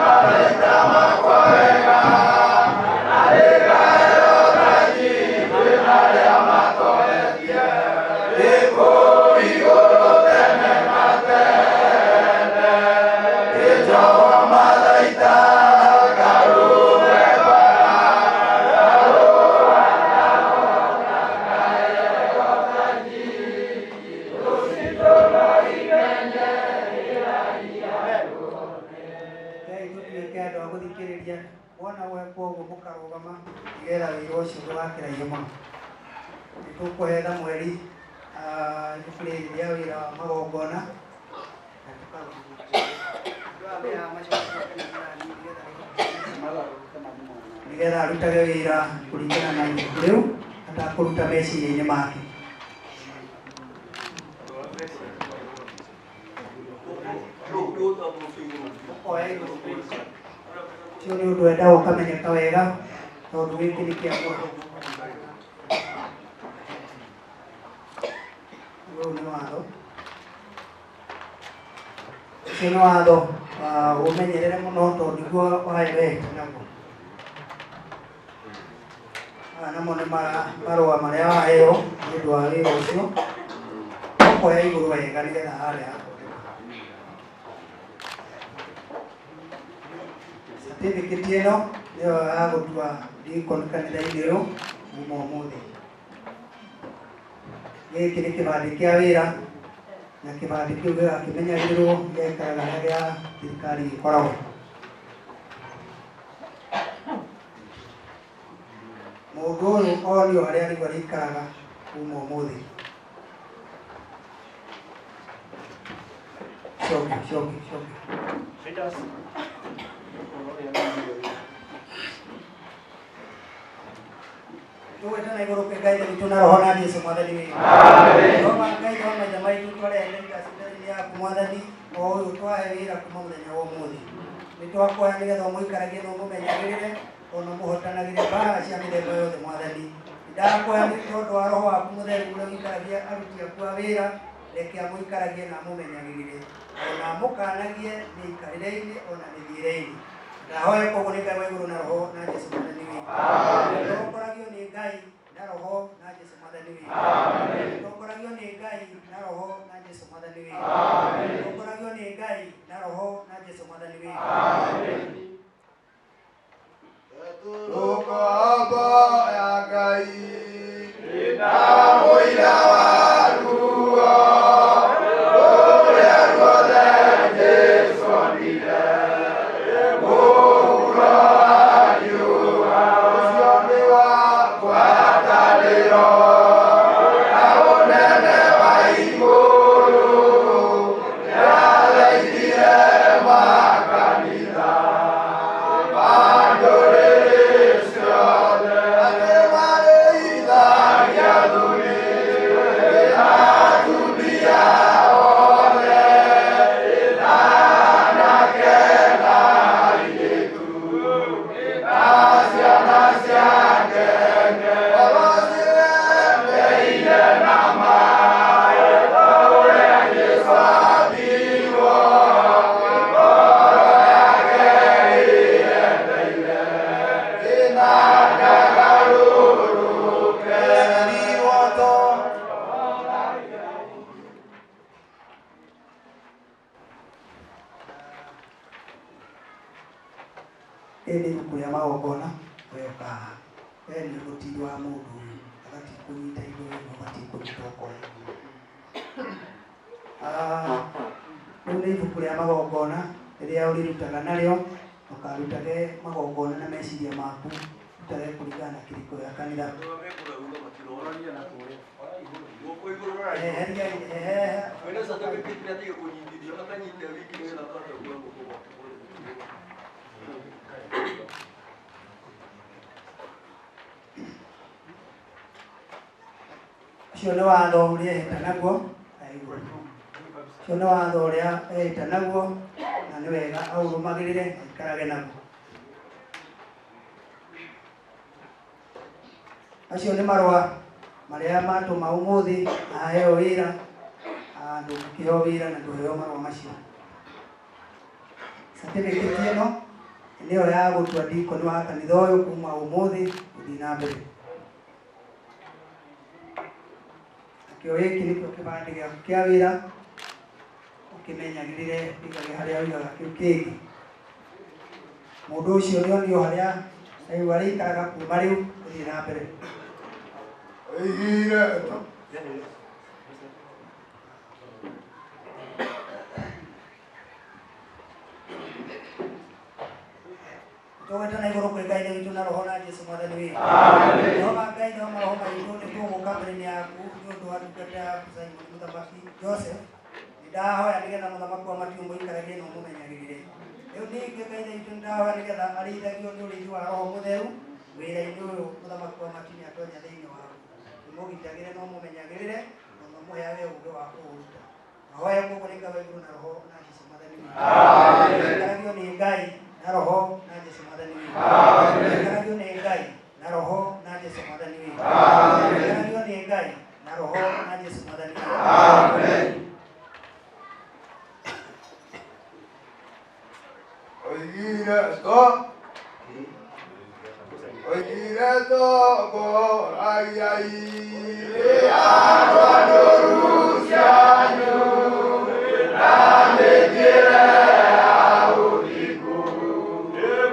mathaita makwa wega. Na rĩgae ũtanyi kwĩ arĩa matoretie. Ndĩ kũu igũrũ tene na tene. Nĩnjũĩ mathaita ngarũe mbara. Ngarũa na hotaga ehotanyi. Thũ citũ no imenye wĩrahi andũ othe.
Ngai tũtuĩke andũ a gũthikĩrĩria wona gwekwo ũguo mũkarũgama nĩgetha wĩra ũcio ndũgakĩraihe mũno. Nĩ tũkũhe Thamweri ibuku rĩrĩ rĩa wĩra wa magongona na tũkarũgama. Andũ aya me haha macoke nĩgetha arutage wĩra kũringana na ibuku rĩu atakũruta meciria-inĩ make. Ũkoya igũrũ ũcio nĩ ũndũ wendaga ũkamenyeka wega tondũ gĩkĩ nĩ kĩa mũndũ. Ũyũ nĩ watho. Ũcio nĩ watho ũmenyerere mũno tondũ nĩguo wahe naguo. Maya namo nĩ marũa marĩa waheo nĩ ũndũ wa wĩra ũcio. Ũkoya igũrũ wega nĩgetha harĩa hathondekwo. Certificate ĩno nĩyo ya gũtua deacon kanitha-inĩ ũyũ kuma ũmũthĩ. Gĩkĩ nĩ kĩbandĩ kĩa wĩra na kĩbandĩ kĩu gĩgakĩmenyagĩrĩrwo gĩgaikaraga harĩa gĩa thirikari gĩkoragwo. Mũndũ ũyũ onio harĩa rĩu arĩikaraga kuma ũmũthĩ. Coke, coke, coke. Tũgwĩtana igũrũ kwĩ Ngai witũ na roho na Jesũ mwathani witũ. Jehova Ngai wa maithe maitũ twarehe ndacindani yaku mwathani o ũyũ twahe wĩra kuma mũthenya wa ũmũthĩ. Nĩ twakũhoya nĩgetha ũmũikaragie na ũmũmenyagĩrĩre ona ũmũhotanagĩre mbara cia mĩthemba yothe mwathani. Ndakũhoya nĩ tondũ wa roho waku mũtheru ũrĩa ũikaragia aruti aku a wĩra reke amũikaragie na amũmenyagĩrĩre ona amũkanagie mĩikarĩre-inĩ ona mĩthiĩre-inĩ. Ndahoya koguo nĩ Ngai wa igũrũ na roho na Jesũ mwathani witũ. Tongoragio nĩ Ngai na roho na Jesũ mwathani witũ. Tongoragio nĩ Ngai na roho na Jesũ mwathani witũ. Tongoragio nĩ Ngai na roho na Jesũ mwathani witũ.
Ngombo ya Ngai na mũira wa ruo rũrĩa ruothe Jesũ onire mũhuro wa riũa ũcio nĩ wa ngwatanĩro na ũnene wa igũrũ nĩathaithire makanitha ma ndũrĩrĩ ciothe atĩ marĩithagia athuri na atumia othe na anake na airĩtu na ciana cia ngenge oro ciendeire na maĩ ta ũrĩa Jesũ aathirwo ngoro yake ĩyendeire ĩna ndagarũrũke.
Rĩrĩ nĩ ibuku rĩa magongona ũgoka haha. We nĩ mũtiri wa mũndũ ũyũ abatiĩ kũnyita indo ĩno abatiĩ kũnyita ũkoya. Rĩu nĩ ibuku rĩa magongona rĩrĩa ũrĩrutaga narĩo ũka Ndũkarutage magongona na meciria maku, rutage kũringana na kĩrĩko gĩa kanitha. Ũcio nĩ watho ũrĩa ehĩta naguo, ũcio nĩ watho ũrĩa ehĩta naguo, na nĩ wega aũrũmagĩrĩre na aikarage naguo. Acio nĩ marũa marĩa matũma ũmũthĩ aheo wĩra, ndũngĩkĩheo wĩra na ndũheo marũa macio. Certificate ĩno nĩyo ya gũtua deacon wa kanitha ũyũ kuma ũmũthĩ gũthiĩ na mbere. Nakĩo gĩkĩ nĩkĩo kĩbandĩ gĩaku kĩa wĩra, ũkĩmenyagĩrĩre ũigage harĩa ũigaga kĩu kĩngĩ. Mũndũ ũcio nĩonio harĩa rĩu arĩikaraga kuma rĩu gũthiĩ na mbere. Tũgwete na igũrũ kwĩ Ngai witũ na roho na Jesũ mwathani witũ. Jehova Ngai wa maroho maitũ nĩ tũgũka mbere yaku nĩ ũndũ wa ndungata yaku Simon mũthamaki Joseph. Nĩndahoya nĩgetha mũthamaki wa matu mũikaragie na ũmũmenyagĩrĩre. Rĩu ningĩ Ngai witũ nĩndahoya nĩgetha arĩithagio nĩ ũrĩithi wa roho mũtheru wĩra-inĩ ũyũ mũthamaki wa matu nĩatonya thĩinĩ waku. Ũmũgitagĩre na ũmũmenyagĩrĩre na ũmũheage ũũgĩ wa kũũruta. Ahoya koguo nĩ Ngai wa igũrũ na roho na Jesũ mwathani witũ. Ikaragio nĩ Ngai na roho na Jesũ mwathani witũ. Ikaragio nĩ Ngai na roho na Jesũ mwathani witũ. Ikaragio nĩ Ngai na roho na Jesũ mwathani witũ.
Oigire tongoragiai akwa ndũru cianyu na mĩthiĩre ya ũthingu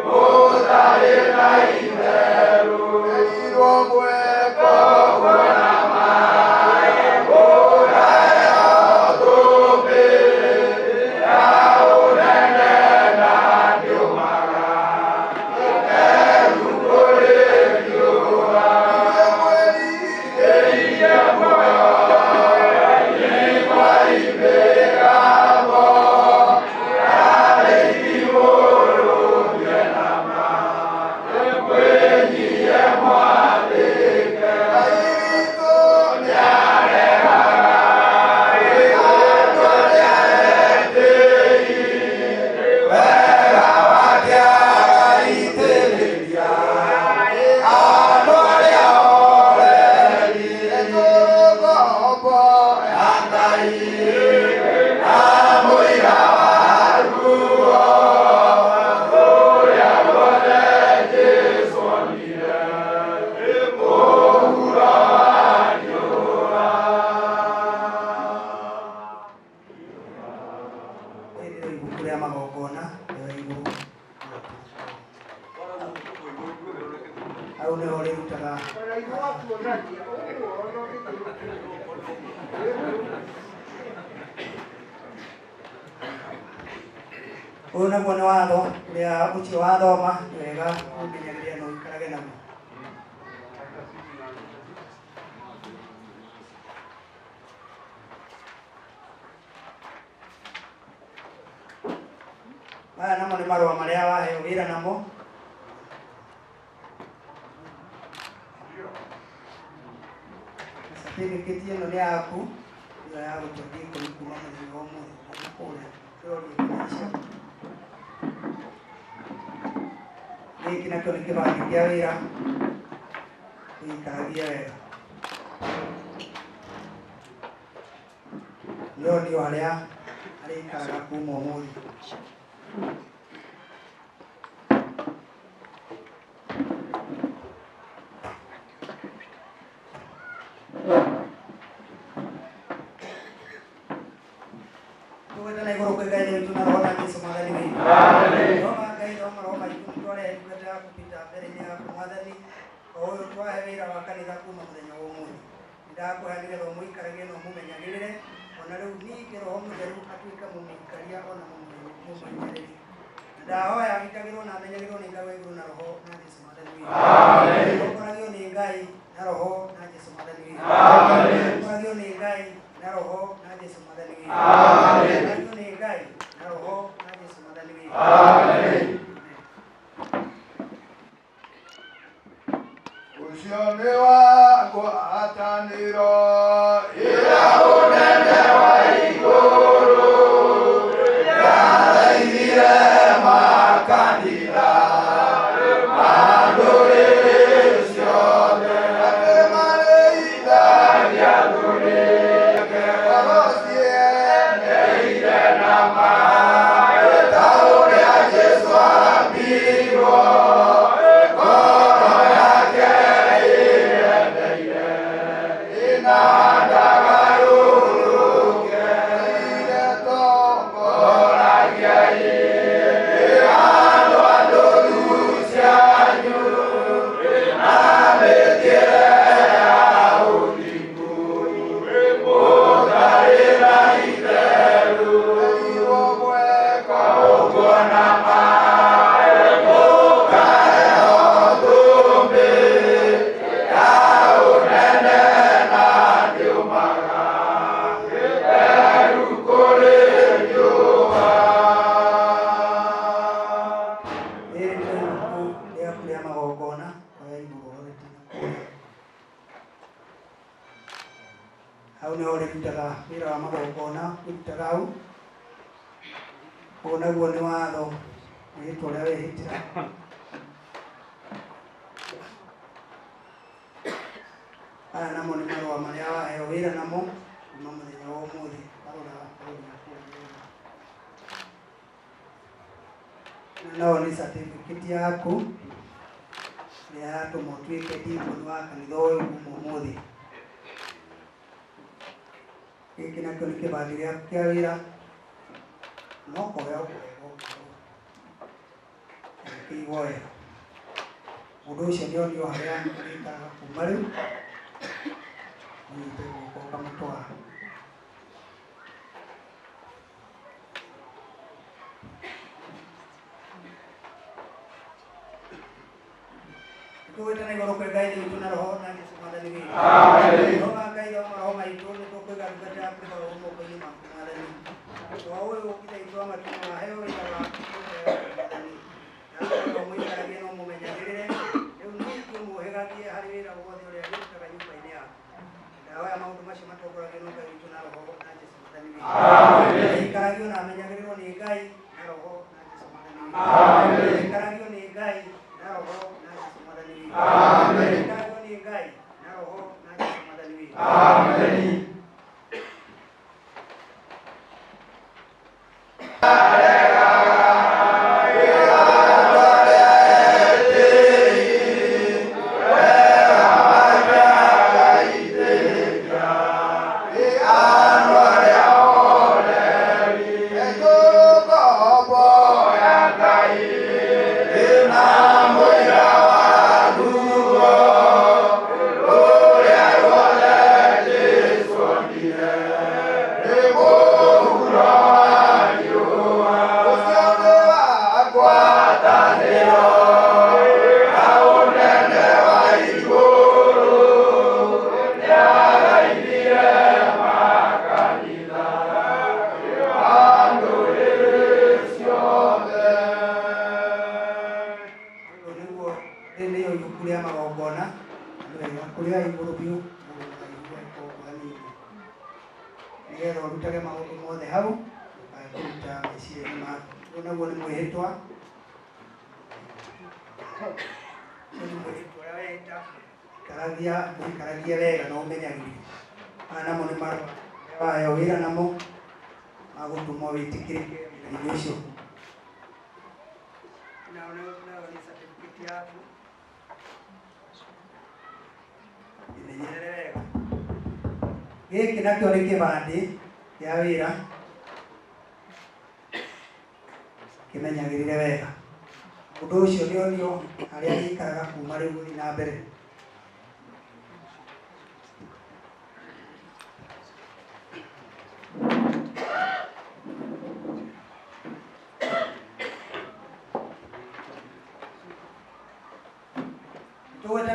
mũtarĩ na itherũ erirwo mwekogwo na maĩ mũkaheo thũmbĩ ya ũnene na ndĩũmaga ĩtheru kũrĩ riũa mwĩrirĩirie muoyo
Hau nĩho ũrĩrutaga ũyũ naguo nĩ watho ũrĩa ũcio wathoma nĩ wega ũmenyagĩrĩre na ũikarage naguo. Maya namo nĩ marũa marĩa waheo wĩra namo. Certificate ĩno nĩ yaku ĩyo ya gũtua deacon kuma mũthenya wa ũmũthĩ na kũrĩa kĩroria kĩmaica. Gĩkĩ nakĩo nĩ kĩbandĩ kĩa wĩra, ũikaragie wega. Nĩonio harĩa arĩikaraga kuma ũmũthĩ. Tũgwete na igũrũ kwĩ Ngai witũ na roho na Jesũ mwathani witũ. Jehova Ngai wa maroho maitũ nĩtwarehe ndungata yaku Peter mbere-inĩ yaku mwathani, o ũyũ twahe wĩra wa kanitha kuma mũthenya wa ũmũthĩ. Nĩndakũhoya nĩgetha ũmũikaragie na ũmũmenyagĩrĩre, ona rĩu ningĩ Roho Mũtheru atuĩke mũmũikaria ona mũmenyereri. Ndahoya agitagĩrwo na amenyagĩrwo nĩ Ngai wa igũrũ na roho na Jesũ Mwathani witũ. Atongoragiũ nĩ Ngai na roho na Jesũ Mwathani witũ. Atongoragiũ nĩ Ngai na roho na Jesũ Mwathani witũ. Atongoragiũ nĩ Ngai na roho na Jesũ Mwathani witũ.
Ũcio nĩ wa ngwatanĩro ĩrĩa ũnene wa igũrũ yathaithire makanitha ma ndũrĩrĩ ciothe atĩ marĩithagia thuri ngoro ciendeire na maĩ ta ũrĩa Jesũ ambirwo ngoro yake ĩyendeire ĩnandagarũrũke iretongoragia andũ a ndũru cianyu na mĩthiĩre ya ũthingu mũtarĩ na itheru mweka ũguo na maĩ mũkaheo thũmbĩ ya ũnene na ndĩumaga ĩtheru kũrĩ riũa.
Rĩrĩ nĩ ibuku rĩaku rĩa magongona oya igũrũ ũrorete na kũrĩa. Hau nĩho ũrĩrutaga wĩra wa magongona, ũrutaga hau. Ũguo naguo nĩ watho mwĩhĩtwa ũrĩa wehĩtĩra. Aya namo nĩ marũa marĩa waheo wĩra namo kuma mũthenya wa ũmũthĩ. Warora bũrũri kũrĩa. Na nao nĩ certificate yaku ĩrĩa yatũma ũtuĩke deacon wa kanitha ũyũ kuma ũmũthĩ. Gĩkĩ nakĩo nĩ kĩbandĩ gĩaku kĩa wĩra no kũheo ũkũheo kĩigwo wega. Mũndũ ũcio nĩ onio harĩa arĩikaraga kuma rĩu, ũnyite guoko ũkamũtwara. Tũgwĩtana igũrũ kwĩ Ngai witũ na roho na Jesũ Mwathani witũ. Roho wa Ngai wa maroho maitũ nĩ tũkũiga ndungata yaku ĩkoragwo moko-inĩ maku Mwathani. Roho ũyũ Ithe witũ wa matu waheo wĩra wa Mwathani. Ndakũhoya ũmũikaragie na ũmũmenyagĩrĩre. Rĩu ningĩ ũmũhĩgagie harĩ wĩra wothe ũrĩa arĩrutaga nyũmba-inĩ yaku. Ndahoya maũndũ macio matongoragio nĩ Ngai witũ na roho na Jesũ Mwathani witũ. Aikaragio na amenyagĩrĩrwo nĩ Ngai na roho na Jesũ Mwathani witũ. Aikaragio nĩ Ngai na roho na Jesũ Mwathani witũ. Aikaragio nĩ Ngai na roho na Jesũ Mwathani witũ. Nĩguo rĩrĩ nĩyo ibuku rĩa magongona nĩ wega kũrĩa igũrũ biũ mũndũ ndakaigua ĩkongwanĩire nĩgetha ũrutage maũndũ mothe hau ndũkae kũruta meciria-inĩ maku. Ũguo naguo nĩ mwĩhĩtwa. Ũcio nĩ mwĩhĩtwa ũrĩa wehĩta. Ikaragia ũikaragie wega na ũmenyagĩrĩre. Maya namo nĩ marũa marĩa waheo wĩra namo magũtũma wĩtĩkĩrĩke wĩra-inĩ ũcio. Nayo nĩ certificate yaku. Ĩmenyerere wega. Gĩkĩ nakĩo nĩ kĩbandĩ kĩa wĩra kĩmenyagĩrĩre wega. Mũndũ ũcio nĩ onio harĩa arĩikaraga kuma rĩu gũthiĩ na mbere.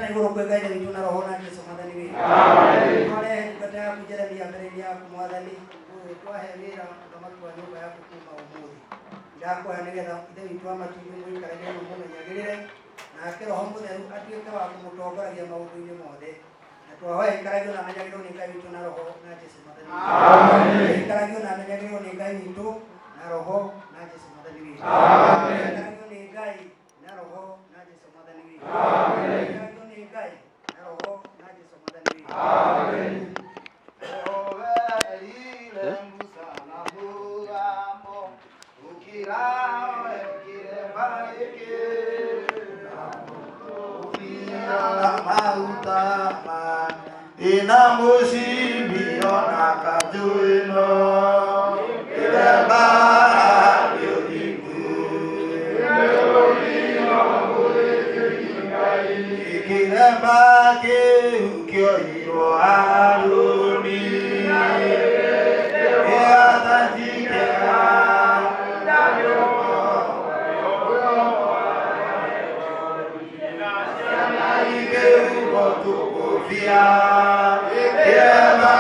igũrũ kwĩ Ngai witũ na roho na Jesũ mwathani witũ. Twarehe ndungata yaku Jeremia mbere-inĩ yaku mwathani, ũyũ twahe wĩra mũthamaki wa nyũmba yaku kuma ũmũthĩ. Ndakũhoya nĩgetha Ithe witũ wa matu-inĩ mũikarage na mũmenyagĩrĩre, nake Roho Mũtheru atuĩke wa kũmũtongoragia maũndũ-inĩ mothe. Na twahoya aikaragio na amenyagĩrĩrwo nĩ Ngai witũ na Roho na Jesũ mwathani witũ. Aikaragio na amenyagĩrĩrwo nĩ Ngai witũ na Roho na Jesũ mwathani witũ. Aikaragio nĩ Ngai na Roho na Jesũ mwathani witũ. Aikaragio nĩ Ngai na Roho na Jesũ mwathani witũ.
Ina mũcibi ona kanjũ ĩno kĩremba nĩ ũthingu kĩremba kĩu kĩoirwo Harũni gĩatanjikĩra ikĩhumbwo tũkũbia kĩremba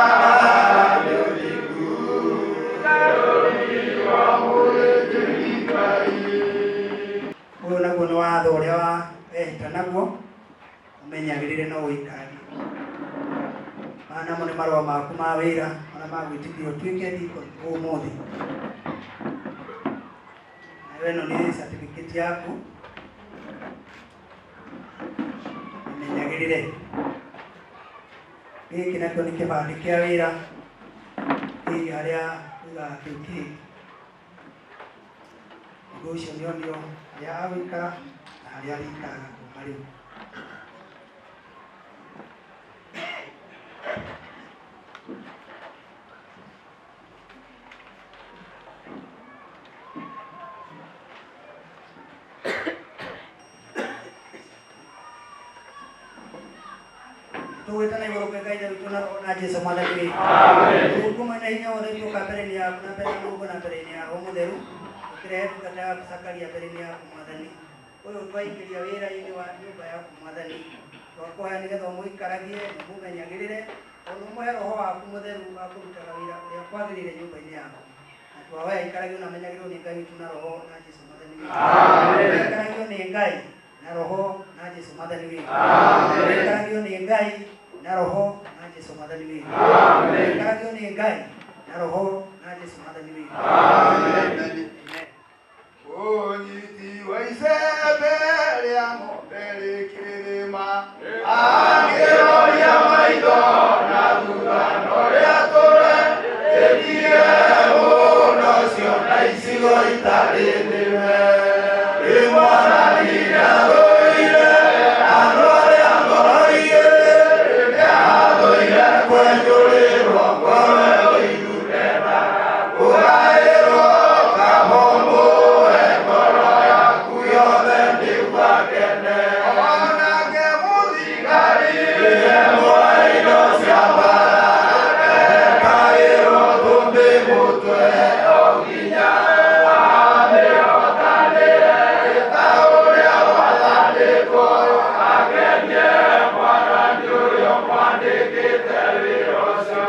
nĩ ũthingu.
Ũyũ naguo nĩ watho ũrĩa wa wehĩta naguo ũmenyagĩrĩre no ũikarie. Maya namo nĩ marũa maku ma wĩra marĩa magwĩtĩkĩria ũtuĩke deacon ũmũthĩ. Nayo ĩno nĩ certificate yaku, ũmenyagĩrĩre. Gĩkĩ nakĩo nĩ kĩbandĩ kĩa wĩra kĩige harĩa ũigaga kĩu kĩngĩ. Ũndũ ũcio nĩ onio harĩa agũikara na harĩa arĩikaraga kuma rĩu. Tũgwĩtana igũrũ kwĩ Ngai witũ na Roho na Jesũ mwathani witũ. Mũrungu mwene hinya wothe tuoka mbere-inĩ yaku na mbere ya Mũrungu na mbere-inĩ ya Roho Mũtheru, ũkĩrehe ndungata yaku Zakaria mbere-inĩ yaku mwathani. Ũyũ twaingĩria wĩra-inĩ wa nyũmba yaku mwathani. Twakũhoya nĩgetha ũmũikaragie na ũmũmenyagĩrĩre, ona ũmũhe Roho waku Mũtheru wa kũrutaga wĩra ũrĩa kwagĩrĩire nyũmba-inĩ yaku. Na twahoya aikaragio na amenyagĩrĩrwo nĩ Ngai witũ na Roho na Jesũ mwathani witũ. Aikaragio nĩ Ngai na Roho na Jesũ mwathani witũ. Aikaragio nĩ Ngai na Roho na Jesũ mwathani witũ. Aikaragio nĩ Ngai na Roho na Jesũ mwathani witũ. Amen.
Ũnyiti wa icembe rĩa ng'ombe rĩkĩrĩma angĩroria maitho na thutha no rĩatũre ĩtire mũno ciona icigo itarĩ nĩme ĩmwathani nĩathũire andũ arĩa ngoro igĩrĩ nĩathũire kwenyũrĩrwo ngoro ĩyo ũgaĩrwo kabomoe ngoro yaku yothe nĩguo akene onake mũthigari ĩmwe indo cia mbara ekaĩrwo thũmbĩ mũtwe o nginya amĩhotanĩre ta ũrĩa gwathanĩtwo akenie mwathani ũrĩa ũmwandĩkĩte wĩra ũcio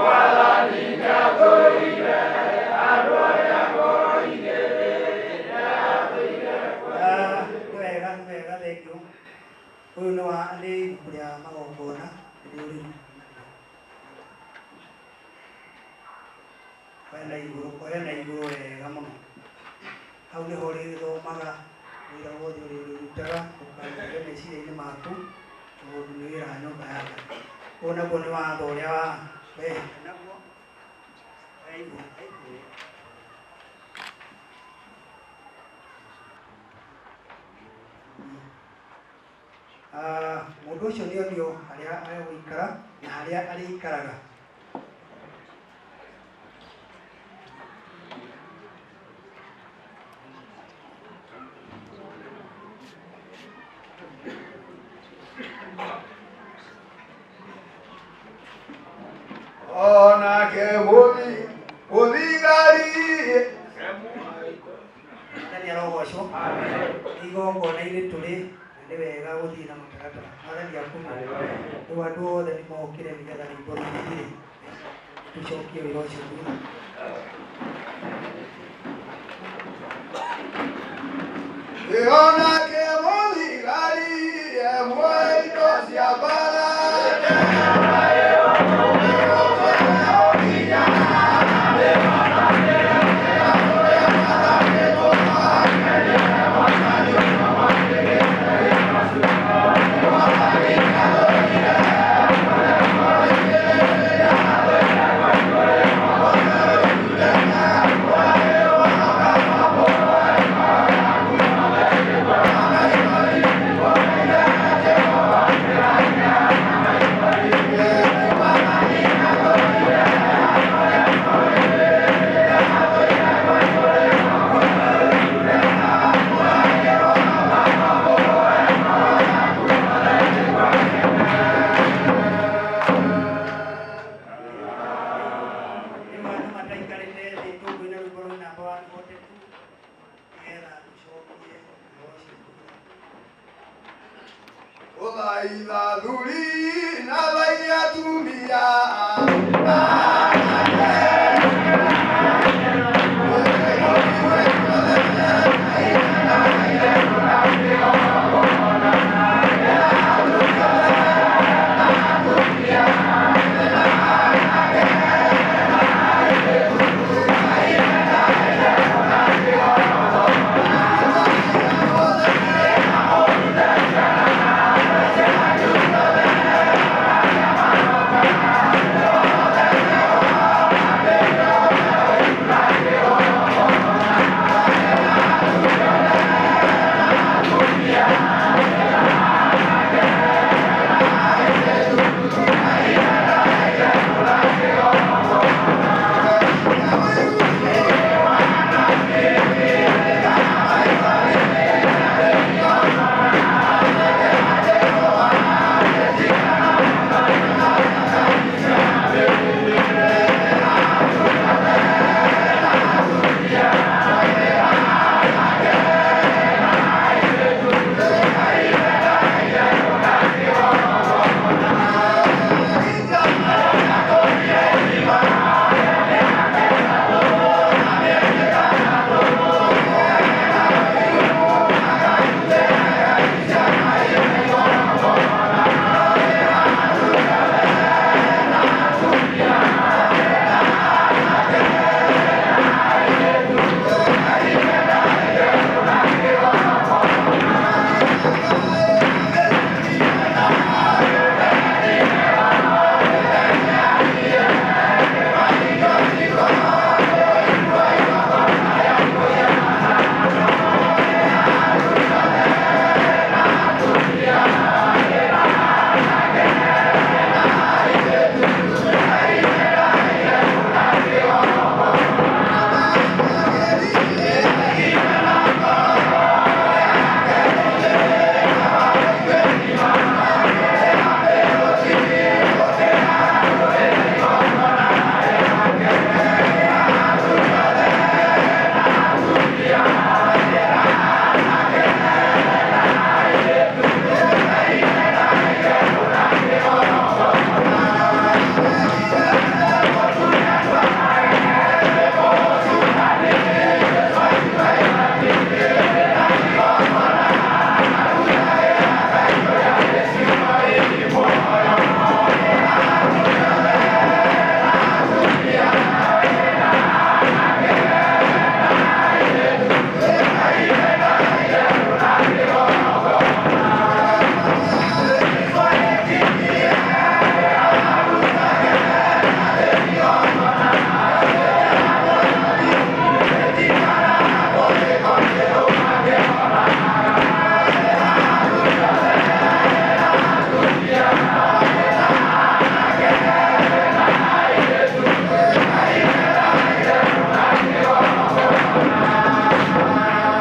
mwathani nĩathũire andũ arĩa ngoro igĩrĩ.
Nĩ wega, nĩ wega, thengiũ. Ũyũ nĩ wa nĩ ibuku rĩa magongona rĩrĩa ũrĩ oya na igũrũ, oya na igũrũ wega mũno. Hau nĩho ũrĩthomaga wĩra wothe ũrĩa ũrĩrutaga, ũkaũige meciria-inĩ maku, tondũ nĩ wĩra wa nyũmba ya Ngai. Ũyũ naguo nĩ watho ũrĩa wa wehĩta naguo. Oya igũrũ, oya igũrũ. Mũndũ ũcio nĩ onio harĩa egũikara na harĩa arĩikaraga.
Onake mũthigari
Mwathani arogocwo. Igongona-inĩ tũrĩ na nĩ wega gũthiĩ na mũtaratara. Mũtaratara Mwathani akũmwe. Rĩu andũ othe nĩ mokire nĩgetha rwĩmbo rũu rũthire, tũcokie wĩra ũcio thutha.
Onake mũthigari ĩmwe indo cia mbaara.
Rĩu andũ mataikarĩte thĩ tũkũina rwĩmbo rwĩ namba 142 nĩgetha tũcokie wĩra ũcio thutha.
Ũthaitha thuri na thai atumia.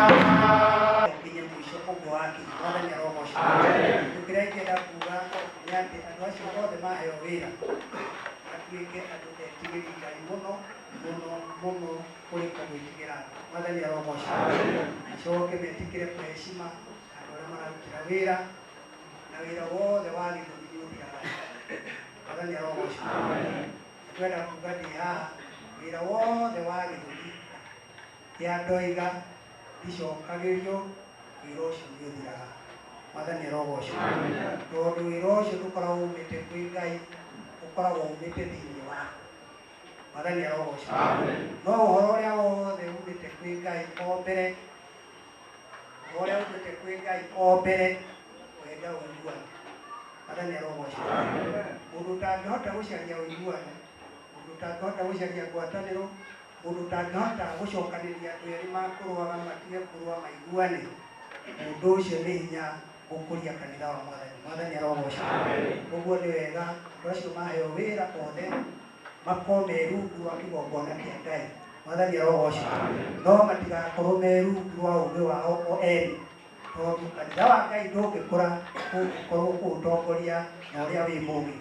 Nginya mũico ũguo wakinya. Mwathani arogocwo. Kĩndũ kĩrĩa ingĩenda kuga nĩ atĩ andũ acio othe maheo wĩra matuĩke andũ etigĩri Ngai mũno mũno mũno kũrĩ gwĩtigĩra Ngai. Mwathani arogocwo. Macoke metĩkĩre kũhe heshima andũ arĩa mararutĩra wĩra na Na wĩra wothe wa gĩthũri nĩ ũthiraga. Mwathani arogocwo. Twenda kuga ndĩ haha wĩra wothe wa gĩthũri kĩa ndoiga ndicokagĩrio, wĩra ũcio nĩ ũthiraga. Mwathani arogocwo. Tondũ wĩra ũcio ndũkoragwo umĩte kwĩ Ngai, ũkoragwo umĩte thĩinĩ waku. Mwathani arogocwo. No ũhoro ũrĩa wothe umĩte kwĩ Ngai o mbere, ũhoro ũrĩa umĩte kwĩ Ngai o mbere wenda ũiguano. Mwathani arogocwo. Mũndũ ũtangĩhota gũcaria ũiguano, mũndũ ũtangĩhota gũcaria ngwatanĩro, mũndũ ũtangĩhota gũcokanĩria andũ erĩ makũrũaga matige kũrũa maiguane, mũndũ ũcio nĩ hinya gũkũria kanitha wa Mwathani. Mwathani arogocwo. Ũguo nĩ wega andũ acio maheo wĩra othe makorwo me rungu rwa kĩgongona kĩa Ngai. Mwathani arogocwo. No matigakorwo me rungu rwa ũũgĩ wao o ene, tondũ kanitha wa Ngai ndũngĩkũra ũngĩkorwo kũũtongoria na ũrĩa wĩ mũũgĩ.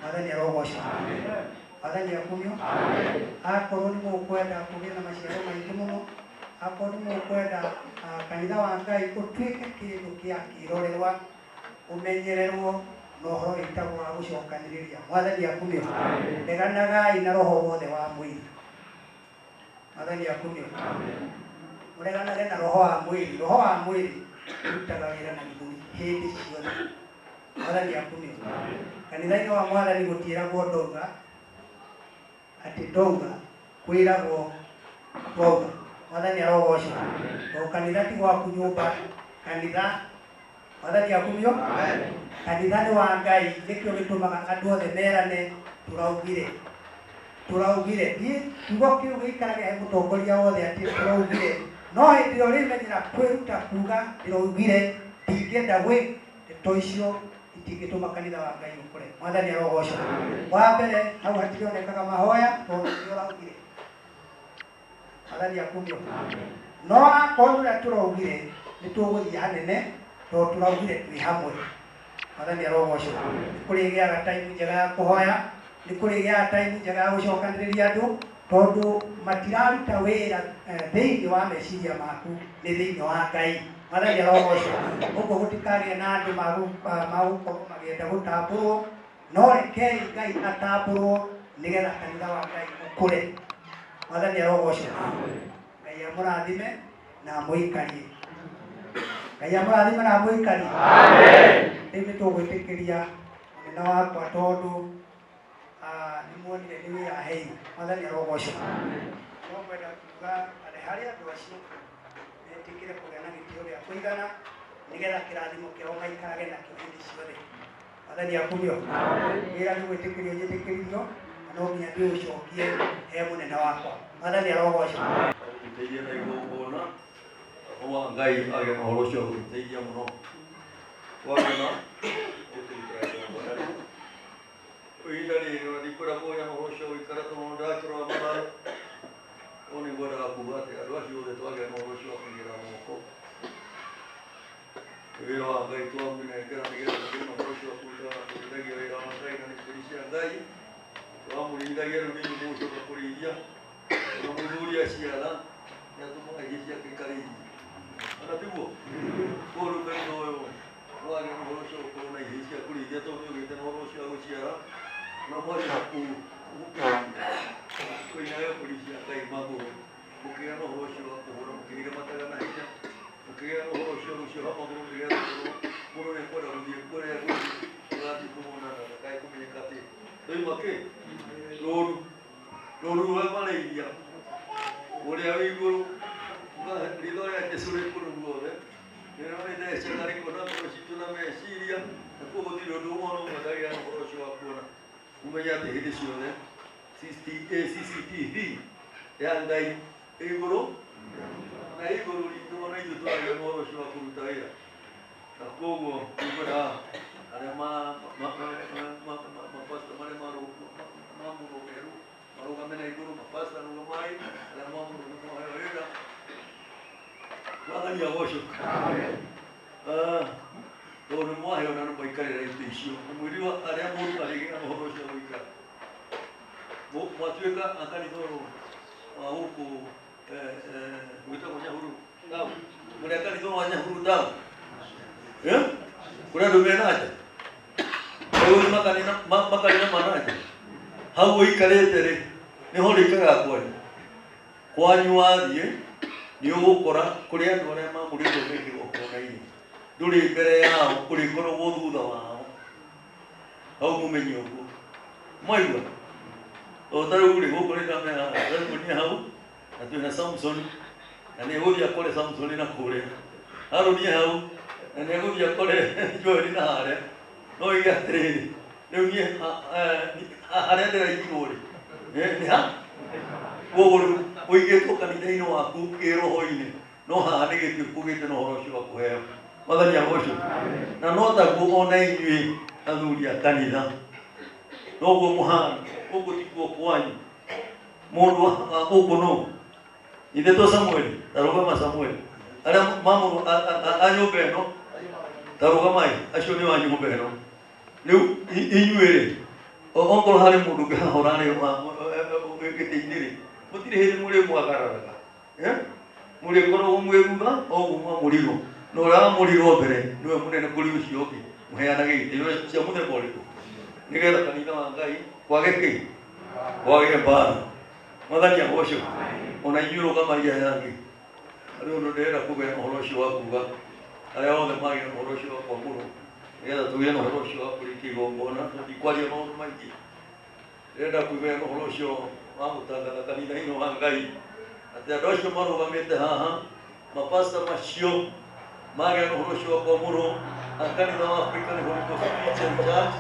Mwathani arogocwo. Mwathani akumio. Akorwo nĩ mũkwenda kũgĩa na maciaro maingĩ mũno, akorwo nĩ mũkwenda kanitha wa Ngai ũtuĩke kĩndũ kĩa kĩrorerwa, ũmenyererwo na ũhoro wĩtagwo wa gũcokanĩrĩria. Mwathani akumio. Reganagai na roho wothe wa mwĩrĩ. Mwathani akumio. Mũreganage na roho wa mwĩrĩ. Roho wa mwĩrĩ ũrutaga wĩra na gĩthũri hĩndĩ ciothe. Mwathani akumio. Kanitha-inĩ wa Mwathani gũtiĩragwo ndauga atĩ ndauga, kwĩragwo twauga. Mwathani arogocwo. Tondũ kanitha ti gwaku nyũmba, kanitha Mwathani akumio. Kanitha nĩ wa Ngai, nĩkĩo gĩtũmaga andũ othe merane tũraugire. Tũraugire. Niĩ kiugo kĩu gĩikarage he mũtongoria wothe atĩ tũraugire. No hĩndĩ ĩrĩa ũrĩmenyera kwĩruta kuga ndĩraugire, ndingĩenda gwĩ ndeto icio itingĩtũma kanitha wa Ngai ũkũre. Mwathani arogocwo. Wa mbere hau hatirionekaga mahoya tondũ nĩ ũraugire. Mwathani akumio. No akorwo ũrĩa tũraugire nĩ tũgũthiĩ hanene tondũ tũraugire twĩ hamwe. Mwathani arogocwo. Nĩ kũrĩgĩaga time njega ya kũhoya, nĩ kũrĩgĩaga time njega ya gũcokanĩrĩria andũ, tondũ matiraruta wĩra thĩinĩ wa meciria maku, nĩ thĩinĩ wa Ngai. Mwathani arogocwo. Ũguo gũtikagĩe na andũ magũkorwo magĩenda gũtambũrwo, no rekei Ngai atambũrwo nĩgetha kanitha wa Ngai ũkũre. Mwathani arogocwo. Ngai amũrathime na amũikarie. Ngai amũrathime na amũikarie. Rĩu nĩ tũgwĩtĩkĩria mũnene wakwa tondũ nĩ muonire nĩ wĩra aheirwo. Mwathani arogocwo. No ngwenda kuga atĩ harĩ andũ acio metĩkĩre kũgĩa na gĩtĩo gĩa kũigana nĩgetha kĩrathimo kĩao maikarage nakĩo hĩndĩ ciothe. Mwathani akumio. Wĩra nĩ gwĩtĩkĩrio njĩtĩkĩririo na no nginya ndĩũcokie he mũnene wakwa. Mwathani arogocwo.
Gũteithia na igongona roho wa Ngai agĩa na ũhoro ũcio wa gũtũteithia mũno. Twagĩa gũtũrutĩra igongona rĩu. Ihinda rĩrĩ ona ndikwenda kũgĩa na ũhoro ũcio gũikara tondũ ndakĩrora mathaa. No nĩ ngwendaga kuga atĩ andũ acio othe twagĩa na ũhoro ũcio wa kũigĩrĩra moko. Nĩ wĩra wa Ngai twamũnengera nĩgetha tũgĩe na ũhoro ũcio wa kũruta kũrĩithagia wĩra wa Ngai na nĩ mbũri cia Ngai. Twamũrĩithagia rĩu nĩ inyuĩ mũgũcoka kũrĩithia. Ona mũthuri aciara nĩ atũmaga ihĩĩ ciake ikarĩithie. Ona tiguo? Koguo rĩu kanitha ũyũ nĩwagĩa na ũhoro ũcio wa gũkorwo na ihĩĩ cia kũrĩithia tondũ nĩ ũgĩte na ũhoro ũcio wa gũciara. Na mwacoka kũinyaga mbũri cia Ngai magũrũ, mũkĩgĩa na ũhoro ũcio wa kũhũra, mũkĩiramataga na hinya, mũkĩgĩa na ũhoro ũcio wa gũcioha magũrũ nĩgetha korwo mũndũ nĩ ekwenda gũthiĩ kũrĩa gũthiĩ, ũgathiĩ kũmona na ndakae kũmenyeka atĩ ndoima kĩ rũru rũru rwa marĩithia ũrĩa wĩ igũrũ ritho rĩa Jesũ rĩ kũndũ guothe rĩrĩa rĩthecaga rĩkona ngoro citũ na meciria na koguo gũtirĩ ũndũ ũmwe na ũmwe ndagĩa na ũhoro ũcio wa kuona ũmenye atĩ hĩndĩ ciothe CCTV ya Ngai ĩ igũrũ na ĩ igũrũ ritũ ona ithuĩ tũragĩa na ũhoro ũcio wa kũruta wĩra na koguo nĩngwendaga arĩa mapasta marĩa mamũrũmĩrĩru marũgame na igũrũ mapasta rũgamai arĩa mamũrwo nĩ mwaheo wĩra Mwathani agocwo. Tondũ nĩ mwaheo na nĩ mwaikarĩra itĩ icio na mwĩrirwo arĩa mũndũ arĩgĩa na ũhoro ũcio wa gũikara mwatuĩka a kanitha ũyũ wa gũkũ gwĩtagwo Nyahururu town mũrĩ a kanitha wa Nyahururu town. Eh? Kũrĩ andũ mena nja rĩu makanitha mana nja hau ũikarĩte rĩ nĩho ũrĩikaraga kwanyu kwanyu wathiĩ nĩ ũgũkora kũrĩ andũ arĩa mamũrĩtwo me kĩgongona-inĩ ndũrĩ mbere yao ũrĩkoragwo thutha wao hau mũmenye ũguo mwaigua o ta rĩu rĩ gũkũ rĩ ndamera Samson hau na twĩna Samson na nĩ egũthiĩ akore Samson na kũrĩa Harũni hau na nĩ egũthiĩ akore Joeli na harĩa no oige atĩrĩrĩ rĩu niĩ harĩa ndĩraigirwo rĩ nĩ ha koguo rĩu ũigĩtwo kanitha-inĩ waku kĩroho-inĩ no haha nĩ gĩtĩ kũgĩte na ũhoro ũcio wa kũheo Mwathani agocwo na no taguo ona inyuĩ athuri a kanitha noguo mũhana gũkũ tikuo kwanyu mũndũ wa gũkũ nũ ithe to Samueli tarũgama Samueli arĩa mamũrũ a nyũmba ĩno tarũgamai acio nĩ wa nyũmba ĩno rĩu inyuĩ rĩ okorwo harĩ mũndũ ũngĩ haha ũrarĩ gĩtĩ-inĩ rĩ mũtirĩ hĩndĩ mũrĩ mwagararaga mũrĩkoragwo mwĩ thutha o ũguo mwamũrirwo na ũrĩa wamũrirwo mbere nĩwe mũnene kũrĩ ũcio ũngĩ mũheanage gĩtĩo cia mũthemba ũrĩkũ nĩgetha kanitha wa Ngai kwage kĩ kwage mbara Mwathani agocwo ona inyuĩ rũgamai aya angĩ harĩ ũndũ ndĩrenda kũgĩa na ũhoro ũcio wa kuga arĩa othe magĩa na ũhoro ũcio wa kwamũrwo nĩgetha tũgĩe na ũhoro ũcio wa kũrĩkia igongona tũtikwaria maũndũ maingĩ ndĩrenda kũgĩa na ũhoro ũcio wa gũtangatha kanitha-inĩ wa Ngai atĩ andũ acio marũgamĩte haha mapasta macio magĩa na ũhoro ũcio wa kwamũrwo a kanitha wa African Holy Ghost Christian Church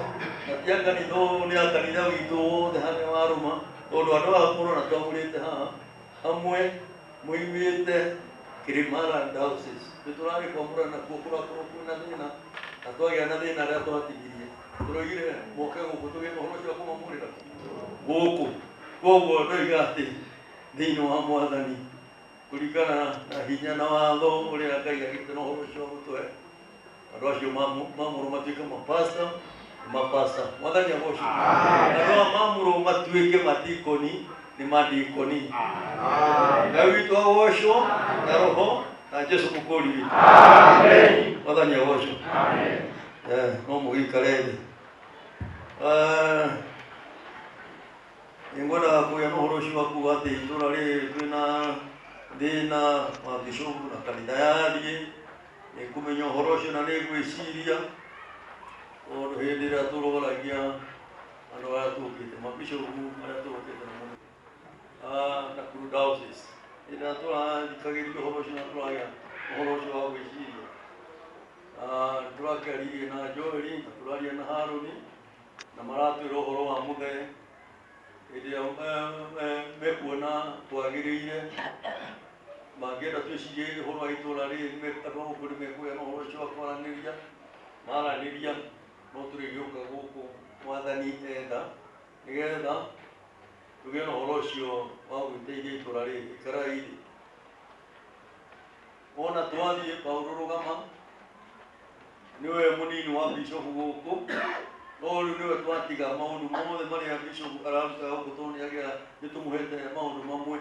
na ti a kanitha ũyũ nĩ a kanitha witũ wothe harĩa warũma tondũ andũ aya mũrona twamũrĩte haha amwe moimĩte Kĩrĩmara Diocese nĩ tũrarĩ kwamũrana nakuo kũrakorwo kwĩna thĩna na twagĩa na thĩna arĩa twatigirie tũroigire moke gũkũ tũgĩe na ũhoro ũcio wa kũmamũrĩra gũkũ koguo ndoiga atĩ thĩinĩ wa Mwathani kũringana na hinya na watho ũrĩa Ngai agĩte na ũhoro ũcio wa gũtũhe andũ acio mamũrwo matuĩke mapasta mapasta Mwathani agocwo andũ aya mamũrwo matuĩke madikoni nĩ madikoni Ngai witũ agocwo na roho na Jesu mũkũri witũ Mwathani agocwo no mũgĩikare thĩ nĩngwendaga kũgĩa na ũhoro ũcio wa kuga atĩ itũũra rĩrĩ twĩna thĩna wa bishopu na kanitha yathiĩ nĩngũmenya ũhoro ũcio na nĩngwĩciria tondũ hĩndĩ ĩrĩa tũroragia andũ arĩa tũkĩte mabishopu arĩa tũkĩte namo Nakuru Diocese hĩndĩ ĩrĩa tũrathikagĩrĩria ũhoro ũcio na tũragĩa ũhoro ũcio wa gwĩciria tũrakĩaririe na Joeli na tũraria na Harũni na maratwĩra ũhoro wa mũthee hĩndĩ ĩrĩa mekuona kwagĩrĩire mangĩenda twĩcirie ũhoro wa itũũra rĩrĩ andũ a gũkũ nĩ mekũgĩa na ũhoro ũcio wa kwaranĩria maranĩria no tũrĩgĩũka gũkũ Mwathani enda nĩgetha tũgĩe na ũhoro ũcio wa gwĩteithia itũũra rĩrĩ ikarai thĩ wona twathiĩ Paũlũ rũgama nĩwe mũnini wa bishopu gũkũ no rĩu nĩwe twatiga maũndũ mothe marĩa bishopu ararutaga gũkũ tondũ nĩagĩa nĩ tũmũhete maũndũ mamwe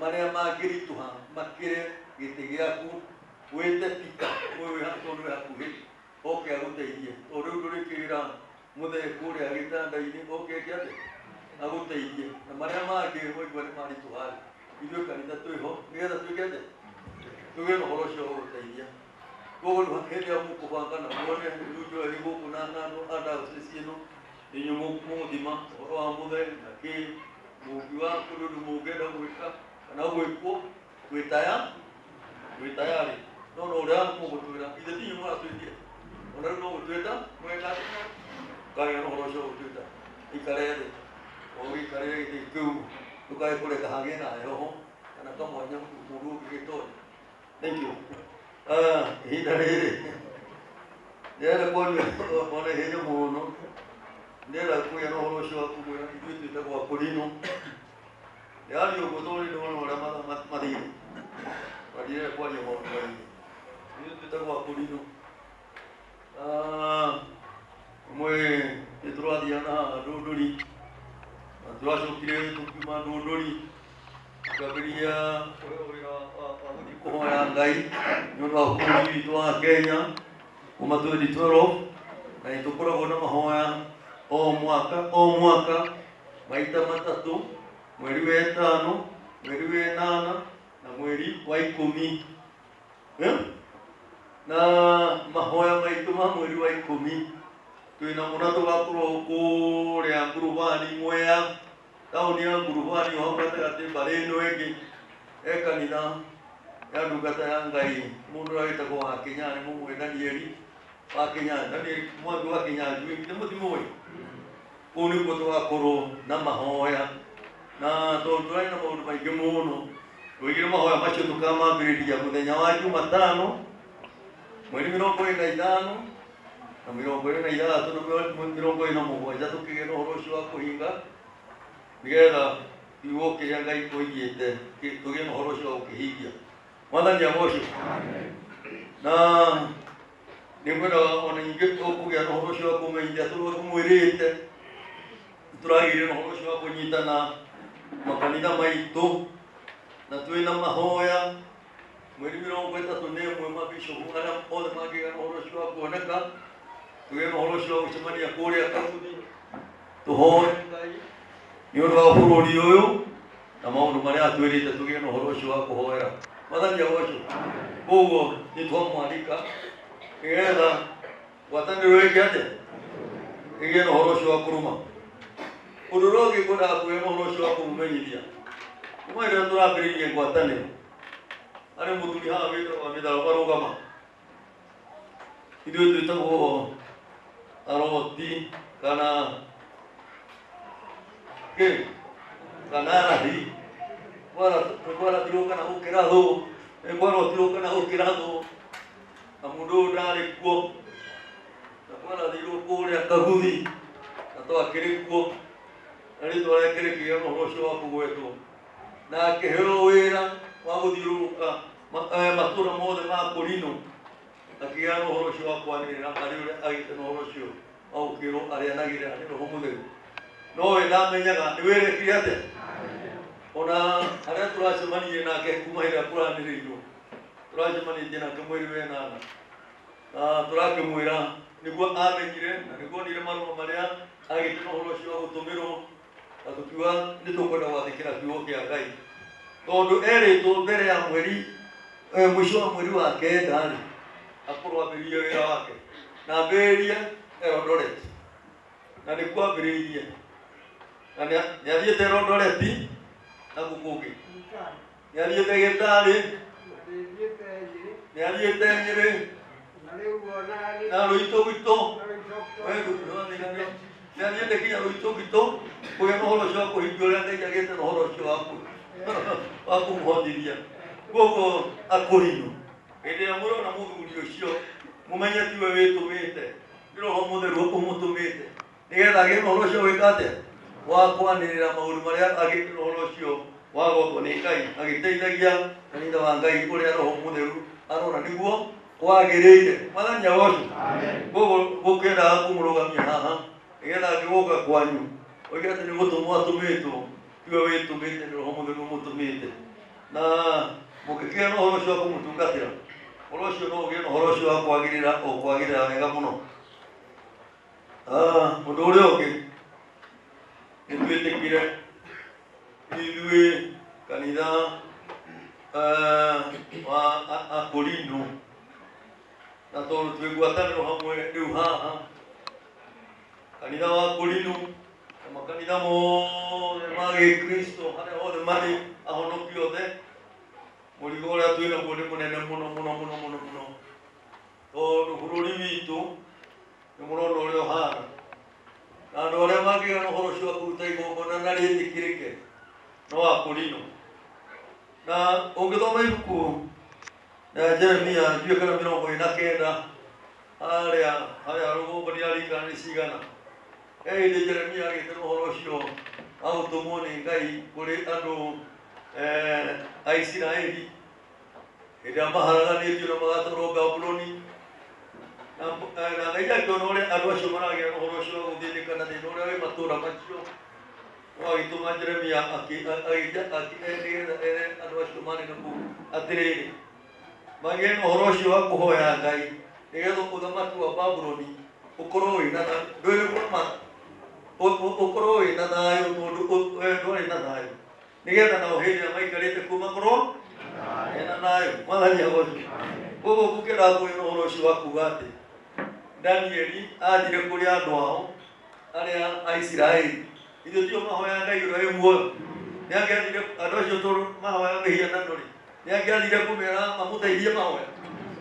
marĩa mangĩritũha makĩre gĩtĩ gĩaku wĩte Peter ũyũ wĩ tondũ wĩ hakuhĩ oke agũteithie tondũ rĩu ndũrĩkĩra mũthee kũrĩa gĩtanda-inĩ oke eke atĩa agũteithie na marĩa mangĩ waigua nĩ maritũha rĩ ithuĩ kanitha twĩho nĩgetha twĩke atĩa tũgĩe na ũhoro ũcio wa gũteithia koguo rĩu hĩndĩ ĩrĩa mũkũbanga na muone rĩu Joeli gũkũ na andũ a diocese ĩno inyuĩ mũgũthima ũhoro wa mũthee na kĩ mũngiuga kũrĩ ũndũ mũngĩenda gwĩka kana gwĩkwo twĩ tayari no no ũrĩa mũgũtwĩra ithe ti inyuĩ mũratwĩtia ona rĩu no gũtwĩta mweka atĩa ũkagĩa na ũhoro ũcio wa gũtwĩta ikare thĩ ũgĩikarĩre gĩtĩ kĩu ndũkae kũreka hagĩe na heho kana kamwanya mũndũ ũngĩgĩtonya thank you ihinda rĩrĩ ndĩrenda kwaria ona ihenya mũno ndĩrenda kũgĩa na ũhoro ũcio wa kũmwĩra ithuĩ twĩtagwo akũrinũ ndĩraria ũguo tondũ nĩ ndĩrona ũrĩa mathaa mathire na ndirenda kwaria maũndũ maingĩ ithuĩ twĩtagwo akũrinũ ũmwe nĩ tũrathiaga na haha Ndũndũri na tũracokire tũkiuma Ndũndũri tukĩambĩrĩria kũheo wĩra wa gũthiĩ kũhoya Ngai nĩ ũndũ wa bũrũri witũ wa Kenya kuma 2012 Na nĩ tũkoragwo na mahoya o mwaka o mwaka maita matatũ, mweri wa ĩtano, mweri wa ĩnana na mweri wa 10. Na mahoya maitũ ma mweri wa 10 twĩna mũna tũgakorwo kũrĩa Ngurubani Mwea, taũni ya Ngurubani o hau gatagatĩ mbarĩ ĩno ĩngĩ he kanitha ya ndungata ya Ngai mũndũ ũrĩa wĩtagwo wa Kĩnyarĩ, mũmũĩ Danieli wa Kĩnyarĩ, Danieli Mwangi wa Kĩnyanjui, githĩ mũtimũĩ? Kũu nĩkuo tũgakorwo na mahoya, na tondũ tũrarĩ na maũndũ maingĩ mũno tũigire mahoya macio tũkamambĩrĩria mũthenya wa Jumatano mweri 25 na 26 na 27 tũkĩgĩa na ũhoro ũcio wa kũhinga nĩgetha kiugo kĩrĩa Ngai oigĩte tũgĩe na ũhoro ũcio wa gũkĩhingia. Mwathani agocwo. Na nĩngwendaga ona ningĩ tũkũgĩa na ũhoro ũcio wa kũmenyithia tũrĩa tũmwĩrĩte, tũragĩire na ũhoro ũcio wa kũnyitana makanitha maitũ na twĩna mahoya mweri 31 mabishopu arĩa othe mangĩgĩa na ũhoro ũcio wa kuoneka tũgĩe na ũhoro ũcio wa gũcemania kũrĩa Kabuthi tũhoe Ngai nĩ ũndũ wa bũrũri ũyũ na maũndũ marĩa atwĩrĩte tũgĩe na ũhoro ũcio wa kũhoera. Mwathani agocwo. Koguo nĩ twamwarika nĩgetha ngwatanĩro ĩke atĩa, ĩgĩe na ũhoro ũcio wa kũrũma. Ũndũ ũrĩa ũngĩ ngwendaga kũgĩa na ũhoro ũcio wa kũmũmenyithia, kuma rĩrĩa tũrambĩrĩirie ngwatanĩro, harĩ mũthuri haha wĩtagwo wa mĩtharaba rũgama, ithuĩ twĩtagwo aroti kana kĩ kana arahi, kwarathirwo kana gũkĩrathwo, kwarotirwo kana gũkĩrathwo, na mũndũ ũyũ ndarĩ kuo, na kwarathirwo kũrĩa Kaguthi na twakĩrĩ kuo, na rĩtwa rĩake rĩkĩgĩa na ũhoro ũcio wa kũgwetwo, na akĩheo wĩra wa gũthiũrũrũka matũũra mothe ma Kũrinũ, akĩgĩa na ũhoro ũcio wa kwanĩrĩra harĩ ũrĩa agĩte na ũhoro ũcio wa gũkĩrwo arĩanagĩrĩra nĩ Roho Mũtheru. No we ndamenyaga nĩ wĩra ekire atĩa, ona harĩa tũracemanirie nake kuma hĩndĩ ĩrĩa kũranĩrĩirwo, tũracemanĩtie nake mweri wa 8 na tũrakĩmwĩra nĩguo amenyire na nĩguo onire marũa marĩa agĩte na ũhoro ũcio wa gũtũmĩrwo, na tũkiuga nĩ tũkwenda gwathĩkĩra kiugo kĩa Ngai tondũ erĩtwo mbere ya mweri mũico wa mweri wa 9 rĩ akorwo ambĩrĩrie wĩra wake na ambĩrĩrie Eldoret, na nĩkuo ambĩrĩirie, na nĩ athiĩte Eldoret na kũ kũngĩ, nĩ athiĩte Gĩtarĩ, nĩ athiĩte Nyĩrĩ na Rũitũgitũ, nĩ athiĩte nginya Rũitũgitũ kũgĩa na ũhoro ũcio wa kũhingia ũrĩa Ngai agĩte na ũhoro ũcio wa kũmũhotithia. Koguo akũrinũ hĩndĩ ĩrĩa mũrona mũthuri ũcio mũmenye tiwe wĩtũmĩte, nĩ Roho Mũtheru ũmũtũmĩte nĩgetha agĩe na ũhoro ũcio gwĩka atĩa, wa kwanĩrĩra maũndũ marĩa agĩte na ũhoro ũcio wa gwakwo nĩ Ngai, agĩteithagia kanitha wa Ngai ũrĩa Roho Mũtheru arona nĩguo kwagĩrĩire. Mwathani agocwo. Koguo gũkĩendaga kũmũrũgamia haha nĩgetha angĩgoka kwanyu oige atĩ nĩ gũtũmwo atũmĩtwo, tiwe wĩtũmĩte, nĩ Roho Mũtheru ũmũtũmĩte. Na mũngĩkĩgĩa na ũhoro ũcio wa kũmũtungatĩra, ũhoro ũcio no ũgĩe na ũhoro ũcio wa kwagĩrĩra o kwagĩrĩra wega mũno. Ũndũ ũrĩa ũngĩ nĩ twĩtĩkire ithuĩ kanitha wa Akũrinũ, na tondũ twĩ ngwatanĩro hamwe rĩu haha kanitha wa Kũrinũ na makanitha mothe ma Gĩkristo harĩa hothe marĩ ahonoki othe, mũrigo ũrĩa twĩ naguo nĩ mũnene mũno mũno mũno mũno mũno, tondũ bũrũri witũ nĩ mũrona ũrĩa ũhana, na andũ arĩa mangĩgĩa na ũhoro ũcio wa kũruta igongona na rĩtĩkĩrĩke no Akũrinũ. Na ũngĩthoma ibuku rĩa Jeremia ndiũĩ kana 49 harĩa harĩa rũgongo nĩaririkana nĩ cigana, he hĩndĩ Jeremia agĩte na ũhoro ũcio wa gũtũmwo nĩ Ngai kũrĩ andũ a Isiraeli hĩndĩ ĩrĩa maharaganĩtio na magatwarwo Babuloni, na Ngai akĩona ũrĩa andũ acio maragĩa na ũhoro ũcio wa gũthĩnĩka na thĩna ũrĩa wĩ matũũra macio, no agĩtũma Jeremia nĩgetha ere andũ acio marĩ na kũu atĩrĩrĩ, magĩe na ũhoro ũcio wa kũhoya Ngai nĩgetha ũthamaki wa Babuloni Ũkorwo wĩna ndwĩrĩgwo ma ũkorwo wĩna thayũ tondũ we ndwarĩ na thayũ nĩgetha nao hĩndĩ ĩrĩa maikarĩte kuo makorwo mena thayũ. Mwathani agocwo. Koguo ngũkĩenda kwĩra ũhoro ũcio wa kuga atĩ Danieli athire kũrĩ andũ ao arĩa a Isiraeli. Ithuĩ tio mahoya Ngai ũrĩa wĩ muoyo. Nĩ angĩathire andũ acio tondũ mahoya mĩhianano rĩ, nĩ angĩathire kũmera mamũteithie mahoya.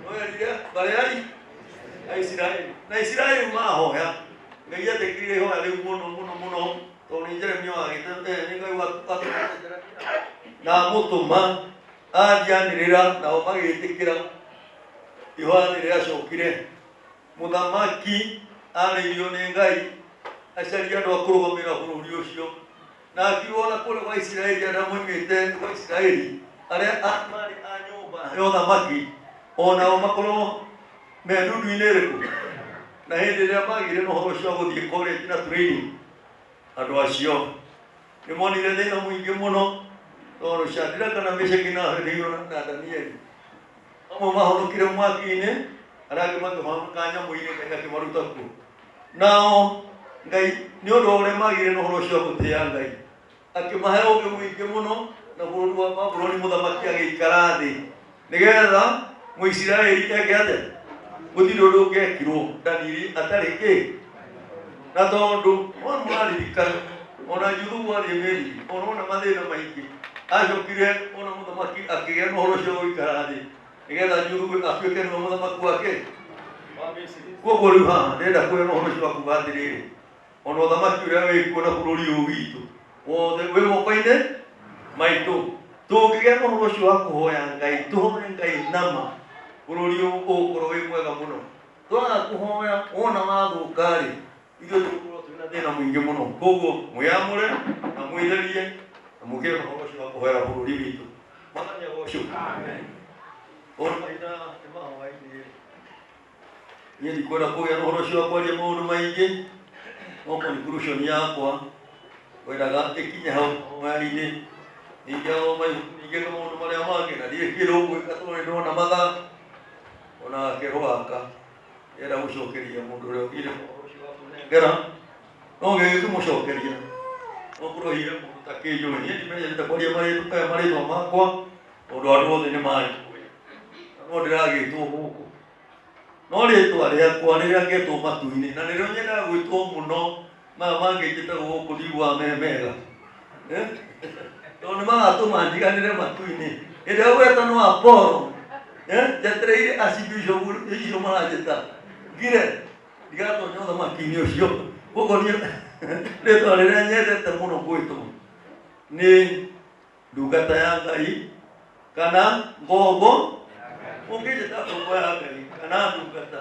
No erire mbarĩ ya Isiraeli. Na Isiraeli mahoya Ngai etĩkĩrire ihoya rĩu mũno mũno mũno tondũ nĩ Jeremia wagĩte nĩ Ngai watũmĩte Jeremia na amũtũma athiĩ nao magĩtĩkĩra ihoya nĩ rĩacokire. Mũthamaki arĩirio nĩ Ngai acarie andũ a kũrũgamĩrĩra bũrũri ũcio na akiuga ona kũrĩa gwa Isiraeli arĩa moimĩte gwa Isiraeli arĩa marĩ a nyũmba ya ũthamaki onao makorwo me ndundu-inĩ ĩrĩkũ. Na hĩndĩ ĩrĩa magĩire na ũhoro ũcio wa gũthiĩ college na training andũ acio nĩ monire thĩna mũingĩ mũno tondũ Shadraka na Meshaki na Abednego na Danieli amwe mahonokire mwaki-inĩ arĩa angĩ makĩhonoka nyamũ-inĩ Ngai akĩmaruta kuo. Nao Ngai nĩ ũndũ wa ũrĩa magĩire na ũhoro ũcio wa gũtĩĩa Ngai akĩmahe ũũgĩ mũingĩ mũno na bũrũri wa Babuloni mũthamaki agĩikara thĩ nĩgetha Mũisiraeli eke atĩa? Gũtirĩ ũndũ ũngĩekirwo Danieli atarĩ kĩ na tondũ ona mũraririkana ona Juthubu athiĩ Misiri ona ona mathĩna maingĩ acokire ona mũthamaki akĩgĩa na ũhoro ũcio wa gũikara thĩ nĩgetha Juthubu atuĩke nĩwe mũthamaki wake wa Misiri. Koguo rĩu haha ndĩrenda kũheana ũhoro ũcio wa kuga atĩrĩrĩ ona ũthamaki ũrĩa wĩkuo na bũrũri ũyũ witũ wothe wĩ moko-inĩ maitũ tũngĩgĩa na ũhoro ũcio wa kũhoya Ngai tũhoe Ngai nama bũrũri ũyũ ũgũkorwo wĩ mwega mũno. Twaga kũhoya wona wathũka rĩ ithuĩ tũgũkorwo twĩna thĩna mũingĩ mũno. Koguo mwĩamũre na mwĩtherie na mũgĩe na ũhoro ũcio wa kũhoera bũrũri witũ. Mwathani agocwo. Tondũ mahinda nĩ ma hwaĩ-inĩ niĩ ndikwenda kũgĩa na ũhoro ũcio wa kwaria maũndũ maingĩ no conclusion yakwa wendaga ĩkinye hau mahoya-inĩ ningĩ athoma ibuku ningĩ eka maũndũ marĩa mangĩ na ndirĩ kĩndũ ngwĩka tondũ nĩ ndĩrona mathaa ona gakerũ gaka ndĩrenda gũcokeria mũndũ ũrĩa ũthire ũhoro ũcio wa kũnengera no ngĩgĩkĩmũcokeria no kũrohire mũndũ ta kĩnjũĩ niĩ ndimenyerete kwaria marĩtwa makwa tondũ andũ othe nĩ manjũĩ no ndĩragĩtwo gũkũ no rĩtwa rĩakwa rĩrĩa ngetwo matu-inĩ na nĩrĩo nyendaga gwĩtwo mũno maya mangĩ njĩtagwo gũkũ ndiguaga me mega tondũ nĩ magatũma njiganĩre matu-inĩ hĩndĩ ĩrĩa gwĩtanwo Apollo njetereire archbishop icio maranjĩta ngire ndigatonya ũthamaki-inĩ ũcio. Koguo niĩ rĩtwa rĩrĩa nyendete mũno gwĩtwo nĩ ndungata ya Ngai kana ngombo ũngĩnjĩta ngombo ya Ngai kana ndungata.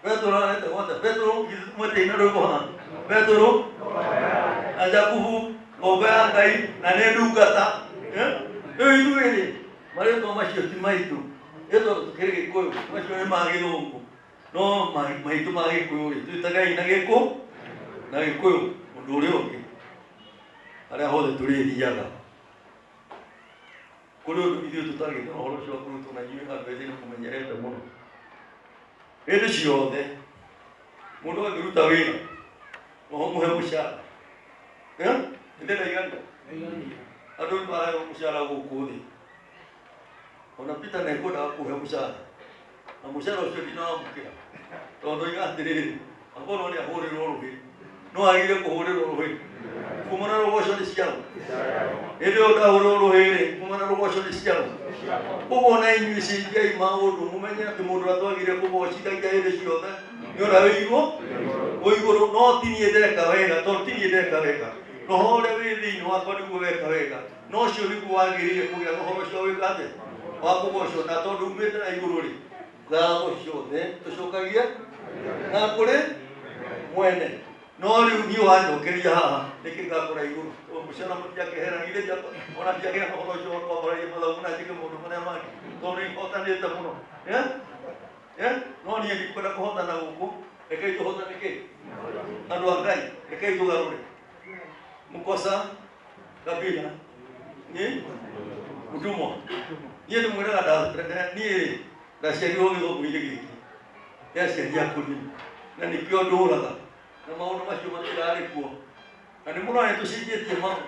Petero aretagwo atĩa? Petero mwĩtĩi na rwĩmbo haha. Petero na Jakubu ngombo ya Ngai na nĩ ndungata. Rĩu ithuĩ rĩ marĩtwa macio ti maitũ ĩ tondũ tũkĩrĩ Gĩkũyũ macio nĩ ma Gĩthũngũ no maitũ ma Gĩkũyũ rĩ twĩtagaĩ na Gĩkũ na Gĩkũyũ ũndũ ũrĩa ũngĩ harĩa hothe tũrĩthiaga kũrĩ ũndũ ithuĩ tũtagĩte na ũhoro ũcio wa kũrutwo na inyuĩ andũ ethĩ nĩ mũmenyerete mũno hĩndĩ ciothe mũndũ angĩruta wĩra no mũhe mũcara ĩndĩ ndaigania andũ nĩ maraheo mũcara gũkũ thĩ ona Peter nĩ ekwendaga kũhe mũcara na mũcara ũcio ndinawamũkĩra tondũ oiga atĩrĩrĩ akorwo nĩ ahũrĩrwo rũhĩ no agire kũhũrĩrwo rũhĩ kuma na rũgoco nĩ ciao hĩndĩ ĩyo ndahũrĩrwo rũhĩ rĩ kuma na rũgoco nĩ ciao koguo na inyuĩ cenjiai maũndũ mũmenye atĩ mũndũ ũrĩa twagire kũgocithagia hĩndĩ ciothe nĩ ũrĩa wĩ igũrũ wĩ igũrũ no ti niĩ ndeka wega tondũ ti niĩ ndeka wega roho ũrĩa wĩ thĩinĩ wakwa nĩguo weka wega no ũcio nĩguo wagĩrĩire kũgĩa na ũhoro ũcio wĩka atĩa wa kũgocwo na tondũ umĩte na igũrũ rĩ ngatho ciothe tũcokagie na kũrĩ mwene no rĩu niĩ wanjokeria haha nĩkĩ ngakora igũrũ mũcara mũtiakĩhera githĩ ona ndiagĩa na ũhoro ũcio wa kwambararia mathabu na njĩke maũndũ marĩa mangĩ tondũ nĩ hotanĩte mũno no niĩ ndikwenda kũhotana gũkũ rekei tũhotane kĩ andũ a Ngai rekei tũgarũre mũkosa kabila ni mũtũmwa niĩ ndĩmwĩraga niĩ rĩ ndaciarirwo gĩthũngũ-inĩ gĩkĩ kĩa aciari akũrũ Na nĩkĩo ndũraga na maũndũ macio matirarĩ kuo na nĩ mũrona nĩ tũcenjetie maũndũ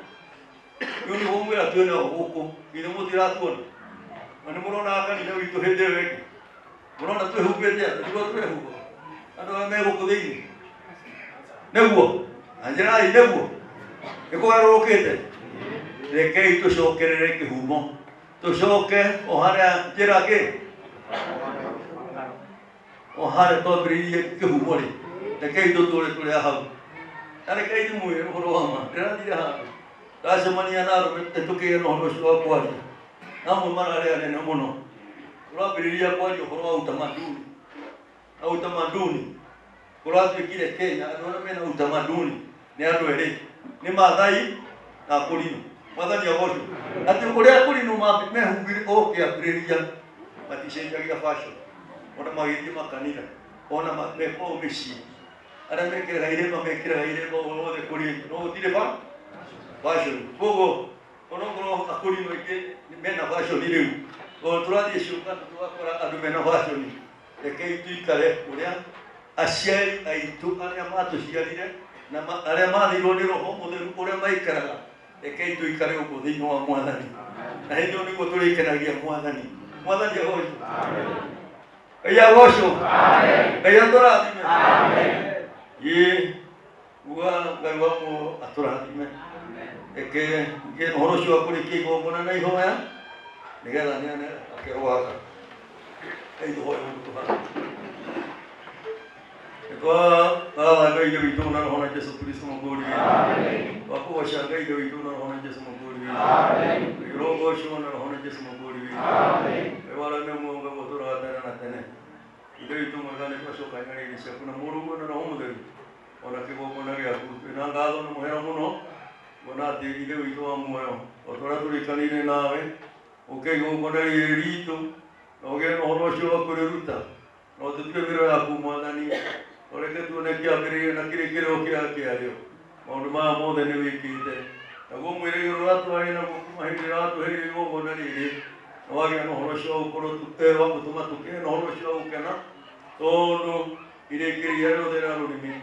rĩu nĩguo mwĩra twĩna gũkũ githĩ mũtiratuona na nĩ mũrona kanitha witũ hĩndĩ ĩyo ĩngĩ mũrona twĩhumbĩte atĩa tiguo twĩhumba andũ arĩa me gũkũ thĩinĩ nĩguo na njĩrai nĩguo nĩ kũgarũrũkĩte rekei tũcokerere kĩhumo tũcoke o harĩa njĩra kĩ o harĩa twambĩrĩirie kĩhumo rĩ rekei tũtũre tũrĩ a hau na rekei ndĩmwĩre ũhoro wa ma ndĩrathire handũ ndacemania na arũme tũkĩgĩa na ũhoro ũcio wa kwaria na amwe mararĩ anene mũno tũrambĩrĩria kwaria ũhoro wa utamaduni na utamaduni kũratuĩkire Kenya andũ arĩa mena utamaduni nĩ andũ erĩ nĩ Maathai na Akũrinũ Mwathani agocwo atĩ ũrĩa Akũrinũ mehumbire o kĩambĩrĩria maticenjagia fashion ona magĩthiĩ makanitha ona mekorwo mĩciĩ arĩa mekĩraga iremba mekĩraga iremba othe kũrĩ no gũtirĩ ba fashion koguo onokorwo Akũrinũ aingĩ mena fashion rĩu tondũ tũrathiĩ ciũngano tũgakora andũ mena fashion rekei tuikare ũrĩa aciari aitũ arĩa matũciarire na arĩa mathirwo nĩ Roho Mũtheru ũrĩa maikaraga rekei tuikare ũguo thĩinĩ wa Mwathani na hĩndĩ ĩyo nĩguo tũrĩkenagia Mwathani Mwathani agocwo Ngai agocwo Ngai atũrathime ĩĩ uga Ngai wa muoyo atũrathime reke ngĩe na ũhoro ũcio wa kũrĩkia igongona na ihoya nĩgetha neane akerwo gaka Ngai tũhoe ũguo tũhana twathatha Ngai Ithe witũ na Roho na Jesũ Kristo Mũkũũri witũ twakũgoca Ngai Ithe witũ na Roho na Jesũ Mũkũũri witũ Ngai ũrogocwo na Roho na Jesũ Mũkũũri witũ Ngai wa arĩa me muoyo Ngai ũtũũraga tene na tene Ithe witũ mwega nĩ twacoka nyaĩrĩ ciaku na Mũrũguo na Roho Mũtheru ona kĩgongona gĩaku twĩna ngatho na mũhera mũno kuona atĩ Ithe witũ wa muoyo o ta ũrĩa tũrĩkanĩire nawe ũke igongona rĩrĩ ritũ na ũgĩe na ũhoro ũcio wa kũrĩruta na ũtũtue mĩro yaku Mwathani ũreke tuone kĩambĩrĩria na kĩrĩkĩrĩro kĩa kĩarĩo maũndũ maya mothe nĩ wĩkĩte naguo mwĩrĩgĩrĩro ũrĩa twarĩ naguo kuma hĩndĩ ĩrĩa watũheire igongona rĩrĩ na wagĩa na ũhoro ũcio wa gũkorwo wa gũtũma tũkĩe na ũhoro ũcio wa gũkena tondũ irĩkĩrĩria rĩothe rĩa rũrĩmĩ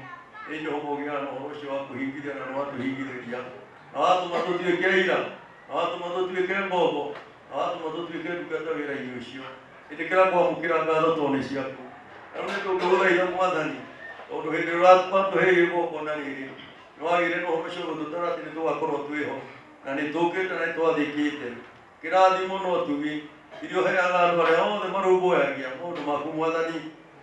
nĩ Jehova ũgĩaga na ũhoro ũcio wa kũhingithia na nĩ watũhingithĩria na watũma tũtuĩke aira na watũma tũtuĩke ngombo na watũma tũtuĩke ndungata wĩra-inĩ ũcio ĩtĩkĩra kwamũkĩra ngatho tondũ nĩ ciaku na rĩu nĩ tũngĩgũthaitha Mwathani tondũ hĩndĩ ĩrĩa watũheire igongona rĩrĩ nĩ wagĩire na ũhoro ũcio gũtũtara atĩ nĩ tũgakorwo twĩho na nĩ tũkĩte na nĩ twathĩkĩte kĩrathimo na ũtugi iria ũheaga andũ arĩa othe marũmbũyagia maũndũ maku Mwathani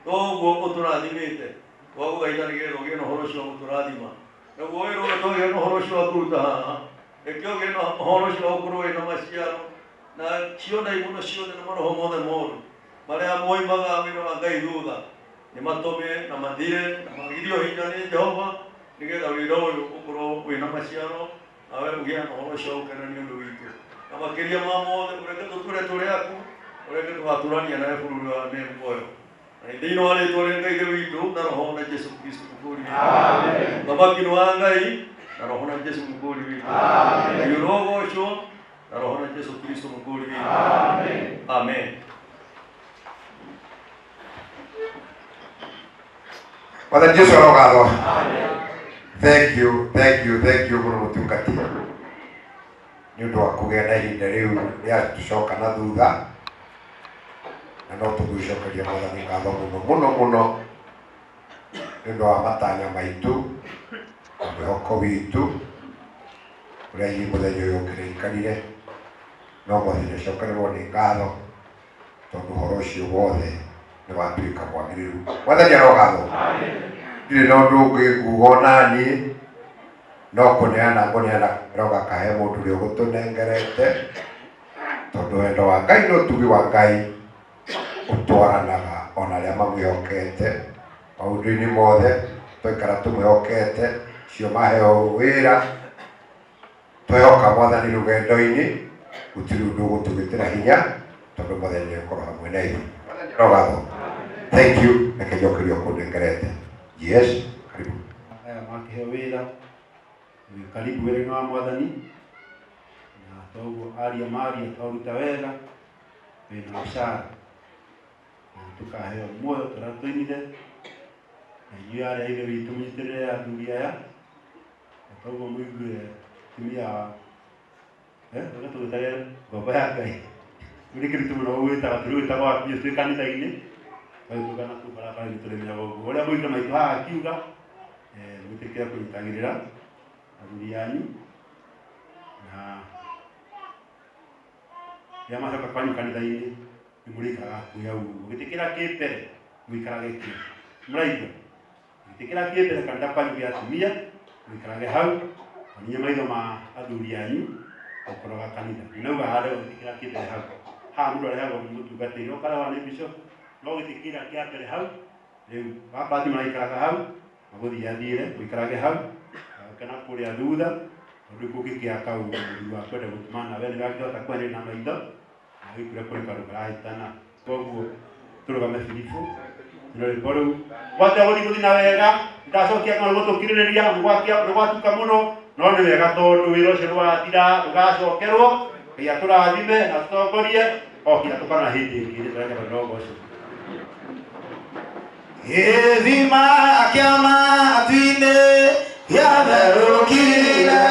toguo ũtũrathimĩte twagũthaitha nĩgetha ũgĩe na ũhoro ũcio wa gũtũrathima naguo wĩra ũyũ twagĩa na ũhoro ũcio wa kũruta haha reke ũgĩe na ũhoro ũcio wa gũkorwo wĩna maciaro na ciona imuno ciothe na maroho mothe moru marĩa moimaga wĩra wa Ngai thutha nĩ matũme na mathire na magirio hinya nĩ Jehova nĩgetha wĩra ũyũ ũkorwo wĩna maciaro nawe ũgĩe na ũhoro ũcio wa gũkena nĩ ũndũ witũ na makĩria ma mothe ũreke tũtũre tũrĩ aku ũreke tũgatũrania nawe bũrũri wa me muoyo na thĩinĩ wa rĩtwa rĩa Ngai Ithe witũ na Roho na Jesũ Kristo Mũkũũri witũ Mũthamaki nĩ wa Ngai na Roho na Jesũ Mũkũũri witũ Ngai ũrogocwo na Roho na Jesũ Kristo Mũkũũri witũ Amen.
Mwathani Jesu arogathwo. Thank you, thank you, thank you mũno mũtungati nĩ ũndũ wa kũgĩa na ihinda rĩu rĩa tũcoka na thutha na no tũgũcokeria Mwathani ngatho mũno mũno mũno nĩ ũndũ wa matanya maitũ na mwĩhoko witũ ũrĩa hihi mũthenya ũyũ ũkĩrĩkanire no Mwathani acokererwo nĩ ngatho tondũ ũhoro ũcio wothe nĩ watuĩka mwagĩrĩru. Mwathani arogathwo. Ndirĩ na ũndũ ũngĩ nguga onaniĩ no kũneana ngũneana roga kahe mũndũ ũrĩa ũgũtũnengerete tondũ wendo wa Ngai na ũtugi wa Ngai ũtwaranaga ona arĩa mamwĩhokete maũndũ-inĩ mothe twaikara tũmwĩhokete cio maheo wĩra twehoka Mwathani rũgendo-inĩ gũtirĩ ũndũ ũgũtũgĩtĩra hinya tondũ Mwathani nĩegũkorwo hamwe na ithuĩ. Mwathani arogathwo. Thank you, reke njokerio kũnengerete. Yes, karibu.
Aya makĩheo wĩra karibu wĩra-inĩ wa Mwathani na toguo aria maria twaruta wega wĩna mũcara na tũkaheo muoyo tũrĩa tũinire Na inyuĩ arĩa a ithe witũ mũnyitĩrĩre athuri aya na toguo mũigue atumia reke tũgĩtage ngombo ya Ngai. Rĩu nĩ kĩritũ mũno gũgwĩtaga tũrĩ gwĩtagwo atumia twĩ kanitha-inĩ twagĩtuĩka na kũu barabara-inĩ tũrĩmeaga ũguo. Ũrĩa mũigue maitũ haha akiuga mwĩtĩkĩre kũnyitagĩrĩra athuri anyu na rĩrĩa macoka kwanyu kanitha-inĩ nĩ mũrĩikaraga hakuhĩ hau ũguo. Gĩtĩ kĩrĩa kĩ mbere mũikarage kĩo. Mũraigua? Gĩtĩ kĩrĩa kĩ mbere kanitha kwanyu gĩa atumia mũikarage hau onie maitho ma athuri anyu gũkoroga kanitha. Ndinauga harĩa gĩtĩ kĩrĩa kĩ mbere hau. Haha mũndũ arehagwo nĩ mũtungatĩri ũkarehwo nĩ bishop no gĩtĩ kĩrĩa kĩa mbere hau rĩu wapati maraikaraga hau magũthiathiĩre mũikarage hau kana kũrĩa thutha tondũ kũngĩkĩa kau mũthuri waku ende gũtuma nawe nĩ wangĩhota kwaria na maitho na wĩkure kũrĩ kaũndũ karahĩtana koguo tũrũgame biribũ na rwĩmbo rũu gwate gũthiĩ gũthiĩ na wega ndacokia ng'ano gũtũkirĩrĩria nĩ gwatuka mũno no nĩ wega tondũ wĩra ũcio nĩwathira ndũgacokerwo Ngai atũrathime na atũtongorie o nginya tũkona hĩndĩ ĩngĩ rĩtwa rĩa ũgoco.
Gĩthima kĩa matu-inĩ gĩatherũkire.